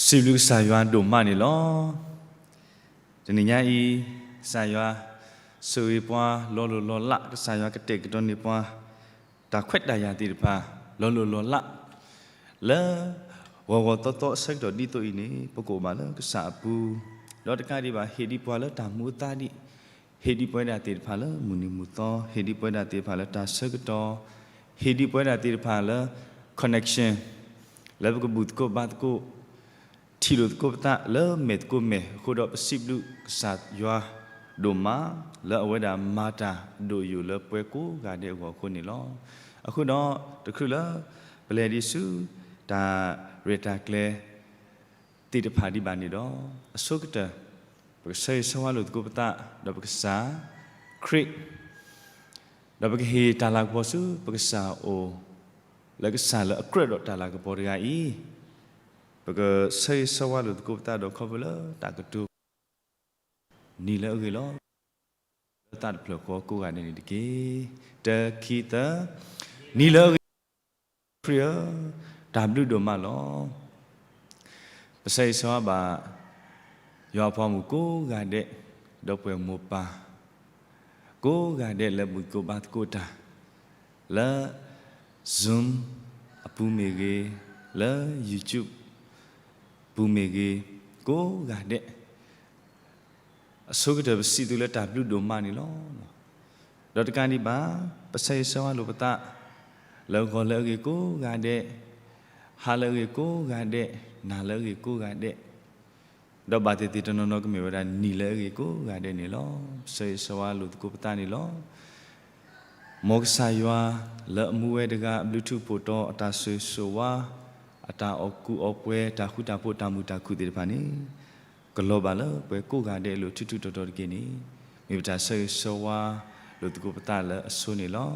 စံးဘျုးကစၢ်ယွၤဒိၣ်မးန့ၣ်လီၤ. တနံၤညါအံၤ, ကစၢ်ယွၤဆိၣ်ဂ့ၤပှၤလီၤလိၢ်လီၤလး, ကစၢ်ယွၤကတဲာ်ကတီၤန့ၢ်ပှၤ တၢ်ခွဲးတၢ်ယာ်သ့ၣ်တဖၣ် လီၤလိၢ်လီၤလး လၢဂီၤဂီၤသီသီအဆၢကတီၢ်ဒ်သိးအံၤန့ၣ်, ပကအိၣ်ဘၣ်လၢကစၢ်အပူၤ, ဒီးတကးဒံးဘၣ် ဟ့ၣ်ဒံးပှၤလၢတၢ်မူအသါဒံး, ဟ့ၣ်ဒံးပဝဲဒၣ်သ့ၣ်တဖၣ်လၢမုၢ်နံၤမုၢ်သီ, ဟ့ၣ်ဒံးပဝဲဒၣ်သ့ၣ်တဖၣ်လၢတၢ်ဆၢကတီၢ်, ဟ့ၣ်ဒံးပဝဲဒၣ်သ့ၣ်တဖၣ်လၢ connection လၢပကဘူၣ်သကိးဘါသကိး, ထံၣ်လိာ်သကိးပသးလၢမဲာ်သကိးမဲာ်အဃိဒီး ပစံးဘျုးကစၢ်ယွၤဒိၣ်မး လၢအဝဲဒၣ်မၤတၢ်အဒိၣ်အယိာ်လၢပှၤကိးဂၤဒဲးအဂီၢ်အဃိန့ၣ်လီၤ. အဃိဒီးတချုးလၢပလဲၤဒံးဆူ တၢ်ရဲၣ်တၢ်ကျဲၤသ့ၣ်တဖၣ်ဒံးဘၣ်န့ၣ်ဒီး, အဆိကတၢၢ် ပကဆၢဂ့ၤဆၢဝါလိာ်သကိးပသး ဒီးပကစၢ်ခရံာ်, ဒီးပကဟ့ၣ်တၢ်လၤကပီၤဆူပကစၢ်အအိၣ်, လၢကစၢ်လၢအကြၢးဒီးတၢ်လၤကပီၤတဂၤအံၤ, ပကဆၢဂ့ၤဆၢဝါလိာ်သကိးပသးဒီးခီဖျိလၢတၢ်ကတိၤ နံၤလၢအဂ့ၤလီၤ. လၢသးတဖျၢၣ်ဃီကိးဂၤဒဲးန့ၣ်တက့ၢ်. တၢ ခံ သၢ, နံၤလၢအဂ့ၤ, ခရံာ်ဧၢ, တၢ်ဘျုးဒိၣ်မးလီၤ. ပဆၢဂ့ၤဆၢဝါဘၣ် ယွၤအပှၤမုၣ်ကိးဂၤဒဲး, ဒီပုၢ်ဝဲၢ်မိၢ်ပၢ် ကိးဂၤဒဲးလၢဘူၣ်သကိးဘါသကိးတၢ်, လၢ Zoom အပူၤမ့ၢ်ဂ့ၤ, လၢ YouTube ပူၤမ့ၢ်ဂ့ၤ, ကိးဂၤဒဲး အဆိကတၢၢ်ပစံးသုလၢတၢ်ဘျုးဒိၣ်မးန့ၣ်လီၤ. ဒီးတကးဒံးဘၣ် ပဆၢဂ့ၤဆၢဝါလိာ်ပသး လၢဂီၤလၢအဂ့ၤကိးဂၤဒဲး, ဟါလၢအဂ့ၤကိးဂၤဒဲး, နၤလၢအဂ့ၤကိးဂၤဒဲး, ဒီးဘၣ်သ့ၣ်သ့ၣ်တနီၤနီၤကမ့ၢ်ဝဲဒၣ်နံၤလၢအဂ့ၤကိးဂၤဒဲးန့ၣ်လီၤ. ပဆၢဂ့ၤဆၢဝါလိာ်သကိးပသးန့ၣ်လီၤ. မ်ကစၢ်ယွၤလၢအမူဝဲတဂၤ အဘျုးထူးဖှိၣ်တီၤ အတၢ်ဆိၣ်ဂ့ၤဆိၣ်ဝါ, အတၢ်အီၣ်ကူအီၣ်ပှဲၤ, တၢ်ဃူတၢ်ဖိး တၢ်မုာ်တၢ်ခုၣ်သ့ၣ်တဖၣ်န့ၣ် ကလီၤဘၣ်လၢပှၤကိးဂၤဒဲးအလိၤ ထူးထူးတီၤတီၤတက့ၢ်န့ၣ်, မ့ၢ်ပတၢ်ဆၢဂ့ၤဆၢဝါလိာ်သကိးပသးလၢအဆိန့ၣ်လီၤ.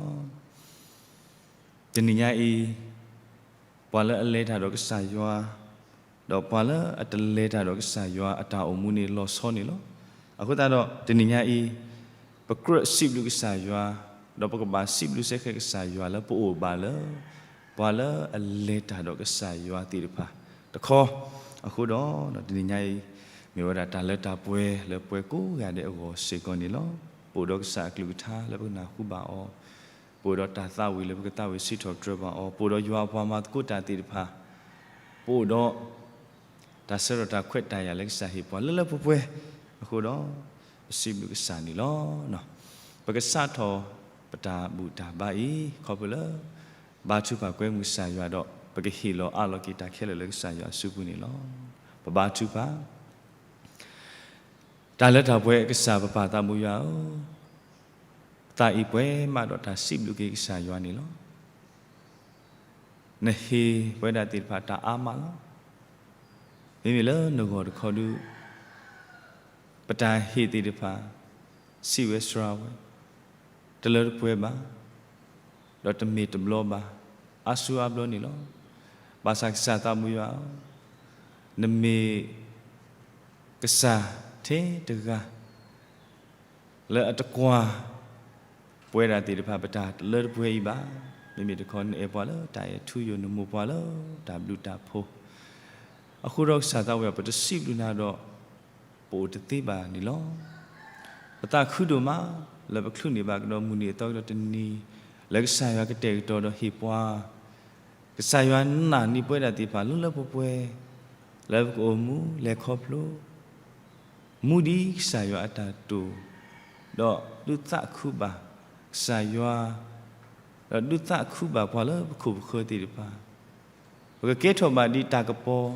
တနံၤညါအံၤ, ပှၤလၢအလဲၤတၢ်ဒီးကစၢ်ယွၤ, ဒီးပှၤလၢအတလဲၤတၢ်ဒီးကစၢ်ယွၤအတၢ်အိၣ်မူန့ၣ်လီၤဆီန့ၣ်လီၤ. အဃိသတးဒီး တနံၤညါအံၤ, ပကြၢးစံးဘျုးကစၢ်ယွၤ, ဒီးပကဘၣ်စံးဘျုးစ့ၢ်ကီးကစၢ်ယွၤလၢပအိၣ်ဘၣ်လၢ ပှၤလၢအလဲၤတၢ်ဒီးကစၢ်ယွၤသ့ၣ်တဖၣ်တခီ, အဃိဒီး တနံၤညါအံၤ, မ့ၢ်ဝဲဒၣ်တၢ်လၢတၢ်ပှဲၤလၢပှၤကိးဂၤဒဲးအဂီၢ်စ့ၢ်ကီးန့ၣ်လီၤ. ပအိၣ်ဒီးကစၢ်အကလုၢ်ကထါလၢပကနၢ်ဟူဘၣ်အီၤ, ပအိၣ်ဒီးတၢ်သးဝံၣ်လၢပကသးဝံၣ်စံးထီၣ်ပတြၢၤဘၣ်အီၤ, ပအိၣ်ဒီးယွၤအပှၤမၤသကိးတၢ်သ့ၣ်တဖၣ်, ပအိၣ်ဒီး တၢ်ဆၢထီၣ်တၢ်ခွဲးတၢ်ယာ်လၢကစၢ်ဟ့ၣ်ပှၤလၢလၢပှဲၤပှဲၤအဃိဒီး, ပစံးဘျုးကစၢ်န့ၣ်လီၤ. ပကစးထီၣ်ပတၢ်ဘူၣ်တၢ်ဘါအံၤ ခီဖျိလၢ ဘါထုကဖၣ်ကွဲမုာ်ကစၢ်ယွၤဒီး ပကဟ့ၣ်လီၤအးလီၤက့ၤတၢ်ခဲလၢာ်လၢကစၢ်ယွၤအစုပူၤန့ၣ်လီၤ. ပဘါထုကဖၣ်. တၢ်လၢတၢ်ပှဲၤအကစၢ်ပပၢ်သးဘိယွၤဧၢ, သးအံၤပှဲၤမးဒီးတၢ်စံးဘျုးက့ၤကစၢ်ယွၤန့ၣ်လီၤ. နဟ့ၣ်ပဝဲဒၣ်သ့ၣ်တဖၣ်တၢ်အါမးလီၤ. မ့မ့ၢ်လၢနဂီၢ်တခီဒု ပတၢ်ဟ့ၣ်သ့ၣ်တဖၣ် စံးဝဲစှၤဝဲ, တလၢတပှဲၤဘၣ်, ဒီးတမ့ၢ်တဘျီဘၣ်, အါဆူအါဘျီန့ၣ်လီၤ. ဘၣ်ဆၣ်ကစၢ်သးဘိယွၤဧၢ, နမ့ၢ်ကစၢ်ထဲတဂၤ လၢအတကွၢ် ပဝဲဒၣ်သ့ၣ်တဖၣ်ပတၢ်တလၢတပှဲၤအံၤဘၣ်. မ့မ့ၢ်တခီ နအဲၣ်ပှၤလၢတၢ်အဲၣ်ထူယိာ် နမိၢ်ပှၤလၢတၢ်ဘျုးတၢ်ဖှိၣ်, အဃိဒီးကစၢ်သးဘိယွၤ ပတစံးဘျုးနၤဒီး ပအိၣ်တသ့ဘၣ်န့ၣ်လီၤ. ပသးခုဒိၣ်မး လၢပချုးန့ၢ်ဘၣ်ကဒီးမုၢ်နံၤအသီကဒီးတနံၤ လၢကစၢ်ယွၤကတဲာ်ကတီၤဒီးဟ့ၣ်ပှၤ, ကစၢ်ယွၤနာ်န့ၢ်ပဝဲဒၣ်သ့ၣ်တဖၣ်လၢလၢပှဲၤပှဲၤ လၢပကအိၣ်မူလဲၤခီဖျိ မူဒ်ကစၢ်ယွၤအတၢ်တိာ်, ဒီးဒုးသးခုဘၣ်ကစၢ်ယွၤ, ဒီးဒုးသးခုဘၣ်ပှၤလၢပခိၣ်ပဃၢၤသ့ၣ်တဖၣ်, ပကကဲထီၣ်ဘၣ်ဒ်တၢ်ကပီၤ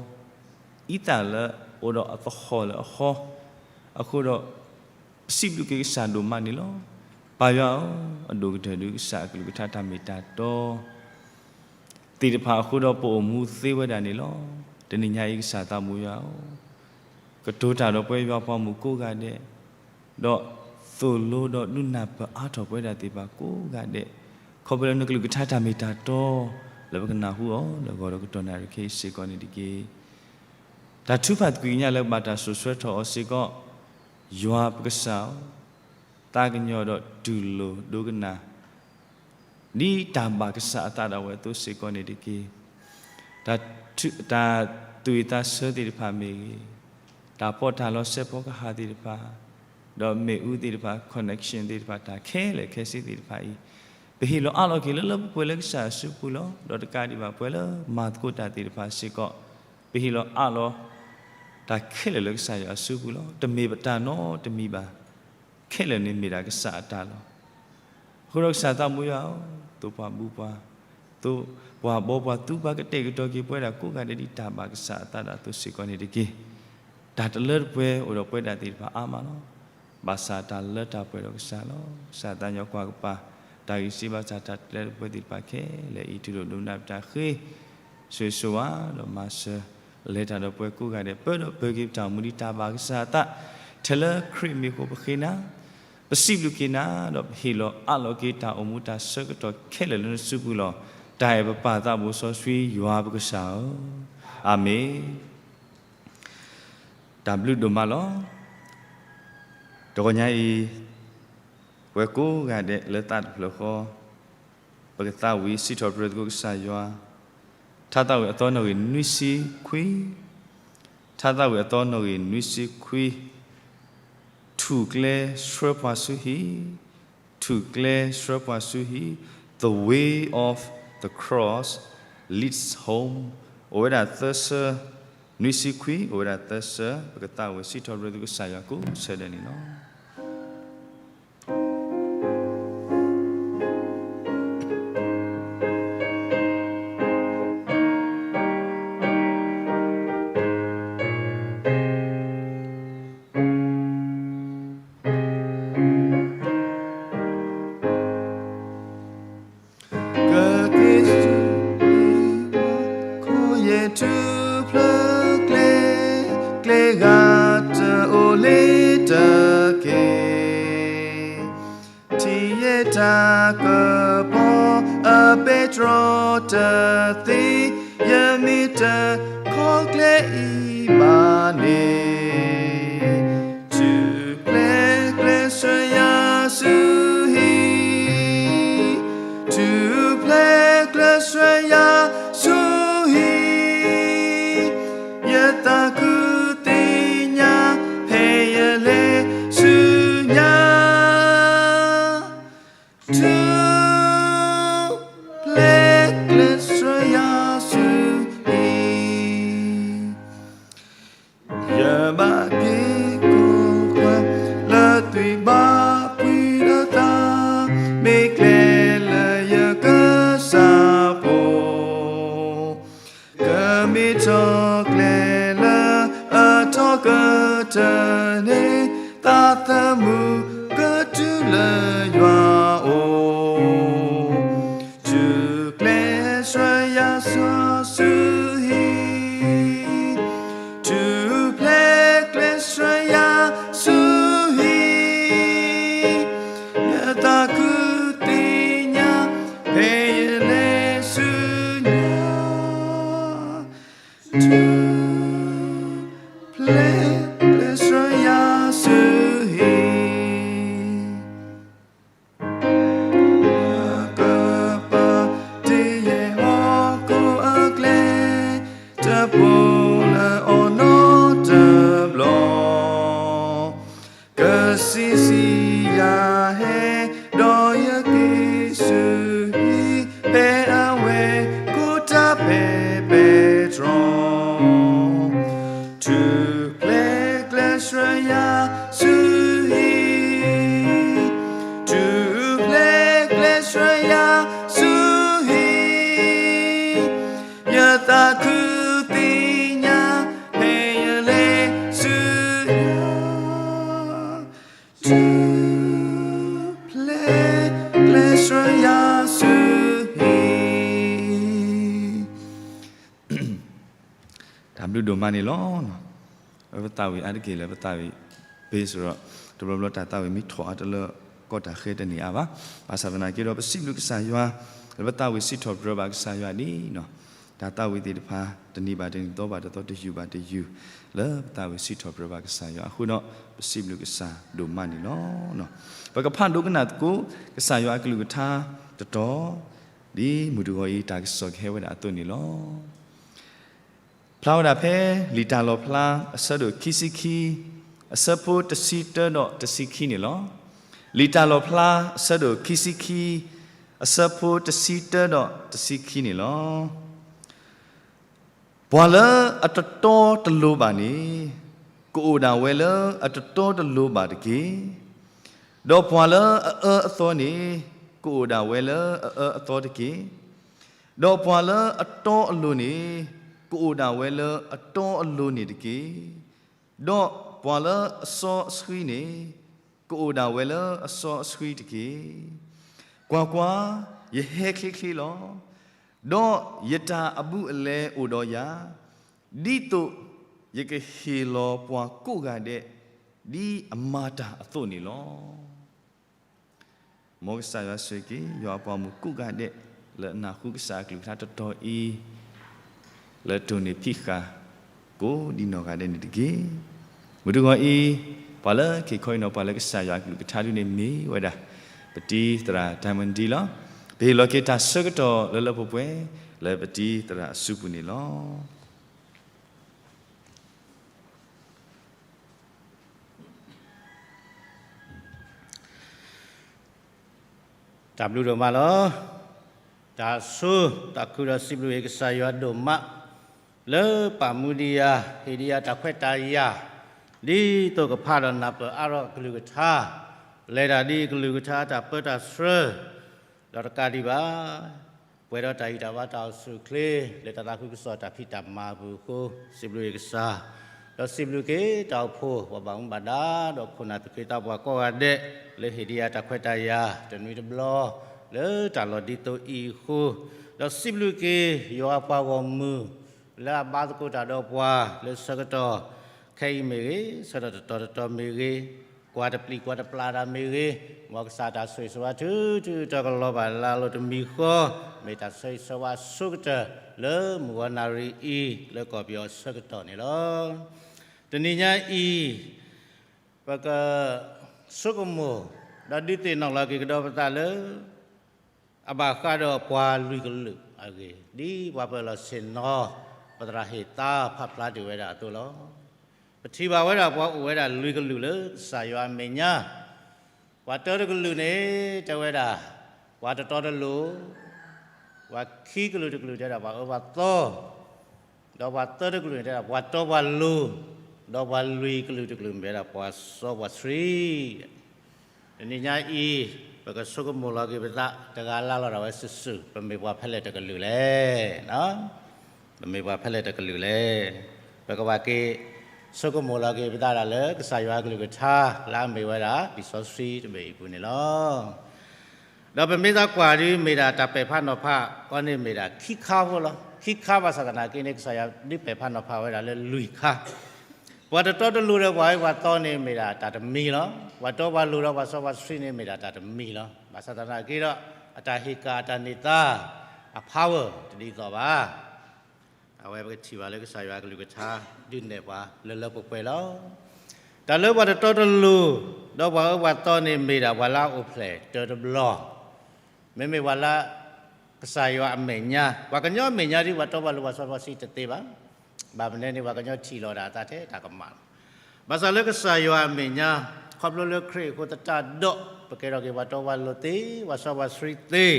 အံသၣ်လၢအိၣ်ဒီးအသဟီၣ်လၢအဟီ, အဃိဒီး ပစံးဘျုးက့ၤကစၢ်ဒိၣ်မးန့ၣ်လီၤ. ပၢ်ယွၤဧၢ, အဒိၣ်ကတၢၢ်ဒုးကစၢ်အကလုၢ်ကထါတၢ်မ့ၢ်တၢ်တီ သ့ၣ်တဖၣ်အဃိဒီးပအိၣ်မူသ့ဝဲဒၣ်န့ၣ်လီၤ. တနံၤညါအံၤကစၢ်သးဘိယွၤဧၢ, ကတိၤတၢ်ဒီးပဝဲယွၤပှၤမုၣ်ကိးဂၤဒဲး, ဒီးသိၣ်လိဒီးဒုးနၢ်ပၢၢ်အါထီၣ်ပဝဲဒၣ်သ့ၣ်တဖၣ်ကိးဂၤဒဲး, ခီဖျိလၢနကလုၢ်ကထါတၢ်မ့ၢ်တၢ်တီ လၢပကနၢ်ဟူအီၤလၢဂီၤဒီးကတီၢ်နၣ်ရံၣ်ခဲအံၤစ့ၢ်ကီးန့ၣ်တက့ၢ်. တၢ်ထုကဖၣ်သကွံာ်ကညးလၢဘၣ်တၢ်စိာ်ဆှၢထီၣ်အီၤစ့ၢ်ကီး, ယွၤပကစၢ်ဧၢ, သးကညီၤဒီးတူၢ်လိာ်ဒိကနၣ် ဒ်တၢ်ဘၣ်ကစၢ်အသးဒၣ်ဝဲအသိးစ့ၢ်ကီးန့ၣ်တက့ၢ်. တၢ် သူၣ်ဝံၣ်သးဆၢသ့ၣ်တဖၣ်မ့ၢ်ဂ့ၤ, တၢ်ပီးတၢ်လီစဲးဖီကဟၣ်သ့ၣ်တဖၣ်, ဒီးမ့ၣ်အူသ့ၣ်တဖၣ် connection သ့ၣ်တဖၣ် တၢ်ခဲလၢာ်ခဲဆ့သ့ၣ်တဖၣ်အံၤ, ပဟ့ၣ်လီၤအးလီၤက့ၤလၢလၢပှဲၤပှဲၤလၢကစၢ်ယွၤအစုပူၤလီၤ. ဒီးတကးဒံးဘၣ်ပှၤလၢမၤသကိးတၢ်သ့ၣ်တဖၣ်စ့ၢ်ကီး, ပဟ့ၣ်လီၤအးလီၤ တၢ်ခဲလၢာ်လၢကစၢ်ယွၤအစုပူၤလီၤ. တမ့ၢ်ပတၢ်နီတမံၤဘၣ်. ခဲလၢာ်န့ၣ်မ့ၢ်ဒၣ်ကစၢ်အတၢ်လီၤ. အဃိဒီးကစၢ်သးမူယွၤဧၢ, သိၣ်ပှၤဘုပှၤ, သိၣ်ပှၤဘှီပှၤ သူပှၤကတဲာ်ကတီၤက့ၤပဝဲဒၣ်ကိးဂၤဒဲးဒ်တၢ်ဘၣ်ကစၢ်အသးဒၣ်အသိးစ့ၢ်ကီးန့ၣ်တက့ၢ်. တၢ်တလၢတပှဲၤအိၣ်ဒီးပဝဲဒၣ်သ့ၣ်တဖၣ်အါမးလီၤ. ဘၣ်ဆၣ်တၢ်လၢတၢ်ပှဲၤဒီးကစၢ်လီၤ. ကစၢ်သးညီကွၢ်ကပၤ တၢ်ဂံၢ်စၢ်ဘါစၢ်တၢ်တလၢတပှဲၤသ့ၣ်တဖၣ်ခဲလၢာ်အံၤ တူၢ်လိာ်ဒိကနၣ်ပတၢ်ဃ့ ဆိၣ်ဂ့ၤဆိၣ်ဝါဒီးမၤစၢၤ လဲၤတၢ်ဒီးပှၤကိးဂၤဒဲး ပၢဒီးပၢၤက့ၤပတၢ်အိၣ်မူဒ်တၢ်ဘၣ်ကစၢ်အသး, ထဲလၢခရံာ်မံၤအဃိပဃ့နၤ, ပစံးဘျုးက့ၤနၤ ဒီးပဟ့ၣ်လီၤအးလီၤက့ၤတၢ်အိၣ်မူတၢ်ဆၢကတီၢ်ခဲလၢာ်လၢနစုပူၤလီၤ. တၢ်အဲၣ်ပပၢ်သးဘိစီဆှံယွၤပကစၢ်ဧၢ, အၤမ့ၣ်. တၢ်ဘျုးဒိၣ်မးလီၤ. တဂီၤညါအံၤ ပှၤကိးဂၤဒဲးလၢသးတဖျၢၣ်ဃီ ပကသးဝံၣ်စံးထီၣ်ပတြၢၤသကိးကစၢ်ယွၤ, ထါသးဝံၣ်အသီနီၣ်ဂံၢ်နွံဆံခွံ, ထါသးဝံၣ်အသီနီၣ်ဂံၢ်နွံဆံခွံ, ထူၣ်ကျဲဆှၢပှၤဆူဟံၣ်, ထူၣ်ကျဲဆှၢပှၤဆူဟံၣ်, The Way of the Cross Leads Home, အိၣ်ဝဲဒၣ်သၢဆၢ, နွံဆံခွံ အိၣ်ဝဲဒၣ်သၢဆၢ, ပကသးဝံၣ်စံးထီၣ်ပတြၢၤသကိးကစၢ်ယွၤကိးဆၢဒဲးန့ၣ်လီၤ. ကက့ၤဆူ ခိၣ်ယဲၢ်ထူၣ်ဖျၢၣ်ကျဲ, ကျဲဂၤတအိၣ်လၢတက့ၢ်. ထံၣ်ယဲၢ်တၢ်ကပီၤအပဲတြီတသ့, ယမ့ၢ်တခီကျဲအံၤဘၣ်န့ၣ်, ထူၣ်ဖျဲးကျဲဆှၢယၤဆူဟံၣ်, ထူၣ်ဖျဲးကျဲဆှၢယၤဆူဟံၣ်, ယသးခုသ့ၣ်ညါ ဖဲယလဲၤဆူညါ, ထူၣ်ဖျဲးကျဲဆှၢယၤဆူဟံၣ်. ယဘၣ်က့ၤကိးကွၢ် လၢသွံၣ်ဘၣ်ပှံၤဒီးသး, မ့ၢ်ကျဲလၢယကစၢ်ဖိ, ကမ့ၢ်ထီၣ်ကျဲလၢအထီကတၢၢ်န့ၣ်, သးသမူကတုၤလၢယွၤအအိၣ်. ထူၣ်ဖျဲးကျဲဆှၢယၤဆူဟံၣ်, ထူၣ်ဖျဲးကျဲဆှၢယၤဆူဟံၣ်, ယသးခုသ့ၣ်ညါ ဖဲယလဲၤဆူညါ, ထူၣ်ဖျဲးကျဲဆှၢယၤဆူဟံၣ်. ကပာ်တ့ၢ်ယဲၢ်ဟီၣ်ခိၣ်အကျဲ, တပိာ်လၢအီၤနီတဘျီ, ကဆံးစံးယၤဟဲ, ဒီးယက့ၤဆူဟံၣ်, ဖဲအဝဲကိးတၢ်ဖဲပဲတြီ. ထူၣ်ဖျဲးကျဲဆှၢယၤဆူဟံၣ်, ထူၣ်ဖျဲးကျဲဆှၢယၤဆူဟံၣ်, ယသးခုသ့ၣ်ညါ ဖဲယလဲၤဆူညါ, ထူၣ်ဖျဲးကျဲဆှၢယၤဆူဟံၣ်. တၢ်ဘျုးဒိၣ်မးန့ၣ်လီၤ. ပသးဝံၣ်အါတက့ၢ်လၢပသးဝံၣ် bass ဒီး တဘျီဘျီတၢ်သးဝံၣ်မ့ၢ်ထီၣ်အါတလၢ ကီၢ်တၢ်ဃဲတန့ၢ်အါဘၣ်. ဘၣ်ဆၣ်သနာ်က့ဒီး ပစံးဘျုးကစၢ်ယွၤ လၢပသးဝံၣ်စံးထီၣ်ပတြၢၤဘၣ်ကစၢ်ယွၤဒ်နီၤ တၢ်သးဝံၣ်သ့ၣ်တဖၣ် တနံၤဘၣ်တနံၤ သီဘၣ်တသီ တယုၢ်ဘၣ်တယုၢ် လၢပသးဝံၣ်စံးထီၣ်ပတြၢၤဘၣ်ကစၢ်ယွၤအဃိဒီး ပစံးဘျုးကစၢ်ဒိၣ်မးန့ၣ်လီၤ. ပကဖးဒိကနၣ်သကိး ကစၢ်ယွၤအကလုၢ်ကထါတတီၤ ဒ်မုၢ်တဂီၤအံၤ တၢ်ကစီၣ်ကဟဲဝဲဒၣ်အသိးန့ၣ်လီၤ. ဖျါဝဲဒၣ်ဖဲ လံာ်တၢ်လီၣ်ဖျါ အဆၢဒိၣ်ခံဆံခံ, အဆၢဖိတဆံတၢဒီးတဆံခံန့ၣ်လီၤ. လံာ်တၢ်လီၣ်ဖျါ အဆၢဒိၣ်ခံဆံခံ, အဆၢဖိတဆံတၢဒီးတဆံခံန့ၣ်လီၤ. ပှၤလၢအတတီတလိၤဘၣ်န့ၣ်, ကအိၣ်ဒၣ်ဝဲလၢအတတီတလိၤဘၣ်တက့ၢ်. ဒီးပှၤလၢအအၢအသီန့ၣ်, ကအိၣ်ဒၣ်ဝဲလၢအအၢအသီတက့ၢ်. ဒီးပှၤလၢအတီအလိၤန့ၣ်, ကအိၣ်ဒၣ်ဝဲလၢအတီအလိၤန့ၣ်တက့ၢ်. ဒီးပှၤလၢအစီအဆှံန့ၣ်, ကအိၣ်ဒၣ်ဝဲလၢအစီအဆှံတက့ၢ်. ကွၢ်ကွၢ်, ယဟဲချ့ချ့လီၤ. ဒီးယတၢ်အဘူးအလဲအိၣ်ဒီးယၤ, ဒ်သိးယကဟ့ၣ်လီၤပှၤကိးဂၤဒဲး ဒ်အမၤတၢ်အသိးန့ၣ်လီၤ. မ်ကစၢ်ယွၤဆိၣ်ဂ့ၤက့ၤ ယွၤအပှၤမုၣ်ကိးဂၤဒဲး လၢအနၢ်ဟူကစၢ်အကလုၢ်ကထါတတီၤအံၤ လၢတိၢ်န့ၢ်ဖံးဃာ် ကိးဒံနီၢ်ဂၤဒဲးန့ၣ်တက့ၢ်. မုၢ်တဂီၤအံၤ, ပှၤလၢက့ၤခီအံၤနီၤ ပှၤလၢကစၢ်ယွၤအကလုၢ်ကထါဒုန့ၣ်မ့ၢ်ဝဲဒၣ် ပတံၤသရၣ်တၢ်မနုၤလီၤ. ပဟ့ၣ်လီၤက့ၤတၢ်ဆၢကတီၢ်လၢလၢပှဲၤပှဲၤ လၢပတံၤသရၣ်အစုပူၤန့ၣ်လီၤ. တၢ်ဘျုးဒိၣ်မးလီၤ. တၢ်ဆိ, တၢ်ခုဒီးစံးဘျုးက့ၤကစၢ်ယွၤဒိၣ်မး လၢပာ်မူဒံးယၤ, ဟ့ၣ်ဒံးယၤတၢ်ခွဲးတၢ်ယာ်, ဒ်သိးကဖးဒီးနၢ်ပၢၢ်အါထီၣ်အကလုၢ်ကထါ, လဲၤတၢ်ဒ်အကလုၢ်ကထါအတၢ်ပၢတၢ်ဆှၢ, ဒီးတကးဒံးဘၣ် ပှဲၤဒီးတၢ်ဂံၢ်တၢ်ဘါတၢ်အိၣ်ဆူၣ်အိၣ်ချ့ လၢတၢ်သးခုကစီၣ်တၢ်ဖံးတၢ်မၤအပူၤအဃိ စံးဘျုးက့ၤကစၢ်, ဒီးစံးဘျုးက့ၤတၢ်အိၣ်ဖှိၣ် ပှၤဘၣ်မူဘၣ်ဒါဒီးခိၣ်နၢ်သူၣ်က့သးပှၢ်ကိးဂၤဒဲး လၢဟ့ၣ်ဒံးယၤတၢ်ခွဲးတၢ်ယာ်တနွံတဘျီ လၢတၢ်လီၢ်ဒ်သိးအံၤအဃိ, ဒီးစံးဘျုးက့ၤယွၤအပှၤဂီၢ်မုၢ် လၢအဘါသကိးတၢ်ဒီးပှၤ လၢဆၢကတီၢ်ခဲအံၤမ့ၢ်ဂ့ၤ, ဆၢကတီၢ်တတီၤတတီၤမ့ၢ်ဂ့ၤ, ကွၢ်တပျံၤကွၢ်တပျၢ်တၢ်မ့ၢ်ဂ့ၤ, မ်ကစၢ်တၢ်ဆိၣ်ဂ့ၤဆိၣ်ဝါထုထုကတီၢ်ကလီၤဘၣ်လၢအလိၤတမံၤဃီ, မ့ၢ်တၢ်ဆိၣ်ဂ့ၤဆိၣ်ဝါအဆိကတၢၢ် လၢမုၢ်ဂီၤနၣ်ရံၣ်အံၤ လၢကီၢ်ပယီၤအဆၢကတီၢ်န့ၣ်လီၤ. တနံၤညါအံၤ ပကဆိကမိၣ် ဒီးဒုးသ့ၣ်နီၣ်လီၤက့ၤကဒီးပသးလၢ အဘၣ်ဃးဒီးပှၤလွံၢ်ကလုာ်အဂ့ၢ်, ဒ်ပှၤပၢၤလီၢ်ဆ့ၣ်နီၤ ပသရၣ်ဟ့ၣ်သါဖးဖျါတ့ၢ်ဝဲဒၣ်အသိးလီၤ. ပထံၣ်ဘၣ်ဝဲဒၣ်ပှၤအိၣ်ဝဲဒၣ်လွံၢ်ကလုာ်လၢကစၢ်ယွၤအမဲာ်ညါ, ပှၤတၢတကလုာ်န့ၣ် တဲဝဲဒၣ် ပှၤတတီတလိၤ, ပှၤခံကလုာ်တကလုာ်တဲဒၣ်ပှၤအၢပှၤသီ ဒီးပှၤသၢတကလုာ်န့ၣ်တဲဒၣ်ပှၤတီပှၤလိၤ, ဒီးပှၤလွံၢ်ကလုာ်တကလုာ်မ့ၢ်ဝဲဒၣ်ပှၤစီပှၤဆှံ. တနံၤညါအံၤ ပကဆိကမိၣ်လီၤက့ၤပသးတဂၤလၢ်လီၤဒၣ်ဝဲစုာ်စုာ် ပမ့ၢ်ပှၤဖဲလဲၣ်တကလုာ်လဲၣ်. ပမ့ၢ်ပှၤဖဲလဲၣ်တကလုာ်လဲၣ်. ပကဘၣ်က့ၤဆိကမိၣ်လီၤက့ၤပသးဒၣ်လၢကစၢ်ယွၤအကလုၢ်ကထါ လၢအမ့ၢ်ဝဲဒၣ်လံာ်စီဆှံတဘ့ၣ်အံၤအပူၤန့ၣ်လီၤ. ဒီးပမ့ၢ်သးကွၢ်ဒ်မ့ၢ်ဒၣ်တၢ်ပဲာ်ဖးနီၤဖးအီၤန့ၣ်မ့ၢ်ဒၣ်ခံခါဖိလီၤ. ခံခါဘၣ်ဆၣ်သနာ်က့န့ၣ် ကစၢ်ယွၤဒုးပဲာ်ဖးနီၤဖးဝဲဒၣ်လၢလွံၢ်ခါ, ပှၤတတီတလိၤဒီးပှၤအၢပှၤသီန့ၣ်မ့ၢ်ဒၣ်တၢ်တမံၤလီၤ. ပှၤတီပှၤလိၤဒီးပှၤစီပှၤဆှံန့ၣ်မ့ၢ်ဒၣ်တၢ်တမံၤလီၤ. ဘၣ်ဆၣ်သနာ်က့ဒီး အတၢ်ဟ့ၣ်ကၣ်အတၢ်န့ၢ်သါ အpowerတဒ်သိးဘၣ်. အဝဲပကထံၣ်ဘၣ်လၢကစၢ်ယွၤအကလုၢ်ကထါ ဒုးနဲၣ်ပှၤလၢလၢပှဲၤပှဲၤလီၤ. တၢ်လၢပှၤတတီတလိၤ ဒီးပှၤအၢပှၤသီန့ၣ်မ့ၢ်ဒၣ်ပှၤလၢအအိၣ်ဖျဲၣ်တၢတဘျီ, မ့မ့ၢ်ပှၤလၢ ကစၢ်ယွၤအမဲာ်ညါ, ပှၤကညီအမဲာ်ညါဒ်ပှၤတီပှၤလိၤပှၤစီပှၤဆှံတသ့ဘၣ်. ဘၣ်မနုၤန့ၣ် ပှၤကညီထံၣ်လီၤဒၣ်အသးထဲတၢ်ကမၣ်လီၤ. ဘၣ်ဆၣ်လၢကစၢ်ယွၤအမဲာ်ညါ, ခီဖျိလၢခရံာ်အဃိသတးဒီး ပကဲထီၣ်က့ၤပှၤတီပှၤလိၤသ့, ပှၤစီပှၤဆှံသ့,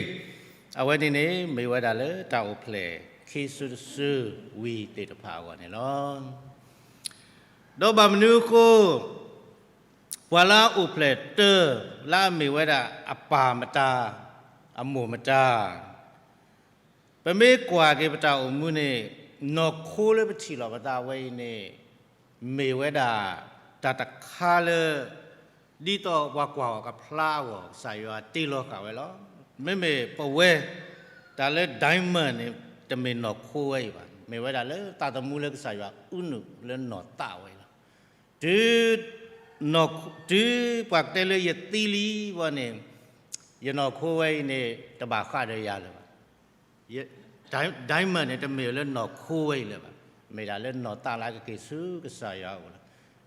အဝဲန့ၣ်န့ၣ် မ့ၢ်ဝဲဒၣ်လၢတၢ်အိၣ်ဖျဲၣ်ခံစုတစုဝံၤသ့ၣ်တဖၣ်အဂီၢ်န့ၣ်လီၤ. ဒီးဘၣ်မနုၤအဃိ ပှၤလၢအအိၣ်ဖျဲၣ်တၢ လၢအမ့ၢ်ဝဲဒၣ်အပၢ်မတၤ, အမိၢ်မတၤ, ပမ့ၢ်ကွၢ်က့ၤပတၢ်အိၣ်မူန့ၣ် နီၢ်ခိလၢပထံၣ်လီၤပသးဝဲအံၤန့ၣ် မ့ၢ်ဝဲဒၣ်တၢ်တခါလၢ ဒ်သိးပှၤကွၢ်အီၤကဖျါအဂီၢ် ကစၢ်ယွၤတ့လီၤဃာ်ဝဲလီၤ. မ့မ့ၢ်ပဝဲ တၢ်လၢ diamond န့ၣ် တမ့ၢ်နီၢ်ခိဝဲအံၤဘၣ်. မ့ၢ်ဝဲဒၣ်လၢသးသမူလၢကစၢ်ယွၤအုနုာ်လၢနီၢ်သးဝဲအံၤလီၤ. တုၤ တုၤပှၤကတဲလၢယသံလံဝဲန့ၣ် ယနီၢ်ခိဝဲအံၤန့ၣ် တဘၣ်ဃးဒီးယၤလၢၤဘၣ်. diamond န့ၣ် တမ့ၢ်လၢနီၢ်ခိဝဲအံၤလၢၤဘၣ်. မ့ၢ်ဒၣ်လၢနီၢ်သးလၢအကက့ၤဆူကစၢ်ယွၤအအိၣ်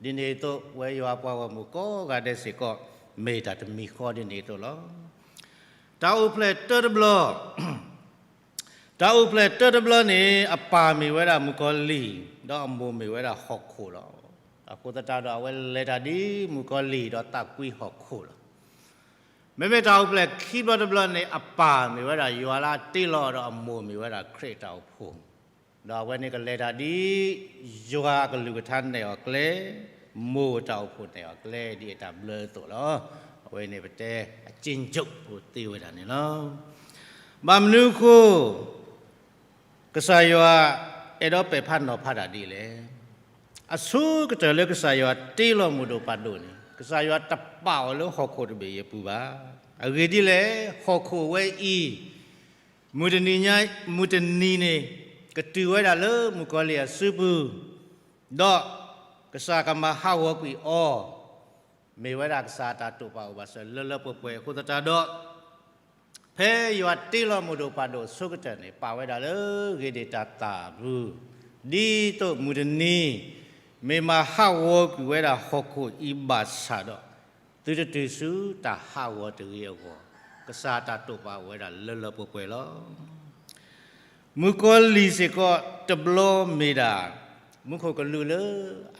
လီၤ. ဒ်န့ၣ်အသိး ပဝဲယွၤပှၤဂီၢ်မုၢ်ကိးဂၤဒဲးစ့ၢ်ကီး မ့ၢ်တၢ်တမံၤဃီဒ်န့ၣ်အသိးလီၤ. တၢ်အိၣ်ဖျဲၣ်တၢတဘျီ တၢ်အိၣ်ဖျဲၣ်တၢတဘျီန့ၣ် အပၢ်မ့ၢ်ဝဲဒၣ်မုၣ်ကီၤလံၢ်, ဒီးအမိၢ်မ့ၢ်ဝဲဒၣ်ဟီၣ်ခိၣ်လီၤ. အဃိသတးဒီးအဝဲလဲၤတၢ်ဒ်မုၣ်ကီၤလံၢ်ဒီးသးကွံဟီၣ်ခိၣ်လီၤ. မ့မ့ၢ်တၢ်အိၣ်ဖျဲၣ်ခံဘျီတဘျီန့ၣ် အပၢ်မ့ၢ်ဝဲဒၣ်ယွၤလၢအတ့လီၤဒီးအမိၢ်မ့ၢ်ဝဲဒၣ်ခရံာ်အတၢ်အိၣ်ဖှိၣ်, ဒီးအဝဲန့ၣ်ကလဲၤတၢ်ဒ်ယွၤအကလုၢ်ကထါနဲၣ်အီၤကျဲ, မိၢ်တၢ်အိၣ်ဖှိၣ်နဲၣ်အီၤကျဲ ဒ်အတၢ်ဘျၢအသိးလီၤ. အဝဲန့ၣ်ပတဲအက့ၣ်ကၠိၣ်ဖိသ့ဝဲဒၣ်န့ၣ်လီၤ. ဘၣ်မနုၤအဃိ ကစၢ်ယွၤအဲၣ်ဒိးပဲာ်ဖးနီၤဖးတၢ်ဒ်လဲၣ်. အဆိကတၢၢ်လၢကစၢ်ယွၤတ့လီၤမိၢ်ဒိၣ်ပၢ်ဒိၣ်န့ၣ် ကစၢ်ယွၤတပာ်အီၤလၢဟီၣ်ခိၣ်တဘ့ၣ်အံၤအပူၤဘၣ်. အဂ့ၢ်ဒ်လဲၣ်, ဟီၣ်ခိၣ်ဝဲအံၤ မုၢ်တနံၤညါ, မုၢ်တနံၤန့ၣ် ကတုၤဝဲဒၣ်လၢမုၣ်ကီၤလံၢ်အစုပူၤ, ဒီးကစၢ်ကမၤဟးဂီၤကွံာ်အီၤ, မ့ၢ်ဝဲဒၣ်ကစၢ်အတၢ်တိာ်ပာ်အိၣ်ဘၣ်စၢၤလၢလၢပှဲၤပှဲၤအဃိသတးဒီး ဖဲယွၤတ့လီၤမိၢ်ဒိၣ်ပၢ်ဒိၣ်အဆိကတၢၢ်န့ၣ် ပာ်ဝဲဒၣ်လၢဧ့ဒ့ၣ်တၢ်သၣ်အပူၤ, ဒ်သိးမုၢ်တနံၤ မ့ၢ်မၤဟးဂီၤကွံာ်ဝဲဒၣ်ဟီၣ်ခိၣ်အံၤဘၣ်ဆၣ်ဒီး သုတတုၤဆူတၢ်ဟးဂီၤတဂ့ၤအဂီၢ်, ကစၢ်တၢ်တိာ်ပာ်အိၣ်ဝဲဒၣ်လၢလၢပှဲၤပှဲၤလီၤ. မုၣ်ကီၤလံၢ်စ့ၢ်ကီးတဘျီမ့ၢ်ဒၣ် မူခိၣ်ကလူးလၢ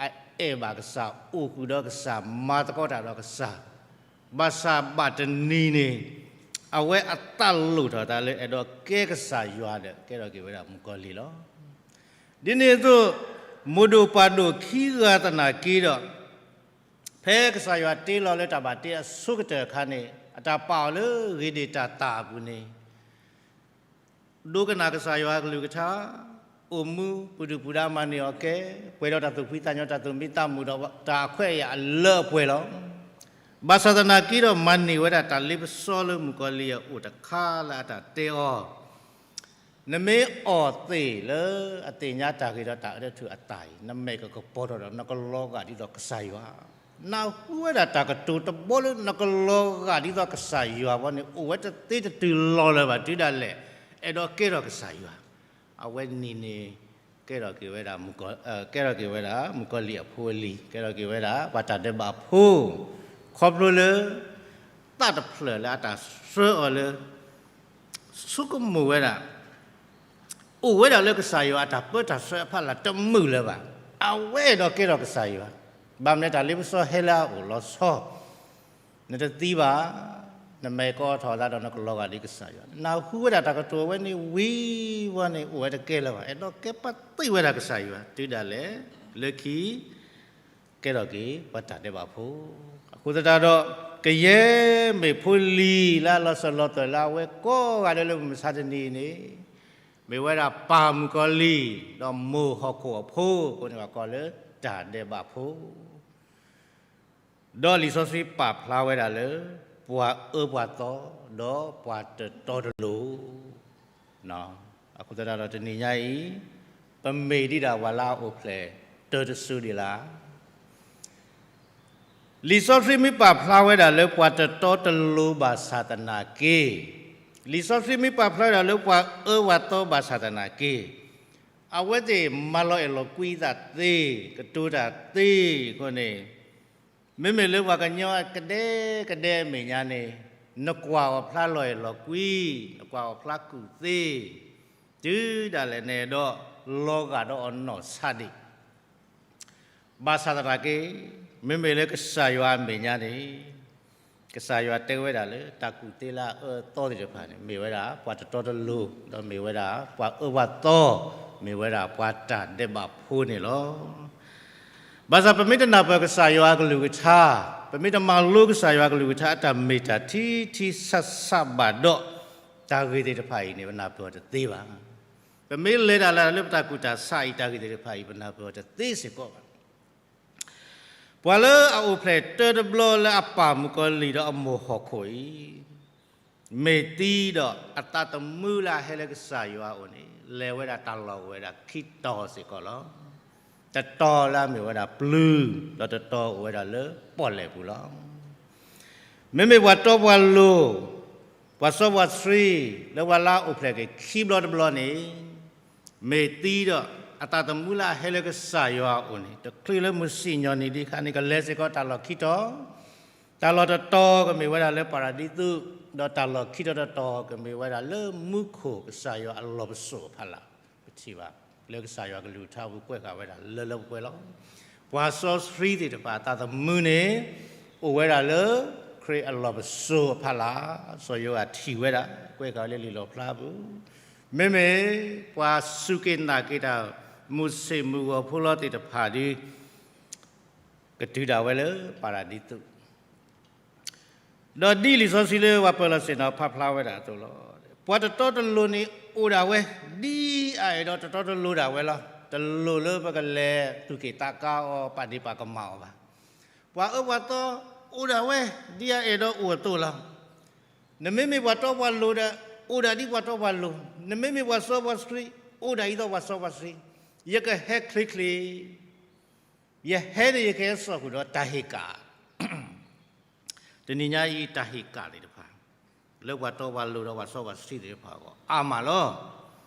အအဲၣ်ဘၣ်ကစၢ်, အိၣ်ဃုာ်ဒီးကစၢ်, မၤသကိးတၢ်ဒီးကစၢ်, ဘၣ်ဆၣ်ဘၣ်တနံၤန့ၣ် အဝဲအသးလိၣ်ထီၣ်အသးလၢအဲၣ်ဒိးကဲကစၢ်ယွၤဒီး ကဲထီၣ်က့ၤဝဲဒၣ်မုၣ်ကီၤလံၢ်လီၤ. ဒ်န့ၣ်အသိး မိၢ်ဒိၣ်ပၢ်ဒိၣ်ခံဂၤသနာ်က့ဒီး ဖဲကစၢ်ယွၤတ့လီၤလၢတၢ်ဘၣ်တ့အဆိကတၢၢ်အခါန့ၣ် အတၢ်ပာ်အီၤလၢဧ့ဒ့ၣ်တၢ်သၣ်အပူၤန့ၣ် ဒိကနၣ်ကစၢ်ယွၤအကလုၢ်ကထါ, အိၣ်မူပူၤဒုၣ်ပူၤဒါမၤန့ၢ်အီၤကဲ, ပှဲၤဒီးတၢ်သူၣ်ဖှံသးညီ, တၢ်သူၣ်မံသးမုာ်ဒီးတၢ်အခွဲးအယာ်အလၢအပှဲၤလီၤ. ဘၣ်ဆၣ်သနာ်က့ဒီး မၤန့ၢ်ဝဲဒၣ်တၢ်လ့ပစီလၢမုၣ်ကီၤလံၢ်အအိၣ်တခါလၢအတၢ်တဲအီၤ, နမ့ၢ်အီၣ်သ့ၣ်လၢအသ့ၣ်ညါတၢ်ဂ့ၤဒီးတၢ်အၢတထူၣ်အသၣ်အံၤ, နမဲာ်ကကပီၤထီၣ်ဒီး နကလီၤဂာ်ဒ်သိးကစၢ်ယွၤ. နၢ်ဟူဝဲဒၣ်တၢ်ကတိၤတဘီလၢနကလီၤဂာ်ဒ်သိးကစၢ်ယွၤဘီန့ၣ် အိၣ်ဝဲတသ့တတုၤလီၤလၢၤဘၣ်. တုၤဒၣ်လဲာ် အဲၣ်ဒိးကဲထီၣ်ကစၢ်ယွၤ. အဝဲန့ၣ်န့ၣ် ကဲထီၣ်က့ၤဝဲဒၣ်, ကဲထီၣ်က့ၤဝဲဒၣ်မုၣ်ကီၤလံၢ်အဖိအလံၤ, ကဲထီၣ်က့ၤဝဲဒၣ်ပှၤတၢ်ဒဲးဘးဖိ, ခီဖျိလၢ သးတဖျၢၣ်လၢအတၢ်ဆှၢအီၤလၢ ဆိကမိၣ်ဝဲဒၣ် အိၣ်ဝဲဒၣ်လၢကစၢ်ယွၤအတၢ်ပၢတၢ်ဆှၢအဖီလာ်တမုာ်လၢၤဘၣ်. အဝဲအဲၣ်ဒိးကဲထီၣ်ကစၢ်ယွၤ. ဘၣ်မနုၤတၢ်လ့ပစီဟဲလၢအအိၣ်လီၤဆီ, နတသံဘၣ်, နမဲာ်ကပီၤထီၣ်အသးဒီးနကလီၤဂာ်ဒ်ကစၢ်ယွၤ. နၢ်ဟူဝဲဒၣ်တၢ်ကတိၤအဝဲန့ၣ်ဝံၤဝဲန့ၣ် အိၣ်ဝဲတကဲလၢၤဘၣ်, အဲၣ်ဒိးကဲပာ်သ့ၣ်ဝဲဒၣ်ကစၢ်ယွၤ. တုၤဒၣ်လဲာ် လၢခံ ကဲထီၣ်က့ၤပှၤတၢ်ဒဲးဘးဖိ. အဃိသတးဒီး ကယဲၢ်မ့ၢ်ဖိလံၤလၢအလီၤစၢၤလီၤသွဲၣ်လၢအဝဲကိးဂၤဒဲးလၢမုၢ်မဆါတနံၤအံၤန့ၣ်, မ့ၢ်ဝဲဒၣ်ပၢ်မုၣ်ကီၤလံၢ် ဒီးမိၢ်ဟီၣ်ခိၣ်အဖိအဃိန့ၣ် ပကိးလၢတၢ်ဒဲးဘးဖိ ဒီးလံာ်စီဆှံပာ်ဖျါဝဲဒၣ်လၢ ပှၤအၢပှၤသီ ဒီးပှၤတတီတလိၤ. အဃိသတးဒီးတနံၤညါအံၤ ပမ့ၢ်ဒ်ဒၣ်ပှၤလၢအအိၣ်ဖျဲၣ်တၢတစိၤဒံးလၢ လံာ်စီဆှံမ့ၢ်ပာ်ဖျါဝဲဒၣ်လၢပှၤတတီတလိၤဘၣ်ဆၣ်သနာ်က့, လံာ်စီဆှံမ့ၢ်ပာ်ဖျါဝဲဒၣ်လၢပှၤအၢပှၤသီဘၣ်ဆၣ်သနာ်က့, အဝဲသ့ၣ်မၤလီၤအဲၣ်လီၤကွံသးသ့, ကတိၤတၢ်သ့အဃိန့ၣ်, မ့မ့ၢ်လၢပှၤကညီကဒဲကဒဲအမဲာ်ညါန့ၣ်, နကွၢ်အီၤဖျါလီၤအဲၣ်လီၤကွံ, နကွၢ်အီၤဖျါကူၣ်သ့, တုၤဒၣ်လဲာ်နအဲၣ်ဒိးလီၤဂာ်ဒီးအီၤနီၢ်ဆါဒံး ဘၣ်ဆၣ်သနာ်က့, မ့မ့ၢ်လၢကစၢ်ယွၤအမဲာ်ညါန့ၣ်, ကစၢ်ယွၤတဲဝဲဒၣ်လၢတၢ်ကူၣ်သ့လၢအအၢအသီသ့ၣ်တဖၣ်န့ၣ် မ့ၢ်ဝဲဒၣ်ပှၤတတီတလိၤ, ဒီးမ့ၢ်ဝဲဒၣ်ပှၤအၢပှၤသီ, မ့ၢ်ဝဲဒၣ်ပှၤတၢ်ဒဲးဘးဖိန့ၣ်လီၤ. ဘၣ်ဆၣ်ပမ့ၢ်တနၢ်ပၢၢ်ကစၢ်ယွၤအကလုၢ်ကထါ, ပမ့ၢ်တမၤလိကစၢ်ယွၤအကလုၢ်ကထါအတၢ်မ့ၢ်တၢ်ထံထံဆးဆးဘၣ်ဒီး, တၢ်ဂ့ၢ်သ့ၣ်တဖၣ်အံၤန့ၣ် ပနၢ်ပၢၢ်အီၤတသ့ဘၣ်. ပမ့ၢ်လဲၤတၢ်လၢပတၢ်ကူၣ်တၢ်ဆးအံၤ တၢ်ဂ့ၢ်သ့ၣ်တဖၣ်အံၤ ပနၢ်ပၢၢ်အီၤတသ့စ့ၢ်ကီးဘၣ်. ပှၤလၢအအိၣ်ဖျဲၣ်တၢတဘျီလၢအပၢ်မုၣ်ကီၤလံၢ်ဒီးအမိၢ်ဟီၣ်ခိၣ်အံၤ, မ့ၢ်သံဒီးအသးသမူလၢအဟဲလၢကစၢ်ယွၤအအိၣ်န့ၣ် လဲၤဝဲဒၣ်တၢ်လီၢ်အိၣ်ဝဲဒၣ်ခံတီၤစ့ၢ်ကီးလီၤ. တတီၤလၢအမ့ၢ်ဝဲဒၣ်ပျုၤ, ဒီးတတီၤအိၣ်ဝဲဒၣ်လၢပီၣ်လဲၣ်ပူၤလီၤ. မ့မ့ၢ်ပှၤတီပှၤလိၤ, ပှၤစီပှၤဆှံ, လၢပှၤလၢအအိၣ်ဖျဲၣ်က့ၤခံဘျီတဘျီန့ၣ်, မ့ၢ်သံဒီးအသးသမူလၢအဟဲလၢကစၢ်ယွၤအအိၣ်န့ၣ် တချုးလၢမုၢ်စံၣ်ညီၣ်နံၤဒံးအခါန့ၣ် ကလဲၤစ့ၢ်ကီးတၢ်လီၢ်ခံတီၤ, တၢ်လီၢ်တတီၤကမ့ၢ်ဝဲဒၣ်လၢပၤရဒံသူး ဒီးတၢ်လီၢ်ခံတီၤတတီၤကမ့ၢ်ဝဲဒၣ်လၢမူခိၣ်ကစၢ်ယွၤအလီၢ်ပစိာ်အဖီလာ်, ပထံၣ်ဘၣ်လၢကစၢ်ယွၤကလုၢ်ကထါပူၤကွဲးဃာ်ဝဲဒၣ်လၢလၢပှဲၤပှဲၤလီၤ. ပှၤစီဆှံသ့ၣ်တဖၣ်အသးသမူန့ၣ် အိၣ်ဝဲဒၣ်လၢခရံာ်အလီၢ်ပစိာ်အဖီလာ်, စီၤယိၤဟၣ်ထံၣ်ဝဲဒၣ် ကွဲးဃာ်လၢလံာ်လီၣ်ဖျါပူၤ, မ့မ့ၢ်ပှၤစူၢ်က့ၤနာ်က့ၤတၢ် မုၢ်ဆ့ၣ်မုၢ်ဂီၤဖိလီၤသ့ၣ်တဖၣ်ဒီး ကတုၤဒၣ်ဝဲလၢပၤရၤဒံသူး ဒီးဒ်လံာ်စီဆှံလၢပှၤပၢၤလီၢ်ဆ့ၣ်နီၤဖးဖျါဝဲဒၣ်အသိးလီၤ. ပှၤတတီတလိၤန့ၣ်အိၣ်ဒၣ်ဝဲ ဒ်အအဲၣ်ဒိးတတီတလိၤဒၣ်ဝဲလီၤ. တလိၣ်လၢပကလဲၤသူၣ်က့ၣ်သးကါအီၤ ပာ်ဒ့ၣ်ပာ်ကမၣ်အီၤဘၣ်. ပှၤအၢပှၤသီအိၣ်ဒၣ်ဝဲ ဒ်အအဲၣ်ဒိးအိၣ်အသိးလီၤ. နမ့မ့ၢ်ပှၤတီပှၤလိၤဒီး အိၣ်ဒၣ်ဒ်ပှၤတီပှၤလိၤ, နမ့မ့ၢ်ပှၤစီပှၤဆှံ အိၣ်ဒၣ်ဒ်သိးပှၤစီပှၤဆှံ, ယကဟဲချ့ချ့ ယဟဲန့ၣ်ယကဟဲစိာ်ဃုာ်ဒီးတၢ်ဟ့ၣ်ကၣ် တနံၤညါအံၤတၢ်ဟ့ၣ်ကၣ်သ့ၣ်တဖၣ် လၢပှၤတီပှၤလိၤဒီးပှၤစီပှၤဆှံသ့ၣ်တဖၣ်အဂီၢ် အါမးလီၤ.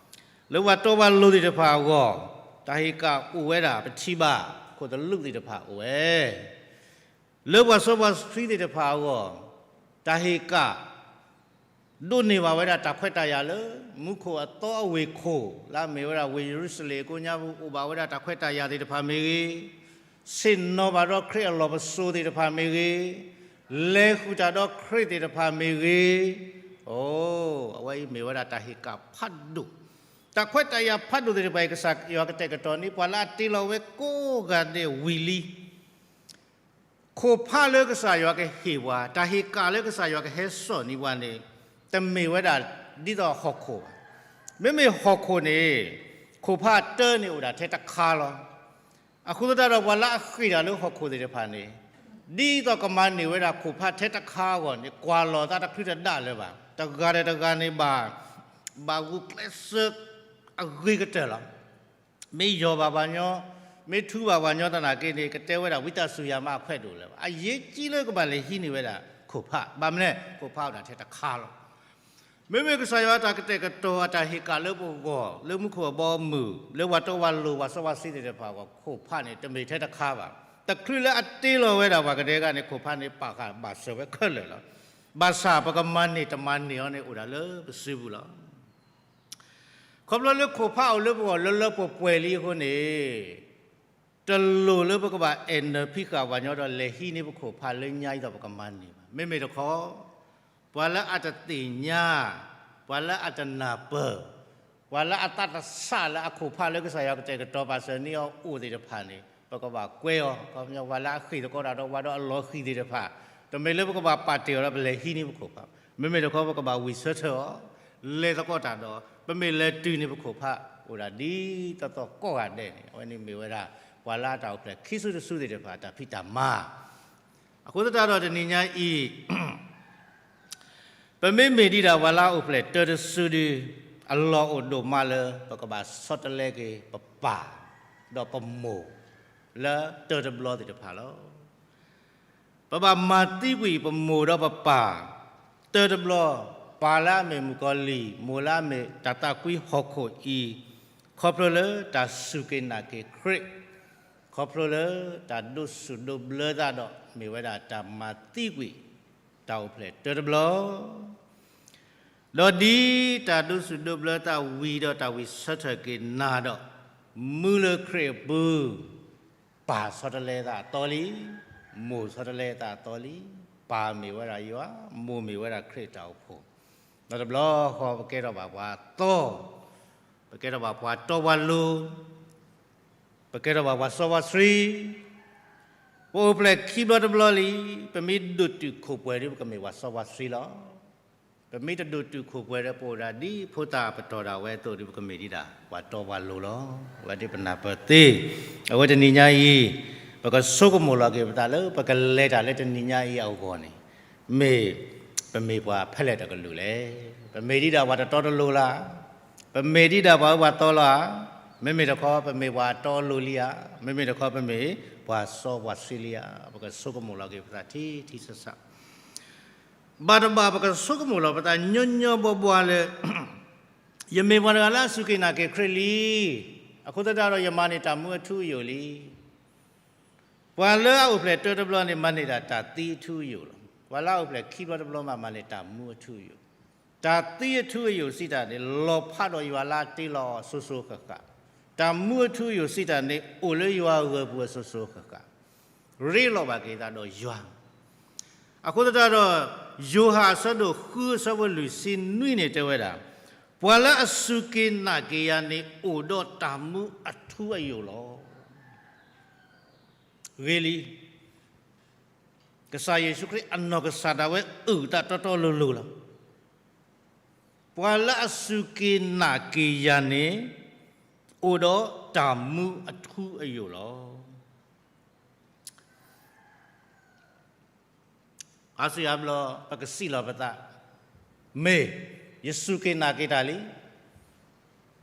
လၢပှၤတီပှၤလိၤသ့ၣ်တဖၣ်အဂီၢ် တၢ်ဟ့ၣ်ကၣ်အိၣ်ဝဲဒၣ် ပထံၣ်ဘၣ် ခိၣ်သလုးသ့ၣ်တဖၣ်အိၣ်ဝဲ လၢပှၤစီပှၤဆှံသ့ၣ်တဖၣ်အဂီၢ် တၢ်ဟ့ၣ်ကၣ် ဒိးန့ၢ်ဘၣ်ဝဲဒၣ်တၢ်ခွဲးတၢ်ယာ်လၢ မူခိၣ်အသီအဝ့ၢ်ခိၣ် လၢအမ့ၢ်ဝဲဒၣ်ဝ့ၢ်ယရူၤၡလ့ၣ်အကိးညါပူၤ အိၣ်ဘၣ်ဝဲဒၣ်တၢ်ခွဲးတၢ်ယာ်သ့ၣ်တဖၣ်မ့ၢ်ဂ့ၤ, ဆ့ၣ်နီၤဘၣ်ဒီးခရံာ်အလီၢ်ပစိာ်သ့ၣ်တဖၣ်မ့ၢ်ဂ့ၤ, လဲၤဃုာ်တၢ်ဒီးခရံာ်သ့ၣ်တဖၣ်မ့ၢ်ဂ့ၤ, အိ အဝဲအံၤမ့ၢ်ဝဲဒၣ်တၢ်ဟ့ၣ်ကၣ်ဖးဒိၣ်, တၢ်ခွဲးတၢ်ယာ်ဖးဒိၣ်သ့ၣ်တဖၣ်အံၤ ကစၢ်ယွၤကတဲာ်ကတီၤန့ၢ် ပှၤလၢအတ့လီၤဝဲကိးဂၤဒဲးဝံၤလံ ခိၣ်ဖးလၢကစၢ်ယွၤကဟ့ၣ်ပှၤ, တၢ်ဟ့ၣ်ကၣ်လၢကစၢ်ယွၤကဟဲစိာ်န့ၢ်ပှၤန့ၣ် တမ့ၢ်ဝဲဒၣ်ဒ်သိးဟီၣ်ခိၣ်ဘၣ်. မ့မ့ၢ်ဟီၣ်ခိၣ်န့ၣ် ခိၣ်ဖးတၢန့ၣ်အိၣ်ဒၣ်ထဲတခါလီၤ. အဃိသတးဒီးပှၤလၢအဃ့ၢ်တၢ်လၢဟီၣ်ခိၣ်သ့ၣ်တဖၣ်န့ၣ် ဒ်သိးကမၤန့ၢ်ဝဲဒၣ်ခိၣ်ဖးထဲတခါအဂီၢ်န့ၣ် ကွၢ်လီၤသးတချုးတဒၣ်လၢၤဘၣ်. တဂၤဒီးတဂၤန့ၣ်ဘၣ် ဘၣ်ဂုာ်ကျဲးစၢးအဂ့ၤကတၢၢ်လီၤ. မ့ၢ်ယီၢ်ဘၣ်ပှၤညီ, မ့ၢ်ထူဘၣ်ပှၤညီသနာ်က့န့ၣ် ကတဲဝဲဒၣ်ဝံသးစူၤယၤမးအခွဲးဒိၣ်လၢၤဘၣ်. အရေးကြီးလၢကဘၣ်လဲၤဟံးန့ၢ်ဝဲဒၣ်ခိၣ်ဖး, ဘၣ်မနုၤလဲၣ် ခိၣ်ဖးအိၣ်ဒၣ်ထဲတခါလီၤ. မ့မ့ၢ်ကစၢ်ယွၤအတၢ်ကတဲာ်ကတီၤအတၢ်ဟ့ၣ်ကၣ်လၢပဂီၢ် လၢမူခိၣ်အဘီအမုၢ် လၢပှၤတီပှၤလိၤပှၤစီပှၤဆှံသ့ၣ်တဖၣ်အဂီၢ် ခိၣ်ဖးန့ၣ် တမ့ၢ်ထဲတခါဘၣ်. တချုးလၢအတ့လီၤဝဲဒၣ်ပှၤကဒဲကန့ၣ် ခိၣ်ဖးန့ၣ် ပာ်ဃာ်ဘၣ်စၢၤဝဲခဲလၢာ်လီၤ. ဘၣ်ဆၣ်ပကမၤန့ၢ်တမၤန့ၢ်အီၤန့ၣ် အိၣ်ဒၣ်လၢပစုပူၤလီၤ. ခီဖျိလၢခိၣ်ဖးအိၣ်လၢပဂီၢ်လၢလၢပှဲၤပှဲၤလံအဃိန့ၣ် တလိၣ်လၢပကဘၣ်အဲၣ်နၢၤဖံးဃာ်ပှၤညီဒီးလဲၤဟံးန့ၢ်ပခိၣ်ဖးလၢညါအံၤဒီးပကမၤန့ၢ်ဘၣ်. မ့မ့ၢ်တခီ ပှၤလၢအတသ့ၣ်ညါ, ပှၤလၢအတနၢ်ပၢၢ်, ပှၤလၢအသးတဆးလၢအခိၣ်ဖးလၢကစၢ်ယွၤကတဲာ်ကတီၤပာ်စၢၤန့ၢ်အီၤအိၣ်သ့ၣ်တဖၣ်န့ၣ် ပကဘၣ်ကွဲအီၤ. ခီပညီပှၤလၢအဃ့ၢ်သကိးတၢ်ဒီးပှၤဒီးအလီၤဃံၤသ့ၣ်တဖၣ် တမ့ၢ်လၢပကဘၣ်ပာ်တ့ၢ်အီၤဒီးပလဲၤဟံးန့ၢ်ပခိၣ်ဖး, မ့မ့ၢ်တခီပကဘၣ်ဝံၣ်ဆၢထၢၣ်အီၤ, လဲၤသကိးတၢ်ဒီး ပမ့ၢ်လဲၤတုၤန့ၣ်ပခိၣ်ဖး အိၣ်ဒၣ်ဒ်သိးသိးကိးဂၤဒဲးန့ၣ် အဝဲန့ၣ်မ့ၢ်ဝဲဒၣ် ပှၤလၢအတၢ်အိၣ်ဖျဲၣ်ခံစုတစုသ့ၣ်တဖၣ် တၢ်ဖံးတၢ်မၤ အဃိသတးဒီးတနံၤညါအံၤ ပမ့မ့ၢ်ဒံးဒၣ်ပှၤလၢအအိၣ်ဖျဲၣ်တၢတစုဒီး အလီၢ်အိၣ်ဒိၣ်မးလၢ ပကဘၣ်ဆီတလဲက့ၤပပၢ် ဒီးပမိၢ် လၢတၢတဘျီသ့ၣ်တဖၣ်လီၤ. ပဘၣ်မၤသံကွံာ်ပမိၢ်ဒီးပပၢ် တၢတဘျီ, ပၢ်လၢအမ့ၢ်မုၣ်ကီၤလံၢ် မိၢ်လၢအမ့ၢ်တၢ်သးကွံဟီၣ်ခိၣ်အံၤ, ခီဖျိလၢတၢ်စူၢ်က့ၤနာ်က့ၤခရံာ်, ခီဖျိလၢတၢ်ဒိးဆူၣ်ဒိးဘျၢသးဒီး မ့ၢ်ဝဲဒၣ်တၢ်မၤသံကွံာ် တၢ်အိၣ်ဖျဲၣ်တၢတဘျီ ဒီးဒ်တၢ်ဒိးဆူၣ်ဒိးဘျၢသးဝံၤဒီးတၢ်ဝံၣ်ဆၢထၢၣ်က့ၤနၤဒီး မုၢ်လၢခရံာ်အပူၤ, ပၢ်ဆီတလဲသးအသီလံ, မိၢ်ဆီတလဲသးအသီလံ, ပၢ်မ့ၢ်ဝဲဒၣ်ယွၤ, မိၢ်မ့ၢ်ဝဲဒၣ်ခရံာ်တၢ်အိၣ်ဖှိၣ်, ဒီးတဘျီဃီပကဲထီၣ်ဘၣ်ပှၤသီ, ပကဲထီၣ်ဘၣ်ပှၤတီပှၤလိၤ, ပကဲထီၣ်ဘၣ်ပှၤစီပှၤဆှံ, ပအိၣ်ဖျဲၣ်ခံဘျီတဘျီလံ, ပမ့ၢ်ဒိၣ်တုာ်ခိၣ်ပှဲၤဒီးပကမ့ၢ်ပှၤစီပှၤဆှံလီၤ. ပမ့ၢ်တဒိၣ်တုာ်ခိၣ်ပှဲၤဒီးပအိၣ်ဒၣ်ဒ်ဖိသၣ်ပတီၢ်ဒၣ်ဝဲအသိးဒီး ပကမ့ၢ်ဒံးဒၣ် ပှၤတီပှၤလိၤလီၤ. အဝဲဒ်ပနၢ်ပၢၢ်သ့, အဝဲတနံၤညါအံၤ, ပကဆိကမိၣ်လီၤက့ၤပသးလၢ ပကလဲၤတၢ်လၢတနံၤညါအံၤအဂီၢ်န့ၣ်, မ့ၢ်, ပမ့ၢ်ပှၤဖဲလဲၣ်တကလုာ်လဲၣ်. ပမ့ၢ်ဒံးဒၣ်ပှၤတတီတလိၤလၢ်, ပမ့ၢ်ဒံးဒၣ်ပှၤအၢပှၤသီလီၤဧါ, မ့မ့ၢ်တခီ ပမ့ၢ်ပှၤတီလိၤလံဧါ, မ့မ့ၢ်တခီ ပမ့ၢ်ပှၤစီပှၤဆှံလံဧါ, ပကဆိကမိၣ်လီၤက့ၤပသးထံထံဆးဆး ဘၣ်တဘၣ်ပကဆိကမိၣ်လီၤပသးညီညီဘှီဘှီလၢ ယမ့ၢ်ပှၤတဂၤလၢအစူၢ်က့ၤနာ်က့ၤခရံာ်လံ. အဃိသတးဒီးယမၤန့ၢ်တၢ်မူအထူအယိာ်လံ. ပှၤလၢအအိၣ်ဖျဲၣ်တၢတဘျီန့ၣ် မၤန့ၢ်ဒၣ်တၢ်သံအထူအယိာ်လီၤ. ပှၤလၢအအိၣ်ဖျဲၣ်ခံဘျီတဘျီမးမးန့ၣ် တၢ်မူအထူအယိာ်, တၢ်သံအထူအယိာ်စံးတၢ်န့ၣ် လီၤဖးဒီးယွၤလၢအတ့လီၤအီၤစိၤစိၤဃၣ်ဃၣ်, တၢ်မူအထူအယိာ်စံးတၢ်န့ၣ် အိၣ်လၢယွၤအဂၢၤပူၤအစိၤစိၤဃၣ်ဃၣ်, ရ့လိာ်ဘၣ်က့ၤသးဒီးယွၤ. အဃိသတးဒီး ယိၤဟၣ်အဆၢဒိၣ်ဃုအဆၢဖိလွံၢ်ဆံနွံန့ၣ်တဲဝဲဒၣ်, ပှၤလၢအစူၢ်က့ၤနာ်က့ၤယၤန့ၣ် အိၣ်ဒီးတၢ်မူအထူအယိာ်လီၤ. ဂ့ၤလံ, ကစၢ်ယ့ၣ်ၡူးခရံာ်အနီၢ်ကစၢ်ဒၣ်ဝဲအုၣ်သးတီတီလိၤလိၤလီၤ. ပှၤလၢအစူၢ်က့ၤနာ်က့ၤယၤန့ၣ် အိၣ်ဒီးတၢ်မူအထူအယိာ်လီၤ. အါစုအါဘျီ ပကစံးလီၤပသး, မ့ၢ်, ယစူၢ်က့ၤနာ်က့ၤတၢ်လံ,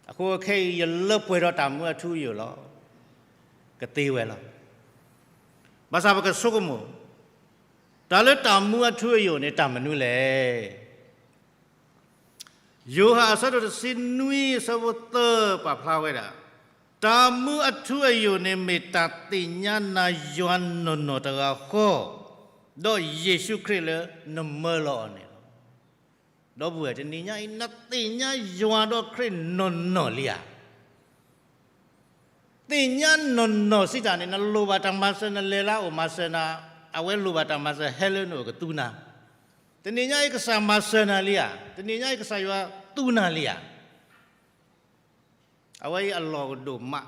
အဃိခဲအံၤယလၢပှဲၤဒီးတၢ်မူအထူအယိာ်လီၤ. ကသ့ဝဲလီၤ. ဘၣ်ဆၣ်ပကဆိကမိၣ်, တၢ်လၢတၢ်မူအထူအယိာ်န့ၣ် တၢ်မနုၤလဲၣ်. ယိၤဟၣ်အဆၢဒိၣ်တဆံနွံအဆၢဖိသၢပာ်ဖျါဝဲဒၣ်, တၢ်မူအထူအယိာ်န့ၣ်မ့ၢ်တၢ်သ့ၣ်ညါနၤယွၤနီၢ်နီၢ်တဂၤဃီ, ဒီးယ့ၣ်ၡူးခရံာ်လၢနမၢလီၤအီၤန့ၣ်လီၤ. ဒီပုၢ်ဝဲၢ်တနံၤညါအံၤ နသ့ၣ်ညါယွၤဒီးခရံာ်နီၢ်နီၢ်လံဧါ. သ့ၣ်ညါနီၢ်နီၢ်စံးတၢ်န့ၣ် နလိၣ်ဘၣ်တၢ်မၤစၢၤ နလဲၤလၢအအိၣ်မၤစၢၤနၤ, အဝဲလိၣ်ဘၣ်တၢ်မၤစၢၤဟဲလၢနအိၣ်ကသူနၤ, တနံၤညါအံၤကစၢ်မၤစၢၤနၤလံဧါ, တနံၤညါအံၤကစၢ်ယွၤသူနၤလံဧါ. အဝဲအံၤအလီၢ်ကဒိၣ်မး,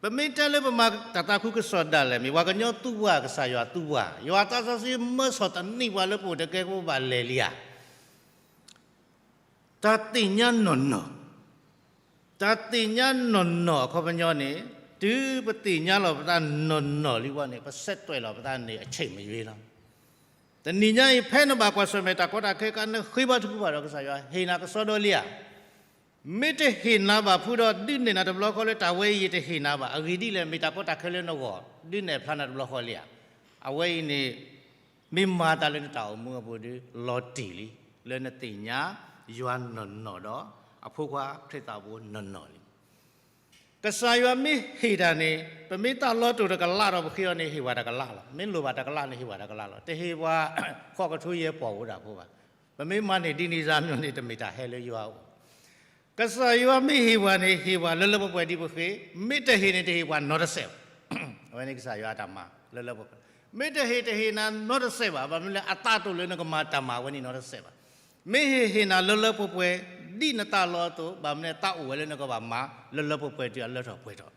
ပမ့ၢ်တဲလၢပမၤတၢ်သးခုကစီၣ်ဒၣ်လဲာ်မ့ၢ် ပှၤကညီသူပှၤ ကစၢ်ယွၤသူပှၤ, ယွၤသးစီဆှံမၢစီၢ်တနံၣ်ပှၤလၢပအိၣ်တကဲကဘၣ်လဲၤလံဧါ. တၢ်သ့ၣ်ညါနီၢ်နီၢ်, တၢ်သ့ၣ်ညါနီၢ်နီၢ်အခီပညီန့ၣ်, တုၤပသ့ၣ်ညါလီၤပသးနီၢ်နီၢ်လံဝဲန့ၣ် ပဆဲးတွဲးလီၤပသးန့ၣ် အဆံးမ့ၢ်ယွၤလီၤ. တနံၤညါအံၤ ဖဲနဘၣ်ကွၢ်ဆၢၣ်မဲာ်တၢ်ကီတၢ်ခဲအခါ နဃ့ဘါထုကဖၣ်ဒီးကစၢ်ယွၤ ဟ့ၣ်နၤကစီဒီလံဧါ. မ့ၢ်တဟ့ၣ်နၤဘၣ်ဖုဒီး ဒုးနဲၣ်နၤတဘျီဃီလၢတၢ်ဝဲအံၤယတဟ့ၣ်နၤဘၣ်, အဂ့ၢ်ဒ်လဲၣ် မ့ၢ်တၢ်ကီတၢ်ခဲလၢနဂီၢ် ဒုးနဲၣ်ဖျါနၤတဘျီဃီလံဧါ. အဝဲအံၤန့ၣ် မ့ၢ်မၤသးလၢနတၢ်အိၣ်မူအပူၤဒီး လီၤတံၢ်လံ, လၢနသ့ၣ်ညါယွၤနီၢ်နီၢ်ဒီး အဖိခွါခရံာ်သးဘိနီၢ်နီၢ်လံ. ကစၢ်ယွၤမ့ၢ်ဟ့ၣ်တၢ်န့ၣ် ပမ့ၢ်သးလီၤတိၢ်တကလးဒီးပဃ့အီၤန့ၣ် ဟ့ၣ်ဝဲတကလးလီၤ. မ့ၢ်လိၣ်ဘၣ်တကလးန့ၣ် ဟ့ၣ်ဝဲတကလးလီၤ. တဟ့ၣ်ပှၤဃိးကထိယဲၢ်ပီၢ်ဝဲဒၣ်ဖိဘၣ်. ပမ့ၢ်မၤန့ၢ်ဒ်န့ၣ်စၢ်မ့ၢ်န့ၣ် တမ့ၢ်တၢ်ဟဲလၢယွၤအအိၣ်. ကစၢ်ယွၤမ့ၢ်ဟ့ၣ်ပှၤန့ၣ် ဟ့ၣ်ပှၤလၢလၢပှဲၤပှဲၤဒ်ပဃ့, မ့ၢ်တဟ့ၣ်န့ၣ် တဟ့ၣ်ပှၤနီတစဲးဘၣ်. အဝဲန့ၣ်ကစၢ်ယွၤအတၢ်မၤလၢလၢပှဲၤပှဲၤ. မ့ၢ်တဟ့ၣ် တဟ့ၣ်နၤနီတစဲးဘၣ်. ဘၣ်မနုၤလဲၣ် အသးတိၢ်လၢနကမၤတၢ်မၤဝဲန့ၣ်နီတစဲးဘၣ်. မ့ၢ်ဟ့ၣ်ဟ့ၣ်နၤလၢလၢပှဲၤပှဲၤ ဒ်နသးလီအသိး, ဘၣ်မနုၤလဲၣ် သးအိၣ်ဝဲလၢနကဘၣ်မၤလၢလၢပှဲၤပှဲၤတုၤအလၢထီၣ်ပှဲၤထီၣ်.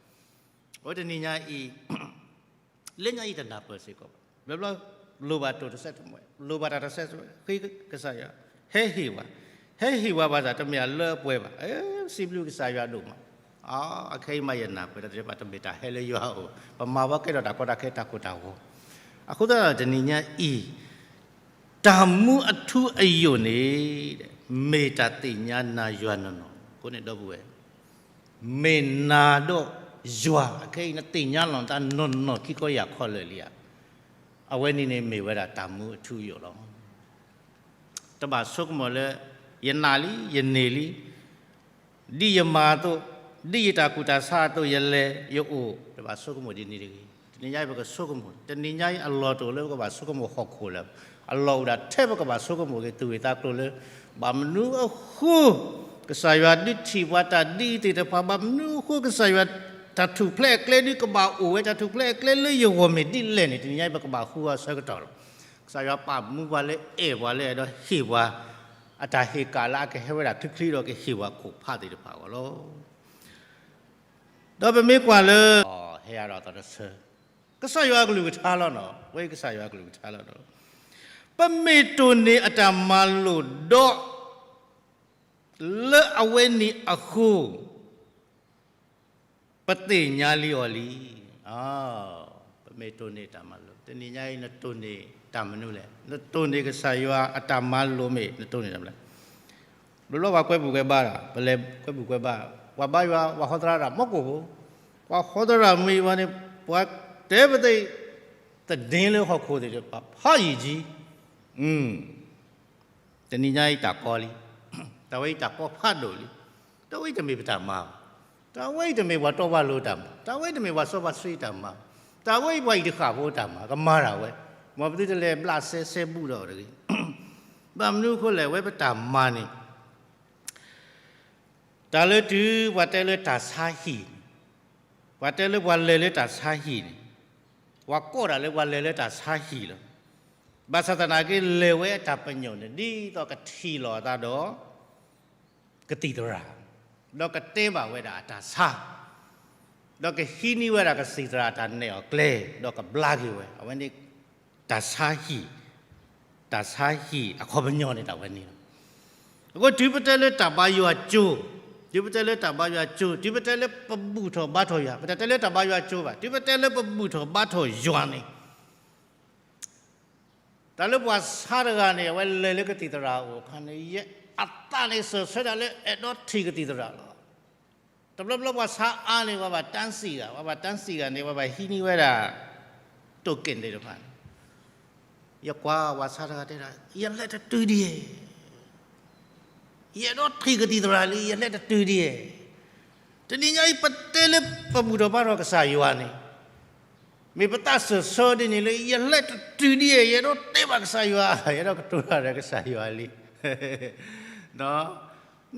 အဝဲတနံၤညါအံၤ လၢညါအံၤတနၢ်ပၢၢ်စ့ၢ်ကီးဘၣ်. ဘျီဘျီ လိၣ်ဘၣ်တိၢ်တစဲးတမှဲ, လိၣ်ဘၣ်တၢ်တစဲးတမှဲ, ဃ့ကစၢ်ယွၤ, ဟဲဟ့ၣ်ဝဲ, ဟဲဟ့ၣ်ဝဲဘၣ်ဆၣ် တမ့ၢ်အလၢအပှဲၤဘၣ်. စံးဘျုးကစၢ်ယွၤဒိၣ်မး. အခဲအံၤမးယနၢ်ပၢၢ်တၢ်တဘၣ် တမ့ၢ်တၢ်ဟဲလၢယွၤအအိၣ်, ပမၤဘၣ်ကဲထီၣ်တၢ်ကီတၢ်ခဲတၢ်ကိၢ်တၢ်ဂီၤ. အဃိသတးဒီးတနံၤညါအံၤ တၢ်မူအထူအယိာ်န့ၣ် မ့ၢ်တၢ်သ့ၣ်ညါနၤယွၤနီၢ်နီၢ်. အဃိန့ၣ်ဒီပုၢ်ဝဲၢ် မ့ၢ်နၤဒီးယွၤ အခဲအံၤနသ့ၣ်ညါလီၤနသးနီၢ်နီၢ်ခံခီယၢ်ခီလၢာ်လံဧါ. အဝဲန့ၣ်န့ၣ်မ့ၢ်ဝဲဒၣ်တၢ်မူအထူအယိာ်လီၤ. တဘၣ်ဆိကမိၣ်လၢ ယနာ်လံ ယန့ၢ်လံ, ဒ်ယမၤအသိး, ဒ်ယတၢ်ကူၣ်တၢ်ဆးအသိး ယလဲၤယအိၣ်, တဘၣ်ဆိကမိၣ်ဒ်န့ၣ်တဂ့ၤ. တနံၤညါအံၤပကဆိကမိၣ်, တနံၤညါအံၤအလီၢ်တအိၣ်လၢပကဘၣ်ဆိကမိၣ်ဟီၣ်ခိၣ်လၢၤဘၣ်. အလီၢ်အိၣ်ဒၣ်ထဲပကဘၣ်ဆိကမိၣ်က့ၤသူၣ်ဂ့ၢ်သးကျိၤလၢ ဘၣ်မနုၤအဃိ ကစၢ်ယွၤဒုးထံၣ်ပှၤတၢ်ဒ်အံၤသ့ၣ်တဖၣ်, ဘၣ်မနုၤအဃိ ကစၢ်ယွၤတၢ်ထူၣ်ဖျဲးအကျဲဒုးကဘၣ်အိၣ်ဝဲ, တၢ်ထူၣ်ဖျဲးအကျဲလၢယဂီၢ်မ့ၢ်ဒ်လဲၣ်န့ၣ် တနံၤညါအံၤပကဘၣ်ဃုအီၤအဆၢကတီၢ်လီၤ. ကစၢ်ယွၤပာ်မူပှၤလၢအဲၣ်ပှၤလၢအဲၣ်ဒီးဟ့ၣ်ပှၤ အတၢ်ဟ့ၣ်ကၣ်လၢအကဟဲဝဲဒၣ်ချံချံဒီးကဟ့ၣ်ပှၤခိၣ်ဖးသ့ၣ်တဖၣ်အဂီၢ်လီၤ. ဒီးပမ့ၢ်ကွၢ်လၢ ဟဲယၤဒီးသီတဆၢ, ကစၢ်ယွၤအကလုၢ်ကထါလီၤနီၤ, ဝဲကစၢ်ယွၤအကလုၢ်ကထါလီၤနီၤ. ပမ့ၢ်တိၢ်န့ၢ်အတၢ်မၤလိာ်ဒီး လၢအဝဲန့ၣ်အဃိ ပသ့ၣ်ညါလံအီၤလံ. ပမ့ၢ်တိၢ်န့ၢ်တၢ်မၤလိာ်, တနံၤညါအံၤ နတိၢ်န့ၢ်တၢ်မနုၤလဲၣ်. နတိၢ်န့ၢ်ကစၢ်ယွၤအတၢ်မၤလိာ်မ့ၢ် နတိၢ်န့ၢ်တၢ်မနုၤလဲၣ်. ဘျီဘျီပှၤကွဲဘူးကွဲဘါ, ပလဲၤကွဲဘူးကွဲဘါ, ပှၤဘါယွၤ ပှၤဟီသရၣ်ဒၣ်မီၢ်ကိၣ်ဖိ, ပှၤဟီသရၣ်မ့ၢ်ဝဲန့ၣ် ပှၤတဲပသ့ၣ် သဒ့လၢဟီၣ်ခိၣ်သ့ၣ်တဖၣ် ဖးယံာ်ကံ တနံၤညါအံၤတၢ်ကီလံ, တၢ်ဝဲအံၤတၢ်ကီဖးဒိၣ်လံ, တၢ်ဝဲအံၤတမ့ၢ်ပတၢ်မၤဘၣ်, တၢ်ဝဲအံၤတမ့ၢ်ပှၤတီပှၤလိၤတၢ်မၤ, တၢ်ဝဲအံၤတမ့ၢ်ပှၤစီပှၤဆှံတၢ်မၤ, တၢ်ဝဲအံၤပှၤအံၤတဃၣ်ဖိတၢ်မၤ, ကမၤတၢ်ဝဲ မ်ပသုတလဲၤဘျးစဲစဲဘူးဒီးအီၤတဂ့ၤ. ဘၣ်မနုၤအဃိလဲၣ်, အဝဲပတၢ်မၤန့ၣ် တၢ်လၢတုၤပှၤတဲလၢတၢ်ဆါဟံၣ်န့ၣ်, ပှၤတဲလၢပှၤလဲၤလၢတၢ်ဆါဟံၣ်န့ၣ်, ပှၤကိးတၢ်လၢပှၤလဲၤလၢတၢ်ဆါဟံၣ်လီၤ. ဘၣ်ဆၣ်သနာ်က့ လဲၤဝဲအတၢ်ပညိၣ်န့ၣ် ဒ်သိးကထံၣ်လိာ်အသးဒီး ကသံၣ်သရၣ်, ဒီးကတဲဘၣ်ဝဲဒၣ်အတၢ်ဆါ, ဒီးကဟံးန့ၢ်ဝဲဒၣ်ကသံၣ်သရၣ်အတၢ်နဲၣ်အီၤကျဲ, ဒီးကဘျါက့ၤဝဲ, အဝဲန့ၣ် တၢ်ဆါဟံၣ်, တၢ်ဆါဟံၣ်အခီပညီန့ၣ် တၢ်ဝဲန့ၣ်လီၤ. အဃိတုၤပတဲလၢတၢ်ဘါယွၤကၠိ, တုၤပတဲလၢတၢ်ဘါယွၤကၠိ, တုၤပတဲလၢပဘူၣ်ထီၣ်ဘါထီၣ်ယွၤ, ပတတဲလၢတၢ်ဘါယွၤကၠိဘၣ်, တုၤပတဲလၢပဘူၣ်ထီၣ်ဘါထီၣ်ယွၤန့ၣ် တၢ်လၢပှၤဆါတဂၤန့ၣ် အဝဲလဲၤလၢကသံၣ်သရၣ်အအိၣ်အခါန့ၣ် ယအသးန့ၣ်စၢၢ်ဆၢဒၣ်လၢအဲၣ်ဒိးထံၣ်ကသံၣ်သရၣ်လီၤ. တဘျီဘျီပှၤဆါအါန့ၣ် ပှၤဘၣ်တၢ်စံၣ်ဂၤ, ပှၤဘၣ်တၢ်စံၣ်ဂၤန့ၣ် ပှၤဘၣ်ဟံးန့ၢ်ဝဲဒၣ် တိၢ်က့ၣ်သ့ၣ်တဖၣ်န့ၣ် ယကွၢ်ပှၤဆါတဂၤတဲဒၣ် ယလဲၤတတုၤဒံး, ယအဲၣ်ဒိးထံၣ်ကသံၣ်သရၣ်လံ ယလဲၤတတုၤဒံး. တနံၤညါအံၤ ပတဲလၢပဘူၣ်ထီၣ်ဘါထီၣ်ကစၢ်ယွၤန့ၣ် မ့ၢ်ပသးစၢၢ်ဆၢဒ်န့ၣ်လၢ ယလဲၤတတုၤဒံး ယအဲၣ်ဒိးတဲဘၣ်ကစၢ်ယွၤ, ယအဲၣ်ဒိးကတိၤတၢ်ဒီးကစၢ်ယွၤလံ.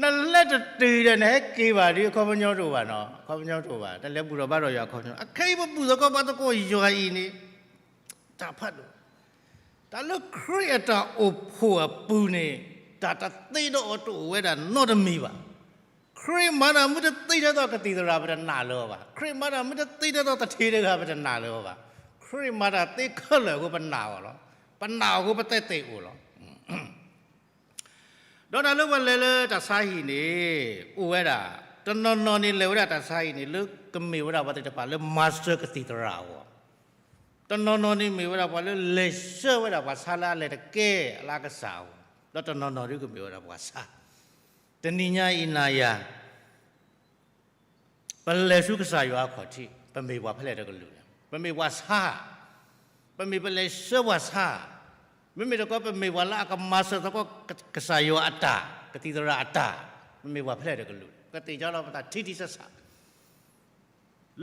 နလဲၤတတုၤဒီး နဟဲက့ၤဘၣ်ဒီး အခီပညီတအိၣ်ဘၣ်နီၤ, အခီပညီတအိၣ်ဘၣ်, တၢ်လဲၤဘူၣ်ထီၣ်ဘါထီၣ်ယွၤအခီပညီ. အခဲအံၤပဘူၣ်သကိးဘါသကိးယွၤအံၤန့ၣ် တၢ်ဖးဒိၣ်, တၢ်လၢခရံာ်အတၢ်အိၣ်ဖှိၣ်အပူၤန့ၣ် တၢ်တသ့ဒီးအီၤတအိၣ်ဝဲဒၣ်နီတမံၤဘၣ်. ခရံာ်မၤတၢ်မ့ၢ်တသ့ထဲသိးကသံၣ်သရၣ် ပတနာ်လၢၤအီၤဘၣ်. ခရံာ်မၤတၢ်မ့ၢ်တသ့ထဲသိးသထ့တဂၤ ပတနာ်လၢၤအီၤဘၣ်. ခရံာ်မၤတၢ်သ့ခဲလၢာ်အဃိ ပနာ်အီၤလီၤ. ပနာ်အီၤအဃိ ပတဲသ့ၣ်အိၣ်လီၤ. ဒီးတၢ်လၢပှၤလဲၤလၢတၢ်ဆါဟံၣ်န့ၣ် အိၣ်ဝဲဒၣ်, တနီၤနီၤန့ၣ်လဲၤဝဲဒၣ်တၢ်ဆါဟံၣ်န့ၣ် လၢကမ့ၢ်ဝဲဒၣ်ပှၤသ့ၣ်တဖၣ်လၢမၤစၢၤကသံၣ်သရၣ်အဂီၢ်, တနီၤနီၤန့ၣ်မ့ၢ်ဝဲဒၣ်ပှၤလၢလဲၤဆှၢဝဲဒၣ်ပှၤဆါလၢအလဲၤတကဲလၢအကစၢ်အဂီၢ်, ဒီးတနီၤနီၤဒုကမ့ၢ်ဝဲဒၣ်ပှၤဆါ. တနံၤညါအံၤနၤယၤ ပလဲၤဆူကစၢ်ယွၤအခီၣ်ထံး ပမ့ၢ်ပှၤဖဲလဲၣ်တကလုာ်လဲၣ်. ပမ့ၢ်ပှၤဆါ, ပမ့ၢ်ပလဲၤဆှၢပှၤဆါ, မ့မ့ၢ်တခီ ပမ့ၢ်ပှၤလၢအကမၤစၢၤသကိးကစၢ်ယွၤအတၢ်, ကသံၣ်သရၣ်အတၢ်, ပမ့ၢ်ပှၤဖဲလဲၣ်တကလုာ်လဲၣ်. ပသ့ၣ်ညါလီၤပသးထံထံဆးဆး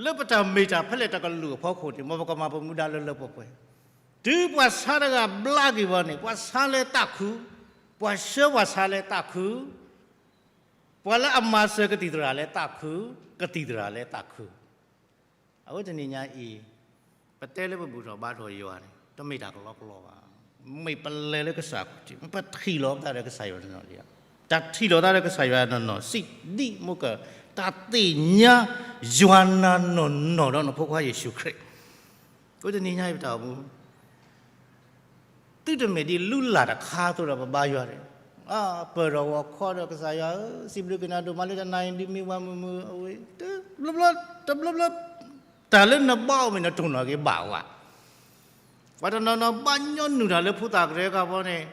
လၢပတၢ်မ့ၢ်တၢ်ဖဲလဲၣ်တကလုာ်အဖီခိၣ်န့ၣ် မ်ပကမၤပမူဒါလၢလၢပှဲၤပှဲၤ. တုၤပှၤဆါတဂၤဘျါက့ၤဘၣ်န့ၣ် ပှၤဆါလၢသးခု, ပှၤဆှၢပှၤဆါလၢသးခု, ပှၤလၢအမၤစၢၤကသံၣ်သရၣ်လၢသးခု, ကသံၣ်သရၣ်လၢသးခု. အဃိတနံၤညါအံၤ ပတဲလၢပဘူၣ်ထီၣ်ဘါထီၣ်ယွၤန့ၣ် တမ့ၢ်တၢ်ကလီကလီဘၣ်. မ့ၢ်ပလဲၤလၢကစၢ်ခီၣ်ထံး ပထံၣ်လိာ်ပသးဒီးကစၢ်ယွၤနီၢ်နီၢ်လံ. တၢ်ထံၣ်လိာ်သးဒီးကစၢ်ယွၤနီၢ်နီၢ် စံးဒ်မ့ၢ်က တၢ်သ့ၣ်ညါယွၤနၤနီၢ်နီၢ်ဒီးနဖိခွါယ့ၣ်ၡူးခရံာ်. အဃိတနံၤညါအံၤပတၢ်အိၣ်မူ သုတမ့ၢ်ဒ်လုၢ်လၢ်တခါအသိးဒီးပဘါယွၤန့ၣ်, ပၢၢ်ထီၣ်ဂီၤခီဒီးကစၢ်ယွၤဧၢ, စံးဘျုးက့ၤနၤဒိၣ်မးလၢတနၤအံၤဒုးမံဝၤမုာ်မုာ်အဝဲ, တဘျီဘျီ တဘျီဘျီ တၢ်လၢနဘါအီၤမ့ၢ်နတိၢ်နီၣ်က့ၤဘၣ်ဝဲ. ပှၤတနီၤနီၤဘါညီနုၢ်တၢ်လၢဖိသၣ်ကရၢခါဘီန့ၣ်,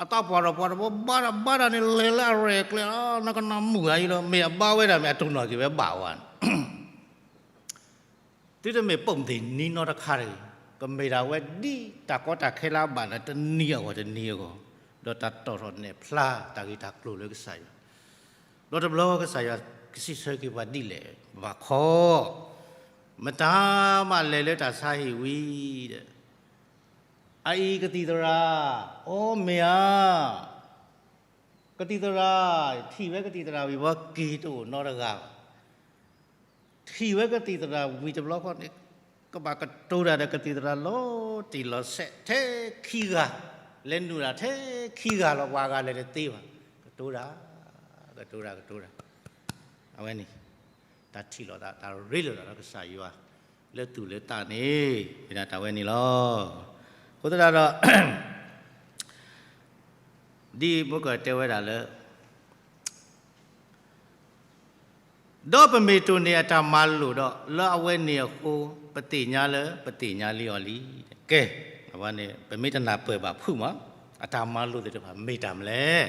အသးပှၢ်ထီၣ်ပှၢ်တဘီ ဘါတၢ်ဘါတၢ်န့ၣ် လဲၤလၢအရဲၣ်ကျဲၤလီၤ, နကနၣ်မုာ်ဂၤအံၤလီၤ, မ့ၢ်အဘါဝဲဒၣ်မ့ၢ်အတိၢ်နီၣ်က့ၤဝဲဘၣ်ဝဲ. သုတမ့ၢ်ပိာ်မုၣ်သ့ၣ်နံၤနီတခါတဂ့ၤ, ကမ့ၢ်ဒၣ်ဝဲဒ်တၢ်ကီတၢ်ခဲလၢအဘၣ်နၤတနံၤအဂီၢ်တနံၤအဂီၢ်, ဒီးတၢ်တီၣ်ထီၣ်နဲၣ်ဖျါတၢ်ဂ့ၢ်တၢ်ကျိၤလၢကစၢ်ယွၤ, ဒီးတဘျီကစၢ်ယွၤကစံးဆၢက့ၤပှၤဒ်လဲၣ်ဘၣ်ခီ, မတၤမးလဲၤလၢတၢ်ဆါဟံၣ်ဝံၤဒီး, အအံၤကသံၣ်သရၣ်, အိ မ့ၢ်ဧါ, ကသံၣ်သရၣ်, ထံၣ်ဝဲကသံၣ်သရၣ်ဝံၤဘီက့ၤတအိၣ်နီတဂၤဘၣ်. ထံၣ်ဝဲကသံၣ်သရၣ်ဝံၤတဘျီဃီန့ၣ်, ကဘၣ်ကတိၤတၢ်ဒီးကသံၣ်သရၣ်လီၤတံၢ်လီၤဆဲးထဲခံဂၤ, လဲၤနုာ်တၢ်ထဲခံဂၤလီၤ, ပှၤဂၤလဲၤတသ့ဘၣ်. ကတိၤတၢ်, ကတိၤတၢ်, ကတိၤတၢ်. အဝဲန့ၣ် တၢ်ထံၣ်လိာ်သး တၢ်ရ့လိာ်သးဒီးကစၢ်ယွၤ လၢသူၣ်လၢသးန့ၣ် မ့ၢ်ဒၣ်တၢ်ဝဲန့ၣ်လီၤ. အဃိသတးဒီး ဒ်မိၢ်ကၢၢ်တဲဝဲဒၣ်လၢ ဒီးပမ့ၢ်တိၢ်န့ၢ်အတၢ်မၤလိာ်ဒီး လၢအဝဲန့ၣ်အဃိ ပသ့ၣ်ညါလၢပသ့ၣ်ညါလံအီၤလံ. ကဲ, အဝဲန့ၣ် ပမ့ၢ်တနၢ်ပၢၢ်ဘၣ်ဖုးမး, အတၢ်မၤလိာ်သ့ၣ်တဖၣ်မ့ၢ်တၢ်မနုၤလဲၣ်.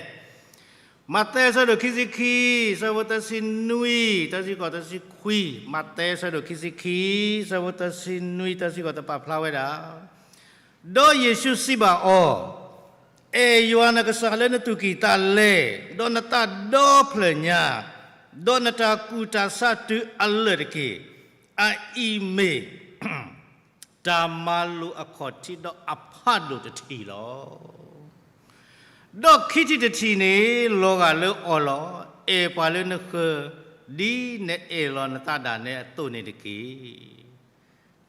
မးသဲအဆၢဒိၣ်ခံဆံခံ, အဆၢဖိသၢဆံနွံ, သၢဆံဃိး, သၢဆံခွံ, မးသဲအဆၢဒိၣ်ခံဆံခံ, အဆၢဖိသၢဆံနွံ, သၢဆံဃိး တပာ်ဖျါဝဲဒၣ် ဒီးယ့ၣ်ၡူးစံးဘၣ်အီၤ, အဲၣ်ယွၤနကစၢ်လၢနသူၣ်ကံၢ်သးလဲ, ဒီးနသးဒီဖျၢၣ်ညါ, ဒီးနတၢ်ကူၣ်တၢ်ဆးတုၤအလၢာ်တက့ၢ်. အအံၤမ့ၢ် တၢ်မၤလိာ်အခီၣ်ထံးဒီးအဖးဒိၣ်တထံၣ်လီၤ. ဒီးခံထံၣ်တထံၣ်န့ၣ် လီၤဂာ်လၢအီၤလီၤ. အဲၣ်ပှၤလၢနဃၢၤ ဒ်နအဲၣ်လီၤနသးဒၣ်နဲအသိးန့ၣ်တက့ၢ်.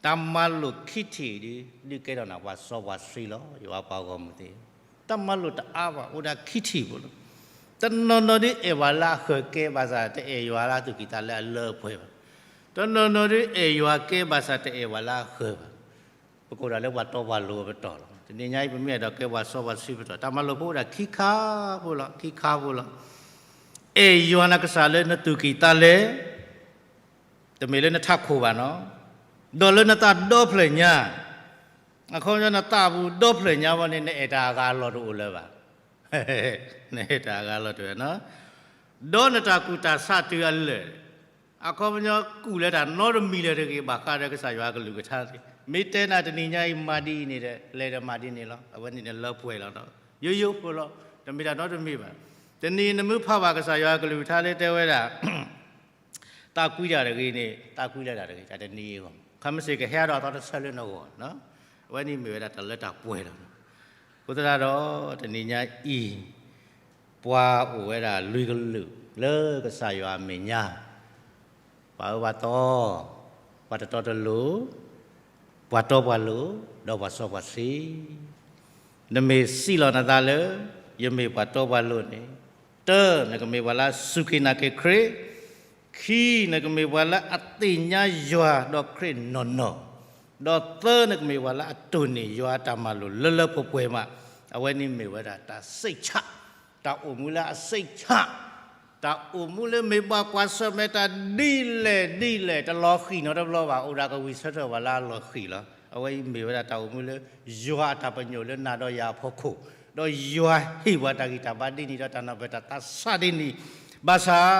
တၢ်မၤလိာ်ခံထံၣ်ဒ် ဒုးကဲထီၣ်နၤပှၤစီပှၤဆှံလီၤ. ယွၤပှၤဂီၢ်မုၢ်သ့ၣ်, တၢ်မၤလိာ်တအါဘၣ် အိၣ်ဒၣ်ခံထံၣ်ဖိလီၤ. တနီၤနီၤဒ်အဲၣ်ပှၤလၢအဃၢၤကဲဘၣ်ဆၣ် တအဲၣ်ယွၤလၢအသူၣ်ကံၢ်သးလဲအလၢအပှဲၤဘၣ်. တနီၤနီၤဒ်အဲၣ်ယွၤကဲဘၣ်ဆၣ် တအဲၣ်ပှၤလၢအဃၢၤဘၣ်. ပကအိၣ်ဒၣ်လၢပှၤတီပှၤလိၤအပတီၢ်လီၤ. တနံၤညါအံၤ ပမ့ၢ်အဲၣ်ဒိးကဲပှၤစီပှၤဆှံပတီၢ် တၢ်မၤလိာ်ဖိအိၣ်ဒၣ်ခံခါဖိလီၤ, ခံခါဖိလီၤ. အဲၣ်ယွၤနကစၢ်လၢနသူၣ်ကံၢ်သးလဲ, တမ့ၢ်လၢနထးခိၣ်ဘၣ်နီၤ, ဒီးလၢနသးဒီဖျၢၣ်ညါ, အခီပညီနသးပူၤဒီဖျၢၣ်ညါဘၣ်န့ၣ် နအဲၣ်တၢ်အဂၤလီၤတအိၣ်လၢၤဘၣ်. နအဲၣ်တၢ်အဂၤလီၤတအိၣ်လၢၤနီၤ. ဒီးနတၢ်ကူၣ်တၢ်ဆးတုၤအလၢာ်, အခီပညီကူၣ်လၢၤတၢ်နီတမံၤလၢၤတဂ့ၤ ဘၣ်ဃးဒီးကစၢ်ယွၤအကလုၢ်ကထါန့ၣ် မ့ၢ်တဲနၤတနံၤညါအံၤမၤဒ်အံၤန့ၣ်ဒီး လဲၤဒီးမၤဒ်န့ၣ်လီၤ. အဝဲန့ၣ်န့ၣ်လၢပှဲၤလီၤနီၤ. ယိယိဖိလီၤ. တမ့ၢ်တၢ်နီတမံၤဘၣ်. တနံၤနမ့ၢ်ဖးဘၣ်ကစၢ်ယွၤအကလုၢ်ကထါလၢတဲဝဲဒၣ် သးကွံတၢ်တဂ့ၤန့ၣ် သးကွံလၢတၢ်တဂ့ၤ တၢ်တနံၤအံၤအဂီၢ် ခါမ့ၢ်စ့ၢ်ကီးဟဲအါထီၣ်အသီတဆၢလၢနဂီၢ်, အဝဲန့ၣ်မ့ၢ်ဝဲဒၣ်တၢ်လၢတၢ်ပှဲၤလီၤ. အဃိသတးဒီး တနံၤညါအံၤ ပှၤအိၣ်ဝဲဒၣ်လွံၢ်ကလုာ်လၢကစၢ်ယွၤအမဲာ်ညါ, ပှၤအၢပှၤသီ, ပှၤတတီတလိၤ, ပှၤတီပှၤလိၤ, ဒီးပှၤစီပှၤဆှံ. နမ့ၢ်စံးလီၤနသးလၢ ယမ့ၢ်ပှၤတီပှၤလိၤန့ၣ်, တၢ နကမ့ၢ်ပှၤလၢအစူၢ်က့ၤနာ်က့ၤခရံာ်, ခံ နကမ့ၢ်ပှၤလၢအသ့ၣ်ညါယွၤဒီးခရံာ်နီၢ်နီၢ်, ဒီးသၢ နကမ့ၢ်ပှၤလၢအတိၢ်န့ၢ်ယွၤအတၢ်မၤလိာ်လၢလၢပှဲၤပှဲၤမး, အဝဲန့ၣ်မ့ၢ်ဝဲဒၣ်တၢ်စိတ်ချ, တၢ်အိၣ်မူလၢအစိတ်ချ, တၢ်အိၣ်မူလၢမ့ၢ်ဘၣ်ကွၢ်ဆၢၣ်မဲာ်တၢ်ဒ်လဲၣ်ဒ်လဲၣ် တလီၤဃံၤနီတဘျီဘၣ်, အိၣ်ဒၣ်ကဝံၤဆၢထၢၣ်ပှၤလၢအလီၤဃံၤလီၤ. အဝဲအံၤမ့ၢ်ဝဲဒၣ်တၢ်အိၣ်မူလၢ ယွၤအတၢ်ပညိၣ်လၢနၤဒီးယၤအဖီခိၣ်, ဒီးယွၤဟ့ၣ်ပှၤတၢ်ဂံၢ်တၢ်ဘါဒ်န့ၣ်ဒီးတၢ်နၢ်ပၢၢ်တၢ်သးစၢ်ဒ်န့ၣ်, ဘၣ်ဆၣ်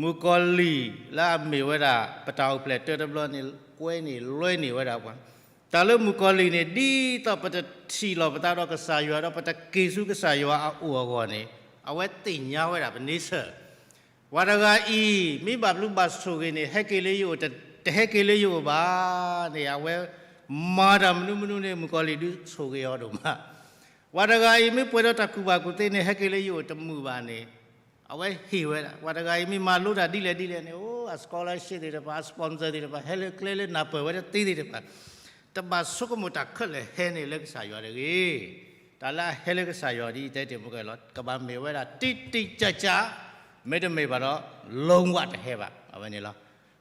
မုၣ်ကီၤလံၢ်လၢအမ့ၢ်ဝဲဒၣ် ပတၢ်အိၣ်ဖျဲၣ်တၢတဘျီန့ၣ် ကွဲန့ၢ်လွဲန့ၢ်ဝဲဒၣ်ပှၤ, တၢ်လၢမုၣ်ကီၤလံၢ်န့ၣ် ဒ်သိးပတထံၣ်လီၤပသးဒီးကစၢ်ယွၤဒီး ပတက့ၤဆူကစၢ်ယွၤအအိၣ်အဂီၢ်န့ၣ် အဝဲသ့ၣ်ညါဝဲဒၣ်ပန့ဆၢၣ် ပှၤတဂၤအံၤ မ့ၢ်ဘၣ်ဘျုးဘၣ်ဆိၣ်ဂ့ၤန့ၣ် ဟဲက့ၤလၢယအိၣ်, တဟဲက့ၤလၢယအိၣ်ဘၣ်န့ၣ် အဝဲမၤတၢ်မနုၤမနုၤန့ၣ် မုၣ်ကီၤလံၢ်ဒုးဆိၣ်ဂ့ၤအီၤဒိၣ်မး. ပှၤတဂၤအံၤ မ့ၢ်ပှဲၤဒီးတၢ်ကူၣ်ဘၣ်ကူၣ်သ့န့ၣ် ဟဲက့ၤလၢယအိၣ်တမုာ်ဘၣ်န့ၣ် အဝဲဟ့ၣ်ဝဲဒၣ်. ပှၤတဂၤအံၤမ့ၢ်မၤလိတၢ်ဒ်လဲၣ်ဒ်လဲၣ်န့ၣ် အိၣ် အ scholarship သ့ၣ်တဖၣ် အ sponsor သ့ၣ်တဖၣ် ဟဲလၢကျဲလၢနၢ်ပၢၢ်ဝဲတသ့သ့ၣ်တဖၣ် တဘၣ်ဆိကမိၣ်တၢ်ခဲလၢာ်ဟဲန့ၣ်လၢကစၢ်ယွၤတဂ့ၤ. တၢ်လၢအဟဲလၢကစၢ်ယွၤဒ်အံၤ တဲတ့ၢ်မုၢ်ကီၤလံၢ်လီၤ ကဘၣ်မ့ၢ်ဝဲဒၣ် တိတိကျကျ, မ့တမ့ၢ်ဘၣ်ဒီး လုံးဝ တဟဲဘၣ် အဝဲန့ၣ်လီၤ.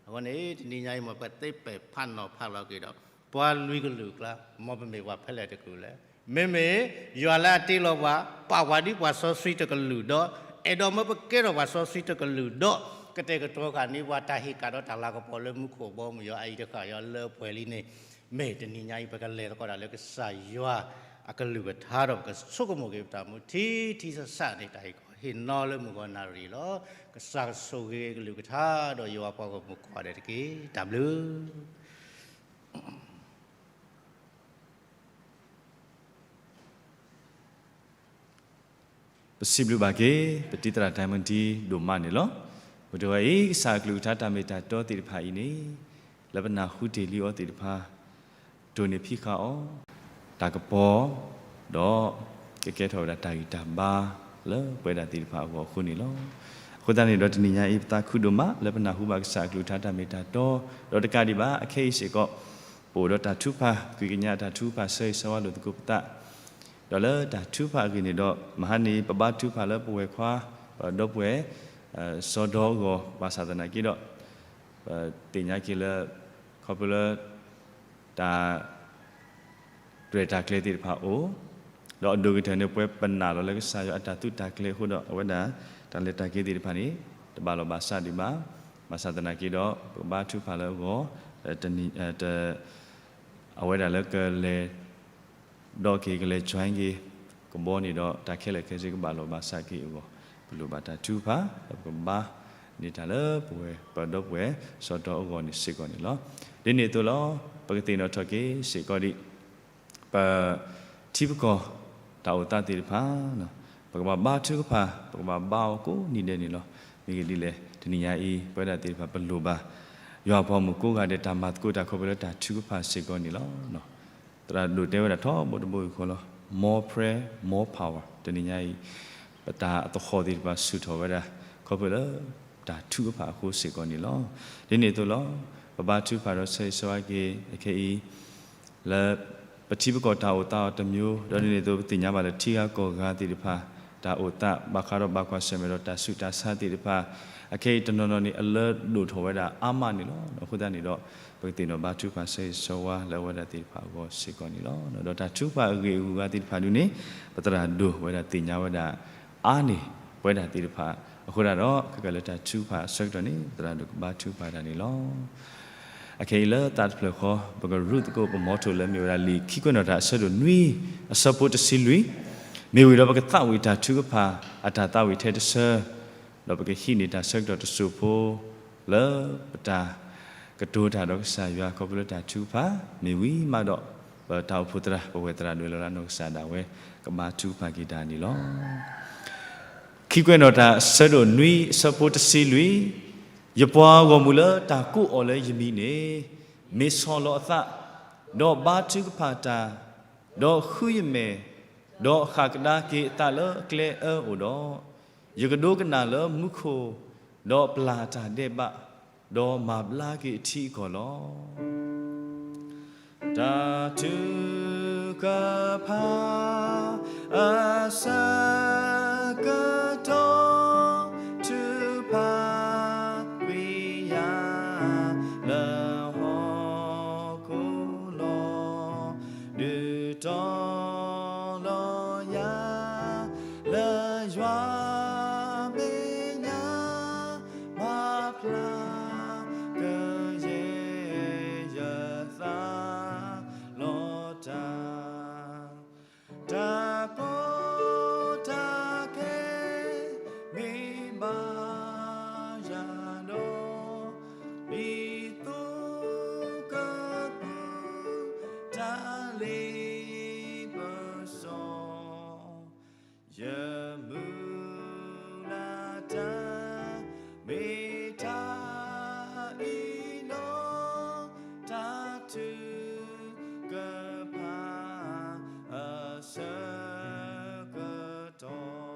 အဃိန့ၣ် တနံၤညါအံၤ မ်ပသ့ပဲာ်ဖးနီၤဖးလီၤက့ၤဒီး ပှၤလွံၢ်ကလုာ်အကျါ မ်ပမ့ၢ်ပှၤဖဲလဲၣ်တကလုာ်လဲၣ်. မ့မ့ၢ် ယွၤလၢအတ့လီၤပှၤ ပာ်ပှၤဒ်ပှၤစီဆှံတကလုာ်ဒီး အဲၣ်ဒိးမၢပကဲထီၣ်ပှၤစီဆှံတကလုာ်ဒီး ကတဲာ်ကတီၤဃာ်န့ၢ်ပှၤတၢ်ဟ့ၣ်ကၣ်ဒီးတၢ်လၤကပီၤလၢမူခိၣ်ဘီမုၢ်ယွၤအအံၤတဃၣ်ယွၤလၢပှဲၤလံန့ၣ်, မ့ၢ်တနံၤညါအံၤ ပကလဲၤသကိးတၢ်လၢကစၢ်ယွၤအကလုၢ်ကထါဒီး ပကဆိကမိၣ်က့ၤပတၢ်မူထံထံဆးဆးန့ၣ် တၢ်ဟ့ၣ်ကီဟ့ၣ်နီၤလၢမုၢ်ဂီၤနၣ်ရံၣ်လီၤ. ကစၢ်ကဆိၣ်ဂ့ၤကလုၢ်ကထါဒီးယွၤပှၤဂီၢ်မုၢ်ကိးဂၤဒဲးတက့ၢ်. တၢ်ဘျုး ပစံးဘျုးဘၣ်က့ၤ ပတံၤသရၣ်တၢ်မုၢ်တံၤဒိၣ်မးန့ၣ်လီၤ. ပတဂၤအံၤ ကစၢ်အကလုၢ်ကထါတၢ်မ့ၢ်တၢ်တီသ့ၣ်တဖၣ်အံၤန့ၣ် လၢပနၢ်ဟူတ့ၢ်လံအီၤသ့ၣ်တဖၣ် ဒိးန့ၢ်ဖံးဃာ်အီၤ တၢ်ကပီၤ ဒီး ကကဲထီၣ်ဝဲဒၣ်တၢ်ဂံၢ်တၢ်ဘါ လၢပဝဲဒၣ်သ့ၣ်တဖၣ်အဂီၢ်အဃိန့ၣ်လီၤ. အဃိသတးန့ၣ်ဒီးတနံၤညါအံၤ ပသးခုဒိၣ်မးလၢပနၢ်ဟူဘၣ်ကစၢ်အကလုၢ်ကထါတၢ်မ့ၢ်တၢ်တီ ဒီးတကးဒံးဘၣ် အခဲအံၤစ့ၢ်ကီး ပအိၣ်ဒီးတၢ်ထုကဖၣ် ဃ့ကညးတၢ်ထုကဖၣ်ဆၢဂ့ၤဆၢဝါလိာ်သကိးပသး ဒီးလၢတၢ်ထုကဖၣ်အဂ့ၢ်န့ၣ်ဒီး မဟါန့ၣ် ပဘါထုကဖၣ်လၢပဝဲၢ်ခွါ ဒီပုၢ်ဝဲၢ် စီၤဒီအဂီၢ် ဘၣ်ဆၣ်သနာ်က့ဒီး ပသ့ၣ်ညါက့ၤလၢ ခီဖျိလၢ တၢ် ရဲၣ်တၢ်ကျဲၤသ့ၣ်တဖၣ်အိၣ်, ဒီးအဒိၣ်ကတၢၢ်န့ၣ် ပဝဲပနာ်လီၤလၢကစၢ်ယွၤအတၢ်သုးတၢ်ကျဲၤအဃိဒီး အဝဲဒၣ် တၢ်လဲၤတၢ်က့ၤသ့ၣ်တဖၣ်န့ၣ် တဘၣ်လီၤဘၣ်စးဒံးဘၣ်, ဘၣ်ဆၣ်သနာ်က့ဒီး ပကဘါထုကဖၣ်လၢအဂီၢ် တ အဝဲဒၣ်လၢကလဲၤ ဒီးက့ၤကလဲၤ join က့ၤ ကဘီန့ၣ်ဒီး တၢ်ခဲလၢာ်ခဲဆ့ကဘၣ်လီၤဘၣ်စးက့ၤအဂီၢ် ပလိၣ်ဘၣ်တၢ်ထုကဖၣ် ဒီးပကဘါန့ၢ်တၢ်လၢပဝဲၢ်ပဒီပုၢ်ဝဲၢ် စီၤဒီအဂီၢ်န့ၣ်စ့ၢ်ကီးန့ၣ်လီၤ. ဒ်န့ၣ်အသိးလီၤ ပကသ့ၣ်နီၣ်ထီၣ်က့ၤစ့ၢ်ကီးဒံး ပ ထံပကီၢ် တၢ်အိၣ်သးသ့ၣ်တဖၣ် ပကဘၣ်ဘါထုကဖၣ် ပကဘၣ်ဘါအီၤကိးနံၤဒဲးန့ၣ်လီၤ. မ့ၢ်ဂ့ၢ်ဒ်လဲၣ် တနံၤညါအံၤ ပဝဲဒၣ်သ့ၣ်တဖၣ်ပလိၣ်ဘၣ် ယွၤအပှၤမုၣ်ကိးဂၤဒဲး တၢ်မၤသကိးတၢ်ခီဖျိလၢတၢ်ထုကဖၣ်စ့ၢ်ကီးန့ၣ်လီၤ. သရၣ်ဒိၣ်တဲဝဲဒၣ်ထီဘိတဘိယူၢ်ဃီလီၤ. More prayer, more power. တနံၤညါအံၤ ပတၢ်အသဟီၣ်သ့ၣ်တဖၣ်ဆူၣ်ထီၣ်ဝဲဒၣ် ခီဖျိလၢတၢ်ထုကဖၣ်အဃိစ့ၢ်ကီးန့ၣ်လီၤ. ဒ်န့ၣ်အသိးလီၤ. ပဘါထုကဖၣ်ဒီးဆၢဂ့ၤဆၢဝါက့ၤ အခဲအံၤ လၢပထံပကီၢ်တၢ်အိၣ်သးအီၤတမျိုး, ဒီးဒ်န့ၣ်အသိးပသ့ၣ်ညါဘၣ်လၢထံဂၤကီၢ်ဂၤသ့ၣ်တဖၣ် တၢ်အိၣ်သး ဘၣ်ဃးဒီးဘၣ်ကွၢ်ဆၢၣ်မဲာ်ဒီးတၢ်ဆူးတၢ်ဆါသ့ၣ်တဖၣ် အခဲအံၤတနီၤနီၤန့ၣ် အလၢဒိၣ်ထီၣ်ဝဲဒၣ်အါမးန့ၣ်လီၤ. အဃိသတးန့ၣ်ဒီး ပကသ့ၣ်နီၣ်ဘါထုကဖၣ်ဆၢဂ့ၤဆၢဝါလၢအဝဲဒၣ်သ့ၣ်တဖၣ်အဂီၢ်စ့ၢ်ကီးန့ၣ်လီၤ. ဒီးတၢ်ထုကဖၣ်အဂ့ၢ်အဂုၤအဂၤသ့ၣ်တဖၣ်ဒုန့ၣ် ပသရၣ်ဒိၣ်ဝဲဒၣ်သ့ၣ်ညါဝဲဒၣ် အါန့ၢ်ပဝဲဒၣ်သ့ၣ်တဖၣ် အဃိဒၣ်ဒီး ခဲကၢၢ်လၢတၢ်ထုကဖၣ်အဆၢကတီၢ်န့ၣ် သရၣ်ဒိၣ်ကဘါထုကဖၣ်တၢ်န့ၣ်လီၤ. အခဲအံၤလၢသးတဖျၢၣ်ဃီ ပကရူၢ်သကိးပမီထိၣ်လၢမ့ၢ်ဝဲဒၣ်လံာ် ခံကွဲးနီၣ်တၢ်အဆၢဒိၣ်နွံ အဆၢဖိတဆံလွံၢ်, မ့ၢ်ဝံၤဒီးပကသးဝံၣ်တၢ်ထုကဖၣ် အတၢ်သးဝံၣ်ထဲတဆၢ ဒီးပကဟံးန့ၢ်တၢ်ဆၢကတီၢ်တစိၢ်ဖိ လၢပတၢ်ကတိၤတၢ်ဒီးကစၢ်ယွၤ ခီဖျိလၢတၢ်ထုကဖၣ် မ့ၢ်ဝံၤမးဒီး ပတၢ်အိၣ်ဖှိၣ်သရၣ် ပဝဲၢ်သရၣ်ဒိၣ်လီၤလၢနီၢ်ကစၢ်ဒၣ်ဝဲ ကဘါထုကဖၣ်က့ၤတၢ်န့ၣ်လီၤ. ခံကွဲးနီၣ်တၢ်အဆၢဒိၣ်နွံ အဆၢဖိတဆံလွံၢ်, ယပှၤဂီၢ်မုၢ်လၢတၢ်ကိးအီၤလၢယမံၤန့ၣ် မ့ၢ်ဆီၣ်လီၤအသး, ဒီးဘါထုကဖၣ်တၢ်, ဒီးဃုယမဲာ်, ဒီးဃၣ်ကဒါက့ၤအသးလၢအကျဲအၢအိၣ်ဒီး, ယကဒိကနၣ်လၢမူခိၣ်, ဒီးပျၢ်တၢ်ဒဲးဘး, ဒီးမၤဘျါက့ၤအထံအကီၢ်လီၤ. တၢ်ထုကဖၣ် အဆၢကတီၢ် ထုကဖၣ်ကွံာ်ယၤ လၢဟီၣ်ခိၣ်လီၤ. ဒုးတီၤလီၤယၤ လၢယွၤမဲာ်ညါ မၤဖျါကယဲၢ်ယသးလီၤတၢ်, တၢ်ကီတၢ်ခဲ မ့ၢ်ဘၣ်ယၤဒီး ဒ်သိးကပူၤ တၢ်လ့ပစီ ယမုၢ်လၢ်တၢ် မ့ၢ်တၢ်အံၤလီၤ. တၢ်ထုကဖၣ် အဆၢကတီၢ်.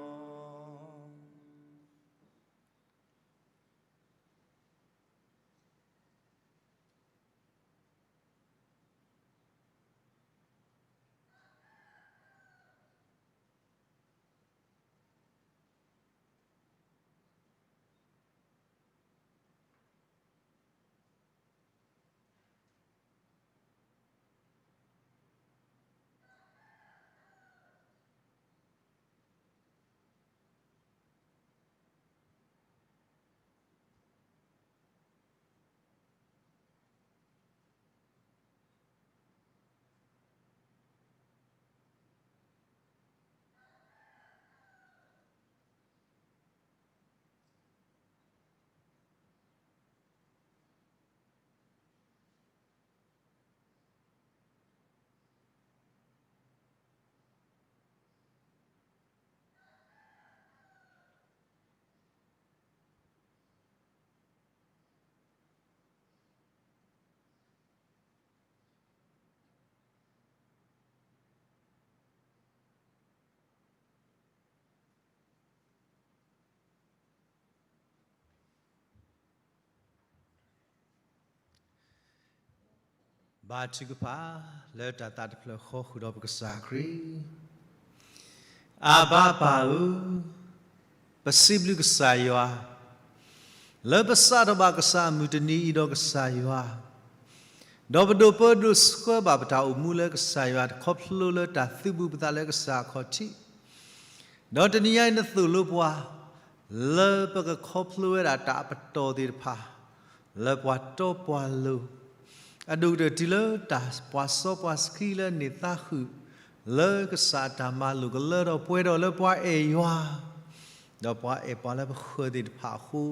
ဘါထုကဖၣ် လၢတၢ်သးတဖျၢၣ်ဃီဃုာ်ဒီးပကစၢ်ခရံာ်. အဘၤပၢ်ဧၢ, ပစံးဘျုးကစၢ်ယွၤ လၢပစးထီၣ်ဘၣ်ကစၢ်အမုၢ်တနံၤအံၤဒီးကစၢ်ယွၤ, ဒီးပဒိးပၢဒိးဆှၢဘၣ်ပတၢ်အိၣ်မူလၢကစၢ်ယွၤ တခီဖျိလၢတၢ်သုးဘူးပသးလၢကစၢ်အခီၣ်ထံး, ဒီးတနံၤညါအံၤနသိၣ်လိပှၤ လၢပကခီဖျိဝဲဒၣ်တၢ်အပတီၢ်သ့ၣ်တဖၣ် လၢပှၤတီပှၤလိၤ အဒိၣ်ကတၢၢ်တုၤလၢတၢ်ပှၤစီပှၤဆှံလၢန့ၢ်သါဃုာ် လၢကစၢ်အတၢ်မၤလိာ်ကလၢထီၣ်ပှဲၤထီၣ်လၢပှၤအဲၣ်ယွၤ ဒီးပှၤအဲၣ်ပှၤလၢပဃၢၤသ့ၣ်တဖၣ်အဃိ,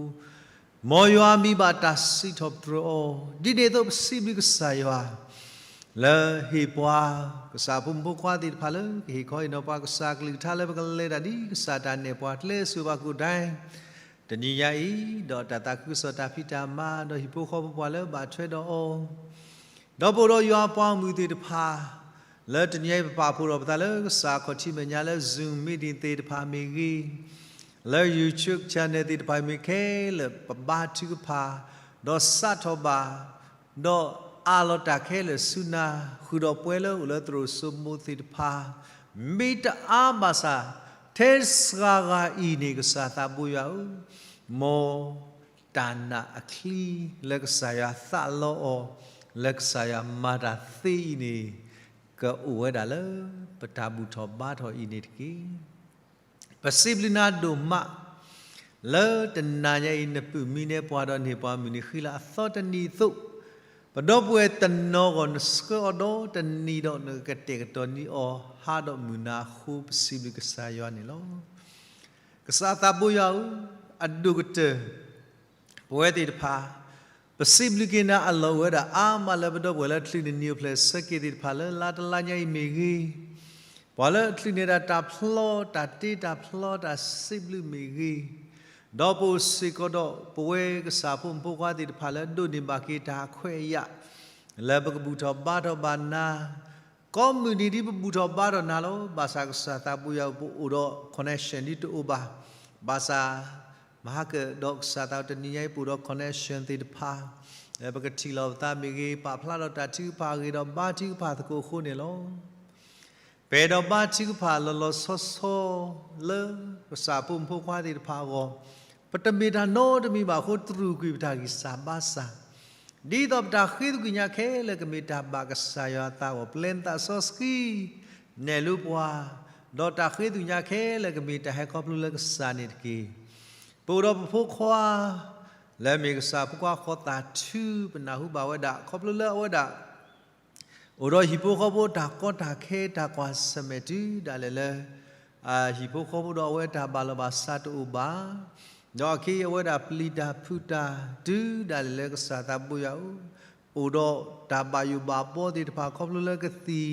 မ်ယွၤမံဘၣ်တၢ်စံးထီၣ်ပတြၢၤအီၤ, ဒ်န့ၣ်အသိးပစံးဘျုးကစၢ်ယွၤ လၢဟ့ၣ်ပှၤ ကစၢ်အဖိမုၣ်ဖိခွါသ့ၣ်တဖၣ်လၢကဟ့ၣ်ခီဟ့ၣ်နီၤပှၤကစၢ်အကလုၢ်ကထါလၢပကလဲၤတၢ်ဒ်ကစၢ်တၢ်နဲၣ်ပှၤကျဲစိၤဘၣ်ကိၣ်ဒဲး တနံၤညါအံၤ, ဒီးတၢ်သးခုကစီၣ်တၢ်ဖံးတၢ်မၤ, ဒီးဟံၣ်ဖိဃီဖိပှၤလၢဘၣ်ထွဲဒီးအီၤ, ဒီးပအိၣ်ဒီးယွၤအပှၤဂီၢ်မုၢ်သ့ၣ်တဖၣ်, လၢတနံၤညါအံၤ ပပာ်ဖှိၣ်ဒီးပသးလၢကစၢ်ခီၣ်ထံးမဲာ်ညါလၢ Zoom meeting သ့ၣ်တဖၣ်မ့ၢ်ဂ့ၤ, လၢ YouTube channel သ့ၣ်တဖၣ်မ့ၢ်ဂ့ၤ, ခဲလၢာ်ပဘါထုကဖၣ်, ဒီးစးထီၣ်ဘၣ်, ဒီးအးလီၤတၢ်ခဲလၢာ်ဆူနၤ, ဃုာ်ဒီးပဝဲလၢအိၣ်လၢသရိာ်စိမိသ့ၣ်တဖၣ်, မ့ၢ်တအါဘၣ်ဆၣ်, ထဲစှၤဂၤအံၤန့ၣ် ကစၢ်သးဘိယွၤဧၢ, မ်တၢ်နာ်အချံလၢကစၢ်ယွၤသးလီအီၤ, လၢကစၢ်ယွၤမၤတၢ်သ့အံၤန့ၣ်, ကအိၣ်ဝဲဒၣ်လၢပတၢ်ဘူၣ်ထီၣ်ဘါထီၣ်အံၤန့ၣ်တက့ၢ်. ပစံးဘျုးနၤဒိၣ်မး လၢတနၤညါအံၤ နပုၢ်မံနဲပှၤဒီးန့ၢ်ပှၤမုၢ်နံၤဃံလၤအသီတနံၤအသိး, ပဒီပုၢ်ဝဲၢ်တနီၤဂီၢ် နဆှၢအီၤဒီးတနံၤဒီး နကကတဲာ်ကတီၤန့ၢ်အီၤ ဟါဒီးမုၢ်နၤအဃိ ပစံးဘျုးကစၢ်ယွၤန့ၣ်လီၤ. ကစၢ်သးဘိယွၤဧၢ, အဒိၣ်ကတၢၢ် ပဝဲသ့ၣ်တဖၣ်, ပစံးဘျုးက့ၤနၤအလီၢ်အိၣ်ဝဲဒၣ်အါမးလၢပဒီပုၢ်ဝဲၢ်လၢချုးနနံၤအိၣ်ဖျဲၣ်ဆၢက့ၤသ့ၣ်တဖၣ်လၢလါတလါညါအံၤမ့ၢ်ဂ့ၤ, ပှၤလၢအချုးန့ၢ်ဒၣ်တၢ်ဖျီတၢ်တ့တၢ်ဖျီတၢ်စံးဘျုးမ့ၢ်ဂ့ၤ, ဒီးပအိၣ်စ့ၢ်ကီးဒီးပဝဲကစၢ်ဖိမုၣ်ဖိခွါသ့ၣ်တဖၣ်လၢအဒိးန့ၢ်ဘၣ်က့ၤတၢ်ခွဲးအယာ်, လၢပကဘူၣ်ထီၣ်ဘါထီၣ်ဘၣ်နၤ ကိးမုၢ်နံၤဒ်ပဘူၣ်ထီၣ်ဘါထီၣ်နၤလီၤ. ဘၣ်ဆၣ်ကစၢ်သးဘိယွၤဧၢ ပအိၣ်ဒီး connection ဒ်တအိၣ်ဘၣ်. ဘၣ်ဆၣ် မဟါကဒီးကစၢ်သးတနံၤညါအံၤ ပအိၣ်ဒီး connection သ့ၣ်တဖၣ်, လၢပကထံၣ်လိာ်ပသးမ့ၢ်ဂ့ၤ, ပာ်ဖျါဒီးတၢ်ထုကဖၣ်အဂ့ၢ်ဒီးဘါထုကဖၣ်သကိးအဃိန့ၣ်လီၤ. ပအဲၣ်ဒိးဘါထုကဖၣ်လီၤလီၤဆီဆီ လၢကစၢ်ဖိမုၣ်ဖိခွါသ့ၣ်တဖၣ်အဂီၢ်, ပတမ့ၢ်တၢ်နီတမံၤဘၣ်အဃိ တရူးကွံာ်ပတၢ်ဂံၢ်စၢ်ဘါစၢ်, ဒ်သိးပတၢ်ဃ့သကွံာ်ညါခဲလၢာ်ကမ့ၢ်တၢ်ဘၣ်ကစၢ်ယွၤအသးအဂီၢ်, ပျဲနသးစီဆှံ နဲၣ်လိပှၤ, ဒီးတၢ်ဃ့သကွံာ်ညါခဲလၢာ်ကမ့ၢ်တၢ်ဟဲခီဖျိလၢကစၢ်န့ၣ်တက့ၢ်. ပအိၣ်ဒီးပဖိခွါ လၢမ့ၢ်ကစၢ်ဖိခွါဃီသးထူ ပနၢ်ဟူဘၣ်ဝဲဒၣ် ခီဖျိလၢအဝဲဒၣ် အိၣ်ဒီးဟံၣ်ဖိဃီဖိတၢ်ကီတၢ်ခဲတၢ်ကွၢ်ဆၢၣ်မဲာ်တုၤဒၣ်လဲာ်လၢ ဟံၣ်ဖိဃီဖိဒီးအဝဲတၢ်ဘၣ်လီၤဘၣ်စးတအိၣ်ဘၣ်, ဒီးအခဲအံၤအဝဲဒၣ်ပျံၤတၢ်ဖုးတၢ်တုၤဒၣ်လဲာ်လၢကစၢ်သးဘိယွၤဧၢ, အိၣ်ဒီးတၢ်ဘၣ်ယိၣ်ဘၣ်ဘှီသ့ၣ်တဖၣ် ခီဖျိလၢကသံၣ်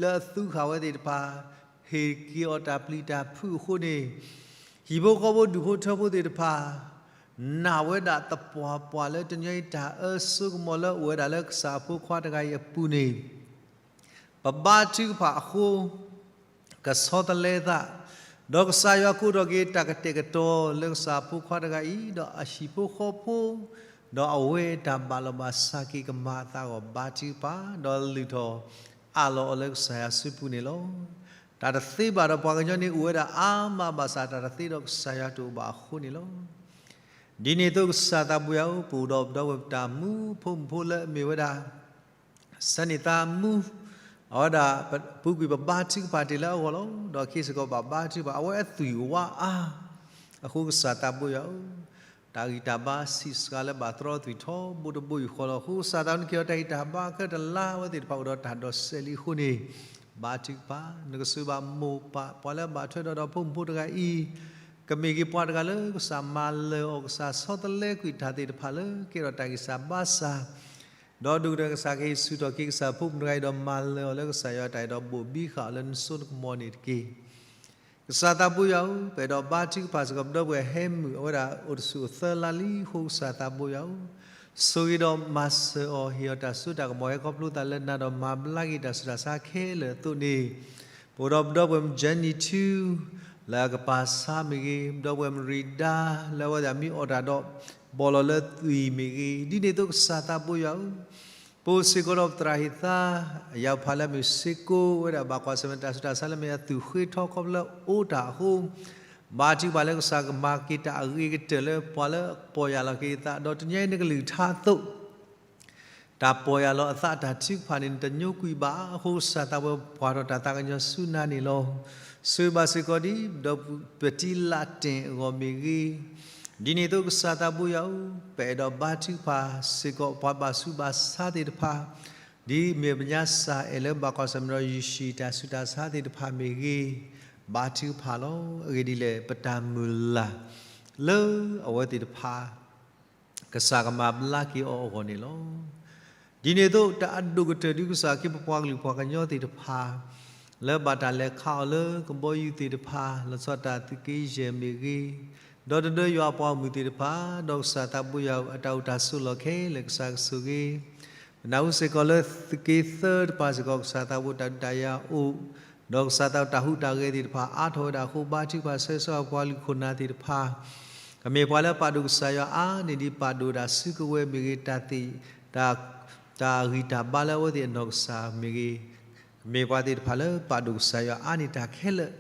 လၢအသူဃာ်ဝဲသ့ၣ်တဖၣ် ဟ့ၣ်က့ၤအီၤတၢ်ပျံၤတၢ်ဖုးအဃိန့ၣ်, ဟံၣ်ဖိဃီဖိဒူၣ်ဖိထၢဖိသ့ၣ်တဖၣ် နာ်ဝဲဒၣ်သပှၢ်ပှၢ်လၢတနံၤအံၤတၢ်အၢစိကမီၤလၢအိၣ်ဝဲဒၣ်လၢကစၢ်အဖိခွါတဂၤအံၤအပူၤန့ၣ်, ပဘါထုကဖၣ်အဃိ ကဆီတလဲသး, ဒီးကစၢ်ယွၤကအိးထီၣ်က့ၤတၢ်ကတဲာ်ကတီၤလၢကစၢ်အဖိခွါတဂၤအံၤ ဒီးအဟံၣ်ဖိဃီဖိ, ဒီးအဝဲတၢ်ဘၣ်လီၤဘၣ်စးက့ၤကမၤအသးအဂီၢ်ဘါထုကဖၣ်, ဒီးလုၢ်ထီၣ်အးလီၤအီၤလၢကစၢ်ယွၤစုပူၤန့ၣ်လီၤ. တၢ်တသ့ဘၣ်ဒီးပှၤကညီန့ၣ်အိၣ်ဝဲဒၣ်အါမးဘၣ်ဆၣ် တၢ်တသ့ဒီးကစၢ်ယွၤတအိၣ်ဘၣ်အဃိန့ၣ်လီၤ. ဒ်န့ၣ်အသိးကစၢ်သးဘိယွၤဧၢ, ပအိၣ်ဒီးပဒီပုၢ်ဝဲၢ်ပတၢ်မူဖိမုၣ်ဖိလၢအမ့ၢ်ဝဲဒၣ် ဆၢန့ၢ်သးမူ, အဝဲဒၣ် ပူၤကွံာ်ပဘါထုကဖၣ်တ့ၢ်လၢအဂီၢ်လီၤ. ဒီးခဲစ့ၢ်ကီးဘၣ်ဘါထုကဖၣ် အဝဲအသွံၣ်ဝါအါ, အဃိကစၢ်သးဘိယွၤဧၢ, တၢ်ဂံၢ်တၢ်ဘါဆံးစှၤလၢဘၣ်သရီသွံၣ်ထီဘိတဘိယူၢ်ဃီလီၤ. အဃိကစၢ်သးနက့ၤအီၤတၢ်ဂံၢ်တၢ်ဘါခဲတလါဝဲသ့ၣ်တဖၣ်အိၣ်ဒီးတၢ်ဒိးစဲးလံအဃိန့ၣ်, ဘါထုကဖၣ် နကစၢၢ်ဘၣ်မိၢ်ပၢ်ပှၤလၢအဘၣ်ထွဲဒီးဒီဖိမုၣ်ဖိတဂၤအံၤ, ကမ့ၢ်က့ၤပှၤတဂၤလၢကစၢ်မၤလၢာ်အီၤ ကစၢ်ဆီတလဲကွံာ်တၢ်သ့ၣ်တဖၣ်လၢကဲထီၣ်တၢ်ဂံၢ်စၢ်ဘါစၢ် ဒီးဒိၣ်ကတၢၢ်ကစၢ်ကဟ့ၣ်ဆူၣ်ထီၣ်က့ၤကစၢ်ဖိမုၣ်တဂၤအံၤ ဒီးမၤလၢာ်အီၤလၢကစၢ်ယွၤအတၢ်အဲၣ်ဒီးဘိၣ်ဘံဃာ်အီၤလၢနစိနကမီၤန့ၣ်တက့ၢ်. ကစၢ်သးဘိယွၤဧၢ, ပအဲၣ်ဒိးဘါထုကဖၣ်စ့ၢ်ကီးပဒီပုၢ်ဝဲၢ်ဟဲမုၣ်အဝဲဒၣ်အိၣ်တဆူၣ်အိၣ်သၢလါလံအဃိ ကစၢ်သးဘိယွၤဧၢ, ဆိၣ်ဂ့ၤဒီးမၤစၢၤအီၤ ဟ့ၣ်အီၤတၢ်စိတၢ်ကမီၤ ဟဲခီဖျိသးလၢနၤဒီးမၤဘျါက့ၤတၢ်ဆူးတၢ်ဆါခဲလၢာ်အသိးန့ၣ်, ပအိၣ်ဒီးပဒီပုၢ်ဝဲၢ် Jenny Two လၢအကပၤဆါမ့ၢ်ဂ့ၤ, ပဒီပုၢ်ဝဲၢ်မရံဒါ လၢအဝဲသ့ၣ်မ့ၢ်အီၣ်တၢ်ဒီး ဘီၣ်လီၤလၢသွံၣ်မ့ၢ်ဂ့ၤ, ဒ်န့ၣ်အသိးကစၢ်သးဘိယွၤဧၢ, ပအိၣ်စ့ၢ်ကီးဒီးပသရၣ်ဟ့ၣ်သါ အယၢ်ဖးလၢအမ့ၢ်စ့ကိ ဝဲဒၣ်ဘၣ်ကွၢ်ဆၢၣ်မဲာ်တၢ်ဆူးတၢ်ဆါလၢမ့ၢ်အသွံၣ်ဃ့ထီခီဖျိလၢအအိၣ်တၢ်အဃိ, ဘါထုကဖၣ်လၢကစၢ်ကမၤက့ၤတၢ်အဂ့ၤကတၢၢ်လၢပှၤလၢအပီၢ်ယၢ်လီၤက့ၤအသး ဒီးတနံၤအံၤနကလုၢ်ကထါအသိး တၢ်ပီၢ်ယၢ်လီၤအသးတၢ်ထုကဖၣ်န့ၣ် နတညိကွံာ်ဘၣ်အဃိ ကစၢ်သးဘိယွၤပှၤထီၣ်တၢ်သးကညီၤဆူနၤန့ၣ်လီၤ. ဆိၣ်ဂ့ၤဘၣ်စ့ၢ်ကီးဒ် ဒီးပတံလးတ့ၢ်အဂီၢ်မ့ၢ်ဂ့ၤ, ဒ်န့ၣ်အသိးကစၢ်သးဘိယွၤဧၢ, ပအဲၣ်ဒိးဘါထုကဖၣ်စ့ၢ်ကီးပှၤဘၣ်ဆူးဘၣ်ဆါသ့ၣ်တဖၣ်, ဒ်မ့ၢ်ပညါစၢ်အဲၣ်လၢဘၣ်ကွၢ်ဆၢၣ်မဲာ်ဒီးယုၢ်ၡံၣ်တၢ်ဆူးတၢ်ဆါသ့ၣ်တဖၣ်မ့ၢ်ဂ့ၤ, ဘါထုကဖၣ်လီၤ. အဂ့ၢ်ဒ်လဲၣ် ပတၢ်မုၢ်လၢ် လၢအဝဲသ့ၣ်တဖၣ် ကစၢ်ကမၤဘျါက့ၤအီၤအဂီၢ်န့ၣ်လီၤ. ဒ်န့ၣ်အသိး တၢ်အဒိၣ်ကတၢၢ်ဒ်ကစၢ်ခ့ပပှၤကလုာ်ပှၤကညီသ့ၣ်တဖၣ် လၢဘၣ်တၢ်လဲၤခးအီၤလၢကဘီယူၤသ့ၣ်တဖၣ် လီၤဆီဒၣ်တၢ်သုးက့ယဲၢ်မ့ၢ်ဂ့ၤ, ဒီးတဒၢယွၤအပှၤဂီၢ်မုၢ်သ့ၣ်တဖၣ်, ဒီးကစၢ်သးဘိယွၤဧၢ, အတၢ်အိၣ်တၢ်ဆိးလီၢ်ခဲလၢာ်ကစၢ်ကဆိၣ်ဂ့ၤ, ပနၢ်ဟူစ့ၢ်ကီးလၢသုးက့သၢတပၤစ့ၢ်ကီး ကစၢ်သးဘိတၢ်ဒုးတၢ်ယၤအိၣ်, ဒီးကစၢ်သးဘိတၢ်ဟူးတၢ်ဂဲၤသ့ၣ်တဖၣ်အါထီၣ်ဝဲဒၣ်အဃိ ဘါထုကဖၣ်ဆၢဂ့ၤဆၢဝါပှၤကလုာ်ခိၣ်နၢ်သ့ၣ်တဖၣ်, ကမ့ၢ်ပှၤလၢပာ်ဒိၣ်ကစၢ်ယွၤအါန့ၢ်ဒံး ပာ်ဒိၣ်ဝဲဒၣ်စုကဝဲၤမ့ၢ်ဂ့ၤ, တၢ်သ့ၣ်, တၢ်, တၢ်ဂံၢ်တၢ်ဘါလၢအဝဲသ့ၣ်အနီၢ်ကစၢ်မ့ၢ်ဂ့ၤ, မ့ၢ်ပှၤသ့ၣ်တဖၣ်လၢပာ်ဒိၣ်ကစၢ်ယွၤအါန့ၢ်တၢ်ခဲလၢာ်,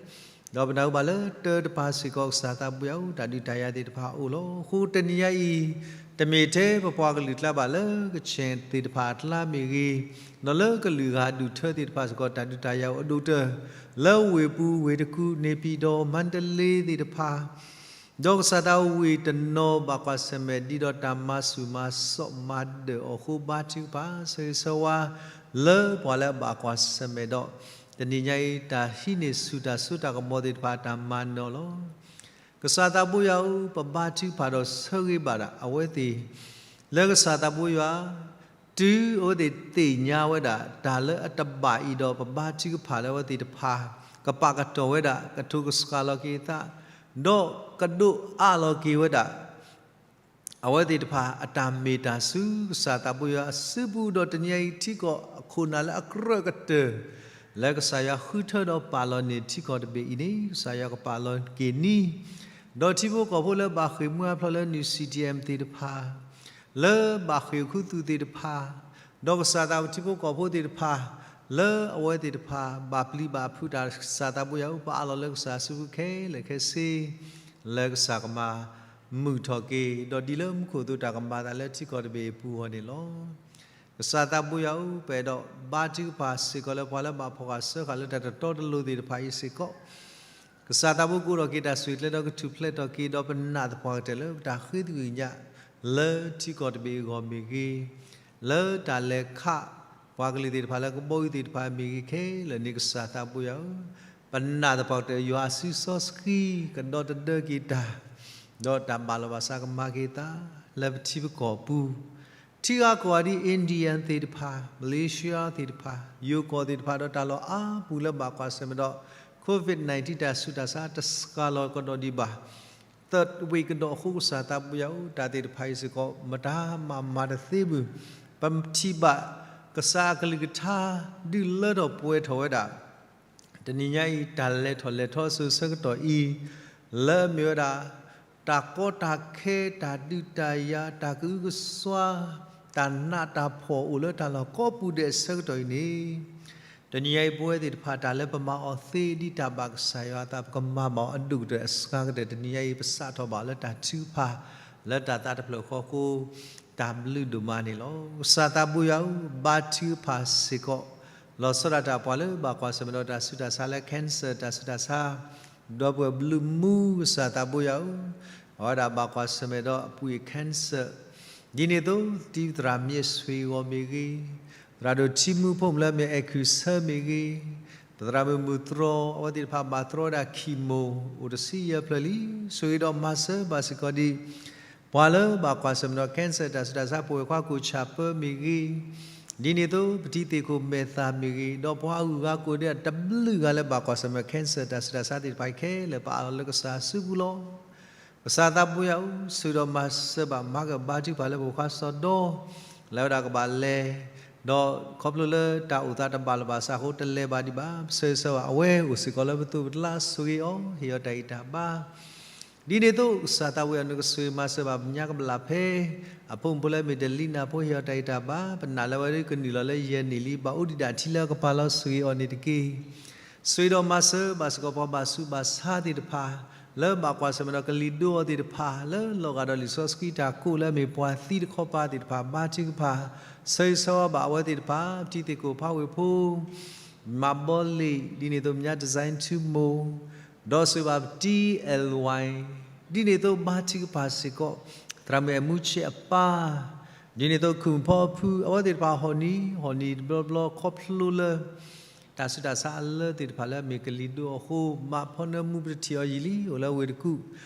ဒီးပနၢ်ဟူဘၣ်လၢတၢတပၤစ့ၢ်ကီး ကစၢ်သးဘိယွၤဧၢ, တၢ်ဒုးတၢ်ယၤသ့ၣ်တဖၣ်အိၣ်လီၤ. အဃိတနံၤညါအံၤ, တမ့ၢ်ထဲပပှၤကလုာ်ကျါဘၣ်, လၢကခၠ့ၣ်သ့ၣ်တဖၣ်အကျါမ့ၢ်ဂ့ၤ, ဒီးလၢကလုာ်ဂၤဒူၣ်ထၢသ့ၣ်တဖၣ်စ့ၢ်ကီး တၢ်ဒုးတၢ်ယၤအိၣ်အဒိၣ်ကတၢၢ်, လၢဝ့ၢ်ပူၤဝ့ၢ်တကူၣ် န့ၣ်ပံၤဒီး မါတလ့သ့ၣ်တဖၣ် ဒီးကစၢ်သးဝ့ၢ်တနီၤဘၣ်ကွၢ်ဆၢၣ်မဲာ် ဒ်ဒီးတၢ်မၤဆူၣ်မၤစိးမၤဒၢၣ်အီၤအဃိ ဘါထုကဖၣ်ဆၢဂ့ၤဆၢဝါ လၢပှၤလၢအဘၣ်ကွၢ်ဆၢၣ်မဲာ်ဒီး တနံၤညါအံၤ တၢ်ဟံးန့ၢ်ဆူၣ်တၢ်စိတၢ်ကမီၤသ့ၣ်တဖၣ် တၢ်မၤနၢၤလီၤ. ကစၢ်သးဘိယွၤဧၢ, ပဘါထုကဖၣ်ဒီးဆၢဂ့ၤဘၣ်ဒၣ်အဝဲသ့ၣ် လၢကစၢ်သးဘိယွၤ တုၤအဝဲသ့ၣ်သ့ၣ်ညါဝဲဒၣ် တၢ်လၢအတဘၣ်အံၤဒီး ပဘါထုကဖၣ်လၢအဝဲသ့ၣ်တဖၣ် ကပာ်ကတီၢ်ဝဲဒၣ် ကထိၣ်ကစှၤလီၤက့ၤအသး ဒီးကဒိးအးလီၤက့ၤဝဲဒၣ် အဝဲသ့ၣ်တဖၣ် အတၢ်မ့ၢ်တၢ်ဆူကစၢ်သးဘိယွၤအစုပူၤ ဒီးတနံၤအံၤ ထံကီၢ်အခိၣ်နၢ်လၢအကြၢးကတၢၢ် လၢကစၢ်ယွၤဃုထၢဒီးပာ်လီၤန့ၢ်ထံကီၢ်တဘ့ၣ်အံၤန့ၣ် ကစၢ်ယွၤကပာ်လီၤက့ၤန့ၣ် ဒီးထံဖိကီၢ်ဖိလၢဘၣ်ဃ့ၢ်မှံဟးဖျိးလၢ နုၢ် CDM သ့ၣ်တဖၣ် လၢဘၣ်ဃ့ၢ်ခူသူၣ်သ့ၣ်တဖၣ်, ဒီးကစၢ်သးဘိထံဖိကီၢ်ဖိသ့ၣ်တဖၣ်, လၢအဝဲသ့ၣ်တဖၣ် ဘၣ်ပျံၤဘၣ်ဖုးတၢ် ကစၢ်သးဘိယွၤဧၢ, ပအးလီၤလၢကစၢ်စုပူၤခဲလၢာ်ခဲဆ့ လၢကစၢ်ကမၤမုာ်ထီၣ်က့ၤ, ဒီးဒ်လၢမူခိၣ်အသိးတၢ်ကမၤအသးလၢထံကီၢ်တဘ့ၣ်အပူၤအဂီၢ်န့ၣ်လီၤ. ကစၢ်သးဘိယွၤဧၢ, ပအဲၣ်ဒိးဘါထုကဖၣ်စ့ၢ်ကီးလၢပှၤလၢဘၣ်ဖီၣ်ဃာ်စၢဃာ်လၢတၢ်တတီတလိၤသ့ၣ်တဖၣ်အံၤစ့ၢ်ကီး ကစၢ်သးဘိကအိးထီၣ်က့ၤတၢ်ဆှၢကျဲဒီး ကထူၣ်ဖျဲးထီၣ်က့ၤ ဒီးပနာ်သပှၢ်ကတၢၢ်လၢပတၢ်ဃ့သကွံၢ်ကညး လၢထံကီၢ်တဘ့ၣ်အဂီၢ်မ့ၢ်ဂ့ၤ, လၢတၢ်လဲၤခးပှၤကလုာ်သ့ၣ်တဖၣ်လၢကဘီယူၤသ့ၣ်တဖၣ်မ့ၢ်ဂ့ၤခဲလၢာ်န့ၣ် ကစၢ်သးဘိယွၤဧၢ, ပနာ်သပှၢ်ကတၢၢ် ယွၤအစုစီဆှံ ကဒီသဒၢက့ၤတၢ်, ဒီးတၢ်ဘၣ်လီၤဘၣ်စးကမၤက့ၤသး လၢပထံပကီၢ်ပူၤ ထံဂၤကီၢ်ဂၤဒ် Indian သ့ၣ်တဖၣ်, Malaysia သ့ၣ်တဖၣ်, ယိၤကီၢ်သ့ၣ်တဖၣ် ဒီးတၢ်လီၢ်အါပူၤလၢဘၣ်ကွၢ်ဆၢၣ်မဲာ်ဒီး COVID nineteen တၢ်ဆူးတၢ်ဆါတစှၤလီၤကဒီးဒံးဘၣ်. သဝ့ၢ်ကဒီးအဃိ ကစၢ်သးဘိယွၤဧၢ, တၢ်သ့ၣ်တဖၣ်အံၤစ့ၢ်ကီး မတၤမၤမၤတသ့ဘၣ်. ပထံၣ်ဘၣ်ကစၢ်အကလုၢ်ကထါ ဒုးလၢထီၣ်ပှဲၤထီၣ်ဝဲဒၣ် တနံၤညါအံၤ တၢ်လဲၤထီၣ်လဲၤထီအစိၤဆၢကတီၢ်အံၤ လၢအမ့ၢ်ဝဲဒၣ် တၢ်ကီတၢ်ခဲ တၢ်ဒုးတၢ်ယၤ တၢ်ကအုကစွါ တၢ်နးတၢ်ဖှီၣ်အိၣ်လၢတၢ်လီၢ်ကိးပူၤဒဲးအဆၢကတီၢ်အံၤန့ၣ် တနံၤညါအံၤ ပဝဲသ့ၣ်တဖၣ် တၢ်လၢပမၤအီၤသ့ဒ်တၢ်ဘၣ်ကစၢ်ယွၤအသး ပကမၤဘၣ်အီၤအဒိၣ်ကတၢၢ်အစှၤကတၢၢ် တနံၤညါအံၤ ပစးထီၣ်ဘၣ်လၢတၢ်ထုကဖၣ် လၢတၢ်သးတဖျၢၣ်ဃီအဃိ တၢ်ဘျုးဒိၣ်မးန့ၣ်လီၤ. ကစၢ်သးဘိယွၤဧၢ, ဘါထုကဖၣ်စ့ၢ်ကီး လီၤဆီဒၣ်တၢ်ပှၤလၢဘၣ်ကွၢ်ဆၢၣ်မဲာ်ဒီးတၢ်ဆူးတၢ်ဆါလၢ cancer တၢ်ဆူးတၢ်ဆါ ဒီပုၢ်ဝဲၢ်ဘျုးမူကစၢ်သးဘိယွၤဧၢ, အဝဲဒၣ်ဘၣ်ကွၢ်ဆၢၣ်မဲာ်ဒီးအပူၤ cancer ဒ်န့ၣ်အသိး တံၤသရၣ်မ့ၢ်ဆွ့ၣ်ဂီၤမ့ၢ်ဂ့ၤ, သရၣ်ဒိၣ်ထံမူဖိမုၣ်လၢမ့ၢ်အဲၣ်ခုၣ်ဆၢမ့ၢ်ဂ့ၤ, ပသရၣ်မုၣ်မုၢ်တြီ အဝဲသ့ၣ်တဖၣ်ဘၣ်တြီဝဲဒၣ် chemo အိၣ်တဆံယဲၢ်ဖျၢၣ်လံ, ဆိၣ်ဂ့ၤဒီးမၤစၢၤဘၣ်စ့ၢ်ကီးဒံး ပှၤလၢဘၣ်ကွၢ်ဆၢၣ်မဲာ်ဒီး cancer တၢ်ဆူးတၢ်ဆါ ပဝဲၢ်ခွါကိၣ်ဆၣ်ပၢမ့ၢ်ဂ့ၤ, ဒ်န့ၣ်အသိး ပတံၤသ့ၣ်ခိၣ်မဲာ်သၣ်မ့ၢ်ဂ့ၤ, ဒီးပှၤအဂုၤအဂၤကိးဒဲးတဘျုးဂၤလၢဘၣ်ကွၢ်ဆၢၣ်မဲာ် cancer တၢ်ဆူးတၢ်ဆါသ့ၣ်တဖၣ်ခဲလၢာ် ပအးလီၤလၢကစၢ်စုပူၤလီၤ. ကစၢ်သးဘိယွၤဧၢ, ဆိၣ်ဂ့ၤဒီးမၤစၢၤဘၣ် မၤကဘါထုကဖၣ်လၢပဝဲၢ်ခွါစီၤဒီ လၢဝဲဒၣ်ကဘၣ်လဲၤ, ဒီးခီဖျိလၢတၢ်အိၣ်သးတဘၣ်လီၤဘၣ်စးအဃိ တလဲၤဘၣ်ဒံးဘၣ်, ပဆၢဂ့ၤဆၢဝါ အဝဲအိၣ်စ့ၢ်ကီးလၢပသိးပကျါ ဆိၣ်ဂ့ၤအီၤ ဟ့ၣ်အီၤတၢ်ဂံၢ်တၢ်ဘါ ဒ်န့ၣ်အသိး ကစၢ်သးဘိယွၤ နကဆိၣ်ဂ့ၤမၤစၢၤဘၣ် ပညါကဘျၣ်ဖဲ အဖိမုၣ်ဖိလၢမ့ၢ်တလံနၢ်ဖိ ဟ့ၣ်အီၤတၢ်ဂံၢ်တၢ်ဘါ, ပနာ်လၢအဝဲဒၣ်ကနုာ်လီၤလၢယဲၢ်နံၣ်လံ ဘၣ်အိၣ်ဒံးဒၣ်ထံလၢအကပၤလီၤ ဆိၣ်ဂ့ၤအီၤန့ၣ်တက့ၢ်. ဆိၣ်ဂ့ၤဒီးမၤစၢၤဘၣ်စ့ၢ်ကီးပှၤဘၣ်ဆူးဘၣ်ဆါသ့ၣ်တဖၣ်, လၢဘၣ်ကွၢ်ဆၢၣ်မဲာ်ဒီးကလံၤဒိအီၤသ့ၣ်တဖၣ်, လၢလီၤဂာ်ဒီးလံာ်စီဆှံတၢ်ကိးလၢအမ့ၢ်ပှၤသံတခီပၤသ့ၣ်တဖၣ် ဘါထုကဖၣ်, ဆၢဂ့ၤဆၢဝါဘၣ်အဝဲသ့ၣ်တဖၣ်, ပတံၤသ့ၣ်ခိၣ်ဖးဝ့ၢ်ဖိ မၤဘီလ့ၣ် ဒ်န့ၣ်အသိး မညါ design ထူမိၢ်, ဒီးဆိၣ်ဂ့ၤဘၣ်ပတံၤ L Y ဒ်န့ၣ်အသိး ဘါထုကဖၣ်စ့ၢ်ကီး သရၣ်မုၣ်အဲၣ်မူဆဲးအပၢ်, ဒ်န့ၣ်အသိး ခုၣ်ဖီအဖု အဝဲသ့ၣ်တဖၣ် ဟီၣ်နံၤ ဟီၣ်နံၤတဘျီဘျီ ခီဖျိလၢ တၢ်ဆူးတၢ်ဆါအလၢသ့ၣ်တဖၣ်လၢအမ့ၢ်ကလံၤဒိအီၤအဃိ မၤဖီနၢမူ ပတထံၣ်အီၤယံာ်လံ အိၣ်လၢဝ့ၢ်တကူၣ်,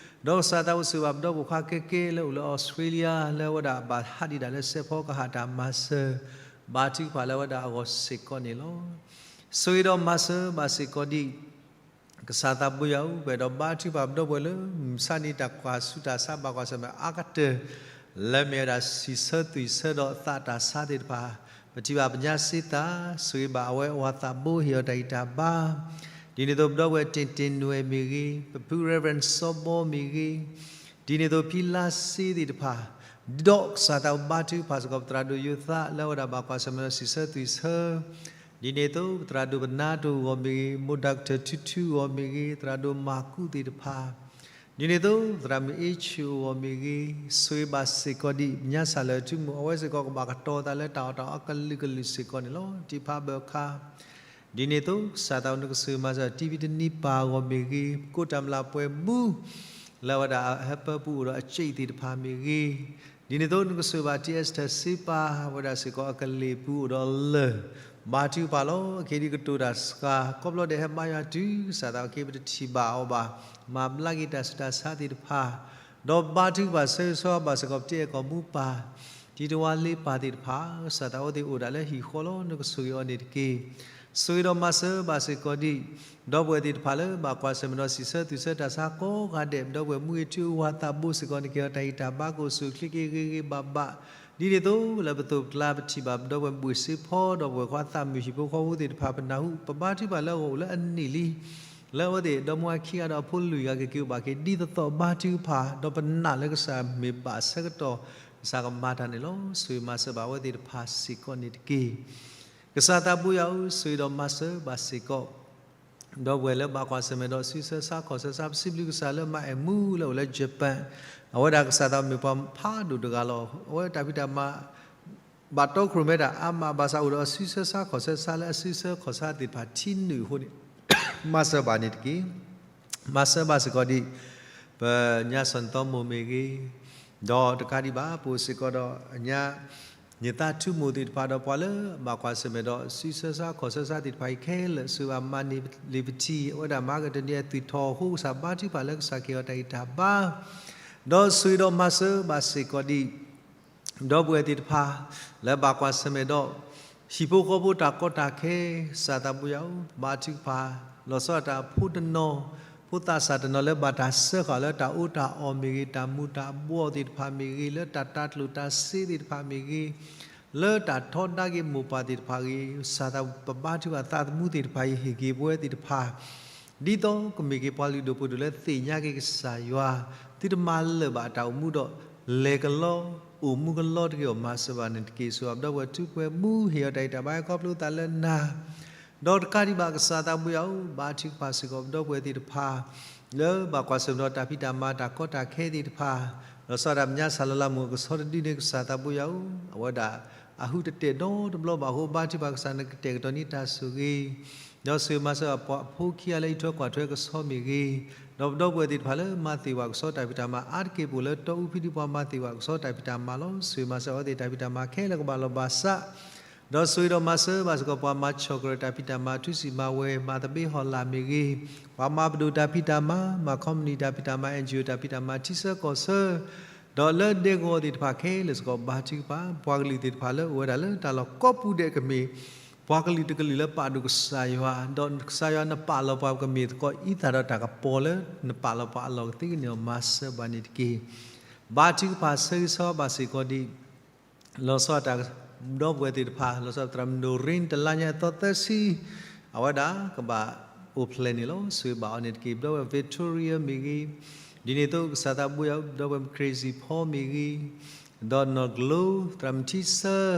ဒီးကစၢ်သးဘိဆိၣ်ဂ့ၤဘၣ်ပဒီပုၢ်ဝဲၢ်ခွါကဲကဲလၢအိၣ်လၢအီစထြ့လယါ လၢအဝဲဒၣ်ဘၣ်ဟးဒံးဒၣ်လၢစဲးဖီကဟၣ် တၢ်မၤစၢၤ ဘါထုကဖၣ်လၢအဝဲဒၣ်အဂီၢ်စ့ၢ်ကီးန့ၣ်လီၤ. ဆိၣ်ဂ့ၤဒီးမၤစၢၤဘၣ်စ့ၢ်ကီးဒံး ကစၢ်သးဘိယွၤဧၢ, ပအဲၣ်ဒိးဘါထုကဖၣ်ပဒီပုၢ်ဝဲၢ်လၢ မုၢ်ဆါနံၤတၢ်ကွၢ်ဆူတၢ်ဆါဘၣ်ကွၢ်ဆၢၣ်မဲာ်အါကတၢၢ် လၢမ့ၢ်ဝဲဒၣ်စံးဆၢသွံၣ်ဆၢဒီးသးတၢ်ဆါသ့ၣ်တဖၣ်, ပထံၣ်ဘၣ်ပညါစ့သး, ဆိၣ်ဂ့ၤဘၣ်အဝဲအဝၤသးဘိဟ့ၣ်အီၤတၢ်ဂံၢ်တၢ်ဘါ, ဒ်န့ၣ်အသိးပဒီပုၢ်ဝဲၢ်တ့ၢ်တ့ၢ်နွဲၣ်မ့ၢ်ဂ့ၤ, ပဖု Reverend စီဘီမ့ၢ်ဂ့ၤ, ဒ်န့ၣ်အသိးဖံလါစ့သ့ၣ်တဖၣ်, ဒီးကစၢ်သးဘိဘါထုကဖၣ်စ့ၢ်ကီး ပသရၣ်ဒိၣ်ယိၤသးလၢအဝဲဒၣ်ဘၣ်ကွၢ်ဆၢၣ်မဲာ်ဒီးစံးဆၢသွံၣ်ဆၢ ဒ်န့ၣ်အသိး ပသရၣ်ဒိၣ်ပနါတအိၣ်ဂီၢ်မ့ၢ်ဂ့ၤ, မိၢ် Doctor ထူထူအဂီၢ်မ့ၢ်ဂ့ၤ, သရၣ်ဒိၣ်မၤကူးသ့ၣ်တဖၣ်, ဒ်န့ၣ်အသိး သရၣ်မုၣ်အ့ဆူၣ်အဂီၢ်မ့ၢ်ဂ့ၤ, ဆိၣ်ဂ့ၤဘၣ်စ့ၢ်ကီးဒံး ပညါစၢ်လၢာ်ထူမူ အဝဲစ့ၢ်ကီးကဘၣ်ကတီၤသးလၢတၢ်အီၣ်တၢ်အီအကလုာ်ကလုာ်စ့ၢ်ကီးန့ၣ်လီၤ. တံဖးဘၢၣ်ခါ ဒ်န့ၣ်အသိး ကစၢ်သးဘိနကဆိၣ်ဂ့ၤမၤစၢၤ တံဖံတနံၤပၢ်အဂီၢ်မ့ၢ်ဂ့ၤ, ကိးတၢ်မျၢ်ပှဲၤမူ လၢအဝဲဒၣ်အဟၢဖၢပူၤအိၣ်ဒီးအစ့သ့ၣ်တဖၣ်မ့ၢ်ဂ့ၤ, ဒ်န့ၣ်အသိး နကဆိၣ်ဂ့ၤဘၣ် ထံအ့စတၢၢ်စ့ပၢ် အဝဲဒၣ်စ့ၢ်ကီးအကလ့ၢ်ပူၤအိၣ်ဒီးအလၢၢ်, ဘါထုကဖၣ်လီၤ. အခ့ဒံးကတိၤတၢ်စှၤ ကိးဘျီဒဲးဟဲဘါယွၤတုၤ ကစၢ်သးဘိက့ၤ ပတထံၣ်ဘၣ်အီၤဘၣ်, မၤဘျါက့ၤတၢ်ဆူးတၢ်ဆါသ့ၣ်တဖၣ်, ဒီးဘါထုကဖၣ်ဆၢဂ့ၤဆၢဝါဘၣ်စ့ၢ်ကီး ပတံၤအဲၣ်ကီၢ်မူပၢ်, တံၤတဝါလ့ပၢ်သ့ၣ်တဖၣ်, ကစၢ်သးဘိသ့ၣ်အိၣ်ဒၣ်လၢဟံၣ်ဃီလီၤ. နကဆိၣ်ဂ့ၤအီၤန့ၣ်တက့ၢ်. ဆိၣ်ဂ့ၤဒီးမၤစၢၤဘၣ်စ့ၢ်ကီးဒံး ဒီပုၢ်ဝဲၢ်သ့ၣ်တဖၣ်လၢဘၣ်ကွၢ်ဆၢၣ်မဲာ်ဒီးစံးဆၢသွံၣ်ဆၢတၢ်ဆါကိးဂၤဒဲး, ဒီပုၢ်ဝဲၢ်မူဂ့ၤ ထူအဝၤသးဘိစ့ၢ်ကီး နကဟ့ၣ်အီၤတၢ်ဂံၢ်တၢ်ဘါ ကအိၣ်ဆူၣ်အိၣ်ချ့က့ၤဂ့ၤဂ့ၤဘၣ်ဘၣ်, ဒ်န့ၣ်အသိး လၢပသိးပကျါ ပထံၣ်ဘၣ်ပဒီပုၢ်ဝဲၢ်ဘှ့ၣ်စ့ဖီ ဒီးပဝဲၢ်ခွါသးမုၣ်ဟံၣ်ဖိဃီဖိသ့ၣ်တဖၣ် ပနၢ်ဟူ ပဘါထုကဖၣ်လၢအဂီၢ်အိၣ်လၢအနံၣ်လံ လၢအဝဲသ့ၣ်ဒီမါဝၤခံဂၤဒီးအဖိလွံၢ်ဂၤ ကက့ၤအိၣ်ဘၣ်က့ၤ ဒ်သိးသိးဘါထုကဖၣ်, ဒီးပနာ်လၢကစၢ်မ့ၢ်ဘၣ်ဆၢကတီၢ် ကစၢ်ကမၤတၢ်န့ၣ်လီၤ. ဆိၣ်ဂ့ၤမၤစၢၤဘၣ်အဝဲသ့ၣ်တဖၣ်စ့ၢ်ကီးန့ၣ်တက့ၢ်. ကစၢ်သးဘိယွၤဧၢ, ဆိၣ်ဂ့ၤဒီးမၤစၢၤဘၣ်စ့ၢ်ကီး ဒီပုၢ်ဝဲၢ်လၢဘၣ်ကွၢ်ဆၢၣ်မဲာ်ဒီးစုဆၢဆါခီၣ်ဆၢဆါ, ပစံးဘျုးကစၢ်လၢမါအဲၣ်မူလၢအိၣ်လၢ Japan, အဝဲဒၣ်ကစၢ်သးမ့ၢ်ပှၤဖးဒိၣ်တဂၤလီၤ. အဝဲတၢ်ဖံးတၢ်မၤ ဘၣ်တီခိၣ်ရိၣ်မဲတၢ်အါမး ဘၣ်ဆၣ်အိၣ်ဒီးအစုဆၢဆါခီၣ်ဆၢဆါလၢအစုဆၢခီၣ်ဆၢသ့ၣ်တဖၣ်ထံနုာ်အဃိန့ၣ် မၤစၢၤဘၣ်န့ၣ်တက့ၢ်. မၤစၢၤဘၣ်စ့ၢ်ကီးဒံး ပညါစီၤနသီမိၢ်မ့ၢ်ဂ့ၤ, ဒီးတကးဒံးဘၣ် ပအိၣ်စ့ၢ်ကီးဒီးအညါ နသးထူမိၢ်သ့ၣ်တဖၣ် ဒီးပှၤလၢဘၣ်ကွၢ်ဆၢၣ်မဲာ်ဒီးစုဆၢဆါခီၣ်ဆၢဆါသ့ၣ်တဖၣ်အံၤခဲလၢာ်, ဆိၣ်ဂ့ၤဘၣ်မၤန့ၢ်လံာ်ပထံၣ် အဝဲဒၣ်မၤကတၢၢ်န့ၢ်အသွံၣ်ထီၣ်အဃိ ကစၢ်ဘါထုကဖၣ်လၢကစၢ်ကဟ့ၣ်အီၤတၢ်ဂံၢ်တၢ်ဘါ ဒီးဆိၣ်ဂ့ၤဒီးမၤစၢၤဘၣ်စ့ၢ်ကီးဒံး ဒီပုၢ်ဝဲၢ်သ့ၣ်တဖၣ် လၢဘၣ်ကွၢ်ဆၢၣ်မဲာ်ဒီး ဟံၣ်ဖိဃီဖိတၢ်ကီတၢ်ခဲ, ကစၢ်သးဘိယွၤဧၢ, ဘါထုကဖၣ် လီၤဆီဒၣ်တၢ်အဖိတနီၤ, ဖိသၣ်ဆၣ်တနီၤလၢဘၣ်တၢ်စၢဃာ်လၢတၢ်အီၣ်တၢ်အီမ့ၢ်ဂ့ၤ, တၢ်မူၤတၢ်ဘှီးသ့ၣ်တဖၣ်မ့ၢ်ဂ့ၤ, လၢတၢ်တၤကျိၣ်တၤစ့သ့ၣ်တဖၣ်မ့ၢ်ဂ့ၤ, လၢတၢ်ထီဒါက့ၤမိၢ်ပၢ်သ့ၣ်တဖၣ်ဂ့ၤ, ကစၢ်သးဘိပဘါထုကဖၣ်သးသမူသ့ၣ်တဖၣ်အံၤ ဟ့ၣ်က့ၤပဝဲသ့ၣ်တဖၣ် ဒ်သိးကမ့ၢ်က့ၤပှၤလုၢ်ဒိၣ်ပှ့ၤဒိၣ်လၢသ့ၣ်ညါက့ၤကစၢ်ယွၤ, သုတမၤလၢာ်ဘၣ်အတၢ်အိၣ်မူဒီး လဲၤကလီ အိၣ်မူကလီတက့ၢ်အီၤ မၤစၢၤဘၣ်န့ၣ်တက့ၢ်. ဆိၣ်ဂ့ၤဘၣ်ပဒီပုၢ်ဝဲၢ်ထူပှဲၤမူ ဟ့ၣ်အီၤတၢ်ဂံၢ်တၢ်ဘါ ဟဲခီဖျိသးလၢနၤ, ဒီးတကးဒံးဘၣ် ကစၢ်သးဘိယွၤဧၢ, ဘါထုကဖၣ်စ့ၢ်ကီးပဒီပုၢ်ဝဲၢ်သ့ၣ်တဖၣ် လၢဘၣ်ကွၢ်ဆၢၣ်မဲာ်ဒီးတၢ်ဖံးတၢ်မၤတၢ်ကီတၢ်ခဲသ့ၣ်တဖၣ်, လီၤဆီဒၣ်တၢ်ပညါစၢ်လၢ်လၢ်မုၢ်ကဆီတဒုန့ၣ် ကစၢ်သးဘိယွၤဧၢ, အဝဲဒၣ်အဟုတတဲာ်ဒီတဘျီဘၣ်အဃိ ဘါထုကဖၣ်ကစၢ်နကတဲာ်ကတီၤန့ၢ်တၢ်ဆိၣ်ဂ့ၤ ဒီးဆိၣ်ဂ့ၤမၤစၢၤပှၤဖိခံဂၤလၢအံးထွဲကွၢ်ထွဲကဆီမ့ၢ်ဂ့ၤ, ဒီးပဒီပုၢ်ဝဲၢ်သ့ၣ်တဖၣ်လၢမၤသ့ၣ်ဝဲကဆီတၢ်ဖံးတၢ်မၤ အါတက့ၢ်ပအိၣ်လၢတီအူဖံဒံး ပှၤမၤသ့ၣ်ဝဲကဆီတၢ်ဖံးတၢ်မၤလီၤ. ဆိၣ်ဂ့ၤမၤစၢၤအဝဲသ့ၣ်တၢ်ဖံးတၢ်မၤခဲလၢာ်ကဘၣ်လီၤဘၣ်စး, ဒီးဆိၣ်ဂ့ၤဒီးမၤစၢၤဘၣ်စ့ၢ်ကီး ပှၤမၤဆီၣ်ကရၢတၢ်ဖံးတၢ်မၤ ထူစံၣ်မၤဝဲၤ မၤသဘ့ဟီၣ်လာ်မ့ၢ်ဂ့ၤ, ပှၤမၤပဒိၣ်တၢ်ဖံးတၢ်မၤ, မၤခီပနံၣ်တၢ်ဖံးတၢ်မၤ, အၣ်အၣ်ကၠိၣ် တၢ်ဖံးတၢ်မၤ ထံဆၢကီၢ်ဆၢ ဒီးလၢဒဲကဝီၤသ့ၣ်တဖၣ်ခဲလၢာ်စ့ၢ်ကီး ဘါထုကဖၣ် ပှၤကလုာ်သ့ၣ်တဖၣ်လၢအိၣ်ဝဲဒၣ်လၢတၢ်လီၢ်ကိးပူၤဒဲးကမ့ၢ် ပှၤကလုာ်တကလုာ်လၢပာ်ဒိၣ်ကစၢ်ယွၤ, ဒီးကစၢ်ယွၤနပာ်လီၤပှၤကမ့ၢ်သကိးအံသၣ်ဒီးတၢ်ကပီၤလၢနပာ်လီၤပှၤအလီၢ်ကသ့ကန့ၣ်အီၤ မၤစၢၤဘၣ်န့ၣ်တက့ၢ်. ဘါထုကဖၣ်ဆၢဂ့ၤဆၢဝါဘၣ်စ့ၢ်ကီးဒံး လီၤဆီဒၣ်တၢ်ဒီပုၢ်ဝဲၢ်သ့ၣ်တဖၣ်, လီၤဆီဒၣ်သရၣ်မုၣ်ဒိၣ်ရ့ တလါညါအသီသၢဆံ, အဝဲဒၣ်ကဘၣ်အိၣ်ဖျဲၣ်န့ၣ်လီၤ. ဆိၣ်ဂ့ၤဘၣ်အီၤန့ၣ်တက့ၢ်. ဒီပုၢ်ဝဲၢ် Victoria မ့ၢ်ဂ့ၤ, ဒ်န့ၣ်အသိးကစၢ်သးဘိယွၤ ဒီပုၢ်ဝဲၢ် Crazy Paul မ့ၢ်ဂ့ၤ, ဒီးနီၢ်ကျိ သရၣ်မုၣ်ထံဆၢ,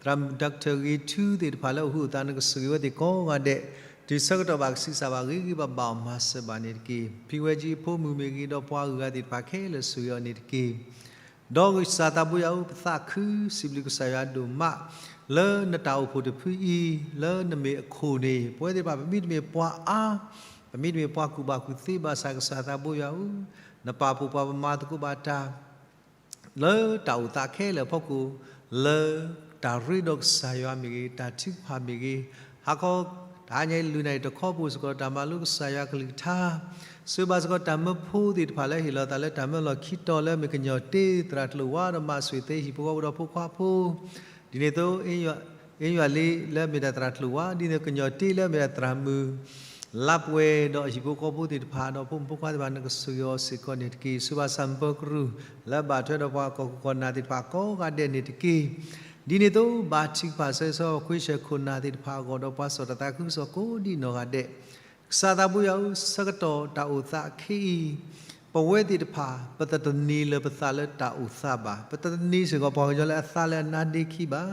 သရၣ်မုၣ် Doctor ဂ့ၤထူသ့ၣ်တဖၣ်လၢအဟူးအသး နကဆိၣ်ဂ့ၤဝဲသ့ၣ်ကိးဂၤဒဲး, တုၤဆၢကတီၢ်ဘၣ်ကဆံးစၢ်ဘၣ်ဂ့ၤဂ့ၤဘၣ်ဘၣ်အီၤ မၤစၢၤဘၣ်န့ၣ်တက့ၢ်. ဖံဝဲကၠံအဖိမုၣ်မ့ၢ်ဂ့ၤ, ဒီးပှၤအဂုၤအဂၤသ့ၣ်တဖၣ်ခဲလၢာ် ဆိၣ်ဂ့ၤအီၤန့ၣ်တက့ၢ်. ဒီးကစၢ်သးဘိယွၤဧၢ, ပသးခုစံးဘျုးကစၢ်ယွၤဒိၣ်မး လၢနတၢ်အိၣ်ဖှိၣ်တဖုအံၤ, လၢနမ့ၢ်အခိၣ်န့ၣ် ပဝဲသ့ၣ်တဖၣ် ပမ့တမ့ၢ်ပှၤအါ, ပမ့တမ့ၢ်ပှၤကူၣ်ဘၣ်ကူၣ်သ့ဘၣ်ဆၣ် ကစၢ်သးဘိယွၤဧၢ, နပာ်ဖှိၣ်ပှၤ ပမၤသကိးဘၣ်တၢ် လၢတၢ်အိၣ်သးခဲလၢာ်အဖီခိၣ်, လၢတၢ်ရ့ဒီးကစၢ်ယွၤမ့ၢ်ဂ့ၤ, တၢ်ထုကဖၣ်မ့ၢ်ဂ့ၤ, ဟါခီ တဟါညါအံၤ လုၢ်နၤအံၤတခီ ပအိၣ်စ့ၢ်ကီးတၢ်မၤလိကစၢ်ယွၤကလုၢ်ကထါ, ဆိၣ်ဂ့ၤဘၣ်စ့ၢ်ကီးတၢ်မၢဖိသ့ၣ်တဖၣ်လၢဟ့ၣ်လီၤသးလၢတၢ်မၢလီၢ်ခံတီၤ လၢမ့ၢ်ကညီၤတ့သရၣ်ကျိၤဝါ ဒီးမၤစၢၤသ့ဟံၣ်ဖိဃီဖိဒီးဖိခွါဖိ, ဒ်န့ၣ်အသိး အ့ယွၤလ့လၢမ့ၢ်ဒၣ်သရၣ်ကျိၤဝါ, ဒ်န့ၣ်အသိးကညီၤတ့လၢမ့ၢ်ဒၣ်သရၣ်မုၣ် လါပှဲၤဒီးဟံၣ်ဖိဃီဖိသ့ၣ်တဖၣ် ဒီးဖိမုၣ်ဖိခွါသ့ၣ်တဖၣ် နကဆိၣ်ဂ့ၤအီၤစ့ၢ်ကီးန့ၣ်တက့ၢ်. ဆိၣ်ဂ့ၤဘၣ်ဆၣ်မုၢ်ပၢၤကရူၢ် လၢအဘၣ်ထွဲဒီးပှၤကီၢ်ခိၣ်ကီၢ်နၢ်သ့ၣ်တဖၣ်ကိးဂၤဒဲးန့ၣ်တက့ၢ်. ဒ်န့ၣ်အသိး ဘါထုကဖၣ်ဆၢဂ့ၤဆၢဝါ ခွံဆၢၣ်ခိၣ်နၢ်သ့ၣ်တဖၣ်အဂီၢ် ဒီးပှၤစိာ်တၢ်သးခုကစီၣ်ကိးဒံးနီၢ်ဂၤဒဲး ကစၢ်သးဘိယွၤဧၢ, ဆၢကတီၢ်တၢ်အိၣ်သးခဲအံၤ ပဝဲသ့ၣ်တဖၣ် ပတသန့ၤလၢၤပသးလၢတၢ်အိၣ်သးဘၣ်. ပတသန့ၤစ့ၢ်ကီးပှၤကညီလၢအသးလၢအနါဒ့ခံဘၣ်.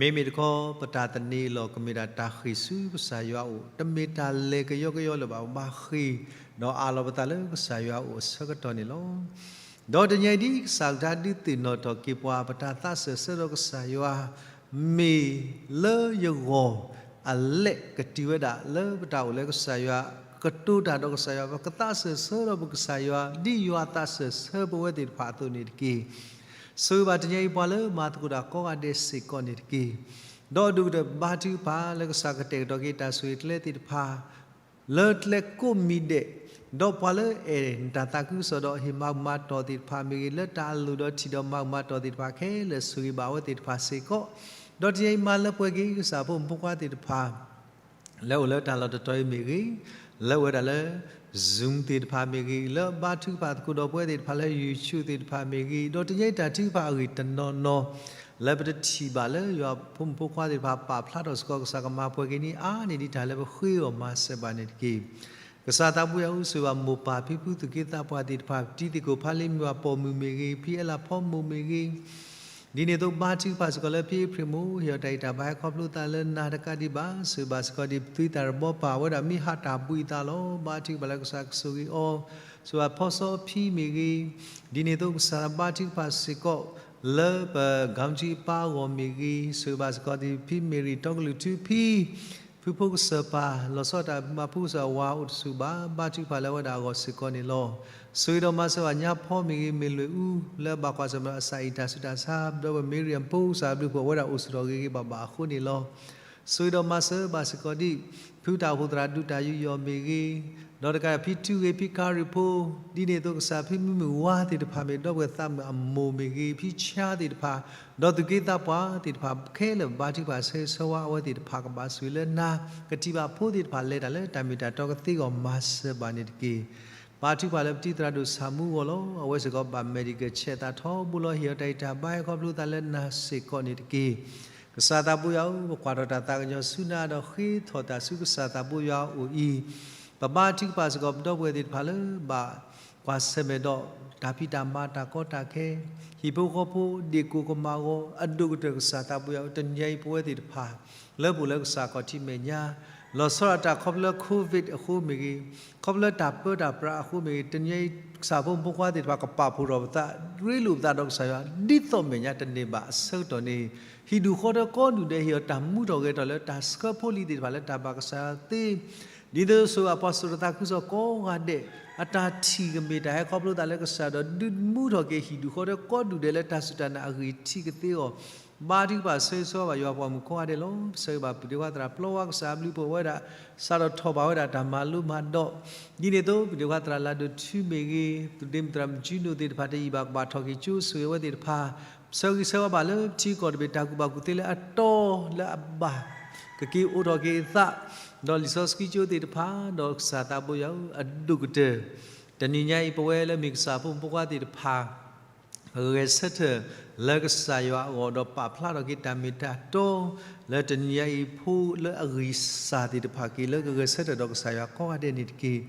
မ့မ့ၢ်တခီ ပတၢ်သန့ၤအလီၢ် ကမ့ၢ်ဒၣ်တၢ်ဃ့ၢ်ဆူကစၢ်ယွၤအအိၣ်, တမ့ၢ်တၢ်လဲၤကယီကယီလၢၤဘၣ်. ပဘၣ်ဃ့ၢ်ဒီးအးလီၤပသးလၢကစၢ်ယွၤအအိၣ်အဆၢကတီၢ်န့ၣ်လီၤ. ဒီးတနံၤအံၤဒ်ကစၢ်အကလုၢ်ကထါဒုးသ့ၣ်နီၣ်ထီၣ်က့ၤပှၤ ပတၢ်သးစၢၢ်ဆၢဒီးကစၢ်ယွၤ မ့ၢ်လၢယဂီၢ်အလဲၣ်ကတုၤဝဲဒၣ် လၢပတၢ်အိၣ်လၢကစၢ်ယွၤ, ကတိၤတၢ်ဒီးကစၢ်ယွၤ, ပကသးစၢၢ်ဆၢဒီးပကစၢ်ယွၤ ဒ်ယွၤသးစၢၢ်ဆၢပဝဲသ့ၣ်တဖၣ်အသိးန့ၣ်တက့ၢ်. ဆိၣ်ဂ့ၤဘၣ်တနံၤအံၤပှၤလၢမၤသကိးတၢ်ကိးဂၤဒဲးစ့ၢ်ကီးန့ၣ်တက့ၢ်. ဒီးအဒိၣ်ကတၢၢ်ဘါထုကဖၣ် လၢကစၢ်ကတဲာ်ကတီၤက့ၤတၢ်ဆိၣ်ဂ့ၤကျဲသ့ၣ်တဖၣ် လၢကျဲကိးမံၤဒဲး, ဒီးပှၤလၢအဲၣ်နတၢ်သးခုကစီၣ်ဒီးဟ့ၣ်မၤဘူၣ်မၤတီၢ်သ့ၣ်တဖၣ်မ့ၢ်ဂ့ၤ, လၢတၢ်အလိၣ်ဒီးထံၣ်ဒီးမၤဘူၣ်မၤတီၢ်သ့ၣ်တဖၣ်ခဲလၢာ် ဆိၣ်ဂ့ၤဘၣ်အဝဲသ့ၣ်တဖၣ်စ့ၢ်ကီး, ဒီးတနံၤအံၤမၤလၢပှဲၤက့ၤ ကစၢ်ဖိမုၣ်ဖိခွါသ့ၣ်တဖၣ် လၢအိၣ်လၢတၢ်လီၢ်တတီၤအံၤမ့ၢ်ဂ့ၤ, လၢအိၣ်ဝဲဒၣ်လၢ Zoom သ့ၣ်တဖၣ်မ့ၢ်ဂ့ၤ, လၢဘါထုကဖၣ်သကိးဒီးပဝဲသ့ၣ်တဖၣ်လၢ YouTube သ့ၣ်တဖၣ်မ့ၢ်ဂ့ၤ, ဒီးတနံၤအံၤတၢ်ထုကဖၣ်အဂ့ၢ်တနီၤနီၤ လၢပတထံၣ်ဘၣ်လၢယွၤဖိမုၣ်ဖိခွါသ့ၣ်တဖၣ်ပာ်ဖျါထီၣ်စ့ၢ်ကီး ကစၢ်ကမၤပှဲၤက့ၤန့ၣ် အါန့ၢ်ဒံးတၢ်လၢပဃ့အီၤမၤစၢၤဘၣ်န့ၣ်တက့ၢ်. ကစၢ်သးဘိယွၤဧၢ, ဆိၣ်ဂ့ၤဘၣ်မိၢ်ပၢ်ဖံဖုသူၣ်က့သးပှၢ်သ့ၣ်တဖၣ်, တံၤသကိးဖးလံမုၢ်အပိာ်မုၣ်မ့ၢ်ဂ့ၤ, ဖံအဲလးဖီမိၢ်မ့ၢ်ဂ့ၤ, ဒ်န့ၣ်အသိး ဘါထုကဖၣ်စ့ၢ်ကီးလၢဖံအ့ဖြ့ၣ်မိၢ် ဟ့ၣ်အီၤတၢ်ဂံၢ်တၢ်ဘါဟဲခီဖျိသးလၢနၤတကးဒံးဘၣ်, ဆိၣ်ဂ့ၤဘၣ်စ့ၢ်ကီးဒ်ပသွံသးတဘီပၢ် အဝဲဒၣ်မ့ၢ်ဟးတၢ်ဘှံးအသးလီၤ. ဘါထုကဖၣ်လၢကစၢ်ကဆိၣ်ဂ့ၤအီၤ, ဆိၣ်ဂ့ၤဘၣ်ဖီစီဖံမ့ၢ်ဂ့ၤ, ဒ်န့ၣ်အသိး ကစၢ်ဘါထုကဖၣ်စ့ၢ်ကီး လၢပ ကမ်ထံအပၢ်အဂီၢ်မ့ၢ်ဂ့ၤ, ဆိၣ်ဂ့ၤဘၣ်စ့ၢ်ကီးဒ်ဖံမ့ၢ်ရံၣ်တီကလုာ်ထူဖံ ဖုဖိကစၢၢ်ပၢ် လီၤဆီဒၣ်တၢ်မၤဖိကစၢ်ဝၤအိၣ်တဆူၣ်ဘၣ်, ဘါထုကဖၣ်လၢအဝဲဒၣ်အဂီၢ်စ့ၢ်ကီးန့ၣ်လီၤ. ဆိၣ်ဂ့ၤဒီးမၤစၢၤဘၣ်ညါဖီမ့ၢ်ဂ့ၤ, မ့ၢ်လွေၢ်အူ လၢအဘၣ်ကွၢ်ဆၢၣ်မဲာ်ဒီးအစၢ်အံၤတၢ်ဆူးတၢ်ဆါ, ဒီးပမ့ၢ်ရံၣ်အဖိကစၢ်ဘျုးဖှိၣ် အဝဲဒၣ်အိၣ်ဆူၣ်ထီၣ်ဂ့ၤဂ့ၤဘၣ်ဘၣ်အဃိန့ၣ်လီၤ. ဆိၣ်ဂ့ၤဒီးမၤစၢၤဘၣ်စ့ၢ်ကီးဒ် ဖုတၢ်အိၣ်ဖှိၣ်သရၣ်ဒူတၢ်ယူးယီၣ်မ့ၢ်ဂ့ၤ, ဒီးတကးဒံးဖံထူဂ့ၤ ဖံကၤရံၣ်ဖိ, ဒ်န့ၣ်အသိး ကစၢ်ဖံမုၢ်မုၢ်ဝါသ့ၣ်တဖၣ်မ့ၢ်ဒီပုၢ်ဝဲၢ်သးမုၣ်အမိၢ်မ့ၢ်ဂ့ၤ, ဖံဆါသ့ၣ်တဖၣ်, ဒီးသူၣ်က့သးပှၢ်သ့ၣ်တဖၣ်ခဲလၢာ် ဘါထုကဖၣ်ဆၢဂ့ၤဆၢဝါအဝဲသ့ၣ်တဖၣ် ကဘၣ်ဆိၣ်ဂ့ၤလၢနၤ, ကထံၣ်ဘၣ်ဖိသ့ၣ်တဖၣ်လဲၤတၢ်လၢတၢ်မ့ၢ်တၢ်တီကသ့အဂီၢ် မၤစၢၤဘၣ်န့ၣ်တက့ၢ်. ဘါထုကဖၣ်လၢပတံၤသရၣ်ဒိၣ်ဆၣ်မူအဂီၢ်လီၤ. အဝဲစ့ၢ်ကီးဘၣ် medical check သးထီဘိလီၤ. ဟ့ၣ်အီၤတၢ်ဂံၢ်တၢ်ဘါဟဲခီဖျိသးလၢနၤစ့ၢ်ကီးန့ၣ်တက့ၢ်. ကစၢ်သးဘိယွၤဧၢ, ပကွၢ်ထီၣ်တၢ်သးကညီၤဆူနၤဒီးဃ့ထီၣ်တၢ်ဆူကစၢ်သးဘိယွၤအအိၣ်အံၤ, ပဘါထုကဖၣ်စ့ၢ်ကီးပဒီပုၢ်ဝဲၢ်သ့ၣ်တဖၣ်လၢဘၣ်ကွၢ်ဆၢၣ်မဲာ်ဒီး တၢ်ဖံးတၢ်မၤတၢ်ကီတၢ်ခဲ, ဟံၣ်ဖိဃီဖိဒ့ၣ်ကိၢ်ကမၣ်အဂီၢ် အဒိၣ်ကတၢၢ်ကစၢ်သးဘိယွၤဧၢ, တနံၤအံၤပဝဲသ့ၣ်တဖၣ် လၢပအိၣ်လၢကစၢ်ခီၣ်ထံးမဲာ်ညါ လီၤဆီဒၣ်တၢ်ခီဖျိလၢ COVID အဃိမ့ၢ်ဂ့ၤ, ခီဖျိလၢတၢ်ပၢတၢ်ပြးအဃိမ့ၢ်ဂ့ၤ, တနံၤအံၤ ကစၢ်ဖိမုၣ်ဖိခွါသ့ၣ်တဖၣ် ကပာ်ဖှိၣ်ထီၣ်ပသး, ရ့လိာ်ပသးဒီးကစၢ်ယွၤ ဒ်သိးမဲာ်ညါတန့ၢ်ဘၣ်အဆၢကတီၢ်န့ၣ်, ဟံၣ်ဒူၣ်ဃီဒီးကိးဒူၣ်ဒဲး ဟ့ၣ်အီၤတၢ်မူထီၣ်ဂဲၤထီၣ်လၢတၢ်ဆှၢဖိလံၤသ့ၣ်တဖၣ်လၢတၢ်ဘၣ်ကစၢ်ယွၤသ့, ဒ်သိးဆိၣ်ဂ့ၤပှၤစိာ်တၢ်သးခုကစီၣ်ကိးဂၤဒဲး အတၢ်ထံၣ်ကမ့ၢ်တၢ်ဟဲခီဖျိသးလၢကစၢ်ဒီး ဒုးမူထီၣ်က့ၤဟံၣ်ဒူၣ်ဃီဒီးကိးဒူၣ်ဒဲးလၢတၢ်စူၢ်တၢ်နာ်အဂံၢ်ထံးကသ့အဂီၢ်, ဘါထုကဖၣ်ဆၢဂ့ၤဆၢဝါဘၣ်ယွၤပှၤမုၣ်ကိးဂၤဒဲးလီၤ. ဆၢဂ့ၤဘၣ်ပုၢ်ဒ့ခွါသရၣ်ပျီဝါ ကစၢ်အဘျုးဖှိၣ်ဝဲဒၣ် စးထီၣ်ထီၣ်ဘၣ်ဝဲဒၣ်တၢ်မၤလိမၤဒိး, ဒ်န့ၣ်အသိး ပုၢ်ဒ့ခွါသရၣ်လၤဒိၣ်ထူမ့ၢ်ဂ့ၤ, သူၣ်ဒ့မုၣ်သရၣ်မုᣣ်ကၠူနိၣ်သ့ၣ်တဖၣ် တယံာ်ဘၣ်ကဘၣ်ထီၣ်က့ၤကၠိ ဆိၣ်ဂ့ၤဝဲသ့ၣ်တဖၣ်, ဆၢဂ့ၤဆၢဝါဘၣ်လၢထံကီၢ်တဘ့ၣ် တၢ်ကူၣ်ဘၣ်ကူၣ်သ့လၢအတီလၢအဘၣ် ကက့ၤအိးထီၣ်က့ၤအသး, ဒီးလံာ်စီဆှံကၠိသ့ၣ်တဖၣ်, ဒီးကစၢ်သးဘိယွၤဧၢ အဒိၣ်ကတၢၢ် တနံၤညါအံၤ ပဝဲလၢမ့ၢ်ကစၢ်ဖိမုၣ်ဖိခွါသ့ၣ်တဖၣ် ဂဲၤဆၢထၢၣ်လၢကစၢ်ယွၤအဂီၢ် ဒီးပာ်ဖျါထီၣ်က့ၤတၢ်မ့ၢ်တၢ်တီ လၢတနံၤညါအံၤ ဖိလၢအဂံၢ်စၢ်သ့ၣ်တဖၣ်က့ၤ လၢကဂဲၤဆၢထၢၣ်ဒီးကစၢ်ယွၤကိးဂၤဒဲးန့ၣ်တက့ၢ်.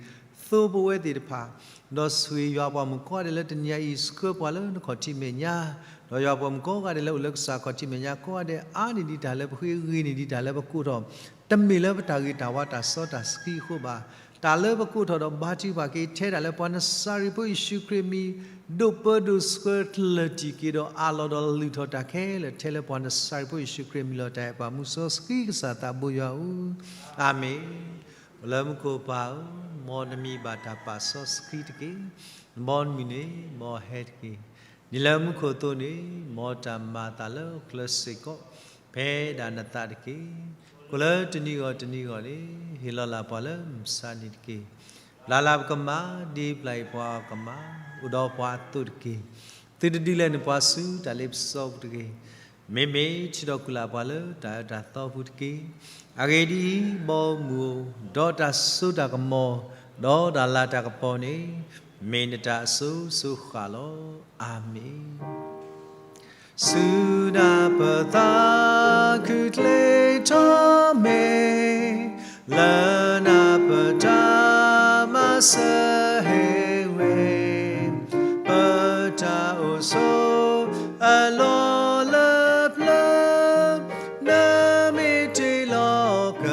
သိပဝဲသ့ၣ်တဖၣ်, ဒီးဆိၣ်ဂ့ၤယွၤပှၤမုၣ်ကိးဂၤဒဲးလၢတနံၤညါအံၤ ဆှၢပှၤလၢနခီၣ်ထံးမဲာ်ညါ, ဒီးယွၤပှၤမုၣ်ကိးဂၤဒဲးလၢအိၣ်လၢကစၢ်ခီၣ်ထံးမဲာ်ညါကိးဂၤဒဲး အါန့ၢ်ဒံးတၢ်လၢပဃ့ ဂ့ၤန့ၢ်ဒံးတၢ်လၢပကိးထီၣ် တမ့ၢ်လၢပတၢ်ဂ့ၤတၢ်ဝါတၢ်စီတၢ်ဆှံအဃိဘၣ်. တၢ်လၢပကိးထီၣ်ဒီးဘါထုကဖၣ်က့ၤ ထဲဒၣ်လၢပှၤနစၤရ့းဖိယ့ၣ်ၡူးခရံာ်အမံၤ ဒိးပၢဒိးဆှၢတလၢာ်တံၢ်က့ၤဒီးအးလီၤဒီးလုၢ်ထီၣ်တၢ်ခဲလၢာ် ထဲလၢပှၤနစၤရ့းဖိယ့ၣ်ၡူးခရံာ်အမံၤလီၤ. တၢ်အဲၣ်ပှၤမူစီဆှံကစၢ်သးဘိယွၤဧၢ, အၤမ့ၣ်. အိၣ်လၢမူခိၣ်ပၢ်ဧၢ, မ်နမံၤဘၣ်တၢ်ပာ်စီဆှံတက့ၢ်. မ်နမုၢ်န့ၣ် မ်ဟဲတက့ၢ်. ဒ်လၢမူခိၣ်အသိးန့ၣ် မ်တၢ်မၤအသးလၢဟီၣ်ခိၣ်ချၢစ့ၢ်ကီး ဖဲဒၣ်နသးတက့ၢ်. ကိၣ်လၢတနံၤဂီၢ်တနံၤဂီၢ်န့ၣ် ဟ့ၣ်လီၤလၢ်ပှၤလၢမုၢ်မဆါန့ၣ်တက့ၢ်. ပျၢ်လၢ်ပကမၢ် ဒ်ပျၢ်အံၤပှၤကမၢ် အိၣ်ဒီးပှၤအသိးတက့ၢ်. သုတဒုးလဲၤနုာ်ပှၤဆူတၢ်လ့ပစီပူၤတဂ့ၤ. မ့မ့ၢ်ထံၣ်ဒီးကုၢ်လၢ်ပှၤလၢတၢ်အၢတၢ်သီပူၤတက့ၢ်. အဂ့ၢ်ဒ်အံၤ, ဘီမုၢ်ဧၢ, ဒီးတၢ်စိတၢ်ကမီၤ, ဒီးတၢ်လၤတၢ်ကပီၤန့ၣ်, မ့ၢ်နတၢ်အစိၤစိၤဃၣ်ဃၣ်လီၤ. အၤမ့ၣ်. စူၢ်နၤပသးခုချ့ထီၣ်မ့ၢ်, လၢနၤပတၢ်မၤစၢၤဟ့ၣ်ဝဲ, ပတၢ်အိၣ်ဆိးအလီၢ်လၢပျၢၤ, နမ့ၢ်တ့လီၤက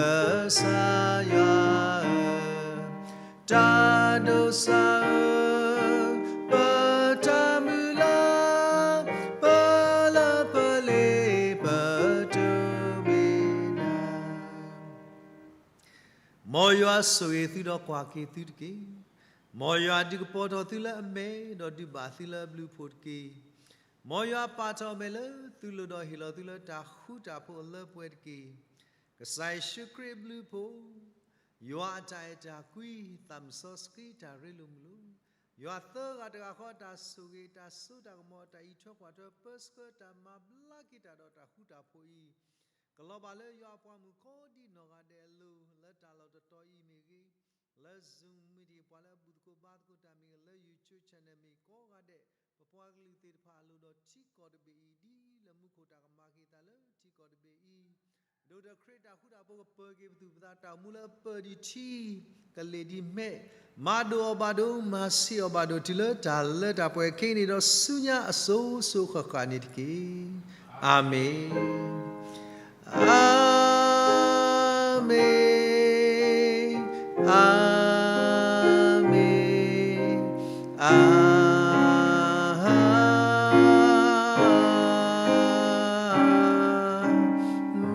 စၢ်ယွၤဧၢ, တၢ်ဒိးစၢ်ဧၢ, ပတၢ်မုၢ်လၢ်, ပလၢပလ့ပတုၤမ့ၢ်နၤ. မ်ယွၤဆိၣ်ဂ့ၤသုဒီးကွၢ်က့ၤသုတက့ၢ်. မ်ယွၤဒုးကပီၤထီၣ်သုလၢအမဲာ်, ဒီးဒုးဘၣ်သုလၢအဘျုးအဖှိၣ်တက့ၢ်. မ်ယွၤပာ်ထီၣ်အမဲာ်လၢသုလိၤဒီးဟ့ၣ်လီၤသုလၢတၢ်ဃူတၢ်ဖိးအလၢပှဲၤတက့ၢ်. ကစၢ်ယ့ၣ်ၡူးခရံာ်အဘျုးအဖှိၣ်, ယွၤအတၢ်အဲၣ်တၢ်ကွံ, သးစီဆှံတၢ်ရ့လိာ်မုာ်လိာ်, ယွၤသၢဂၤတဂၤဃီအတၢ်ဆိၣ်ဂ့ၤ, တၢ်စိတၢ်ကမီၤ, တၢ်အံးထွဲကွၢ်ထွဲပၢဆှၢ, တၢ်မၤဘျါက့ၤတၢ်ဒီးတၢ်ဃူတၢ်ဖိးအံၤ, ကလီၤဘၣ်လၢယွၤအပှၤမုၣ်ကိးဒံးနီၢ်ဂၤဒဲးအလိၤ, လၢတၢ်လီၢ်တတီၤအံၤမ့ၢ်ဂ့ၤ, လၢ Zoom မ့ၢ်တဂ့ၤ, ပှၤလၢအဘူၣ်သကိးဘါသကိးတၢ်မ့ၢ်ဂ့ၤ, လၢ YouTube channel မ့ၢ်ဂ့ၤ, ကိးဂၤဒဲး, ပပှၤကလုာ်သ့ၣ်တဖၣ်အလိၤဒီးထံကီၢ်တဘ့ၣ်အံၤ, ဒ်လၢမူခိၣ်တၢ်ကမၤက့ၤအသးလၢထံကီၢ်တဘ့ၣ်အံၤ, ဒိၣ်ဒီးခရံာ်တၢ်ဃူတၢ်ဖိးကပၢၤက့ၤပသူၣ်ပသး, တၢ်အိၣ်မူလၢအပၢၢ်ဒံးထံ, ကလ့ၢ်ဒံးမဲး, မၤဒိၣ်အီၤဘၣ်ဒိ, မၤဆံးအီၤဘၣ်ဒိ, တုၤလၢတၢ်လၢတၢ်ပှဲၤခဲအံၤန့ၣ်ဒီးဆူညါအစိၤစိၤဃၣ်ဃၣ်န့ၣ်တက့ၢ်. အၤမ့ၣ်.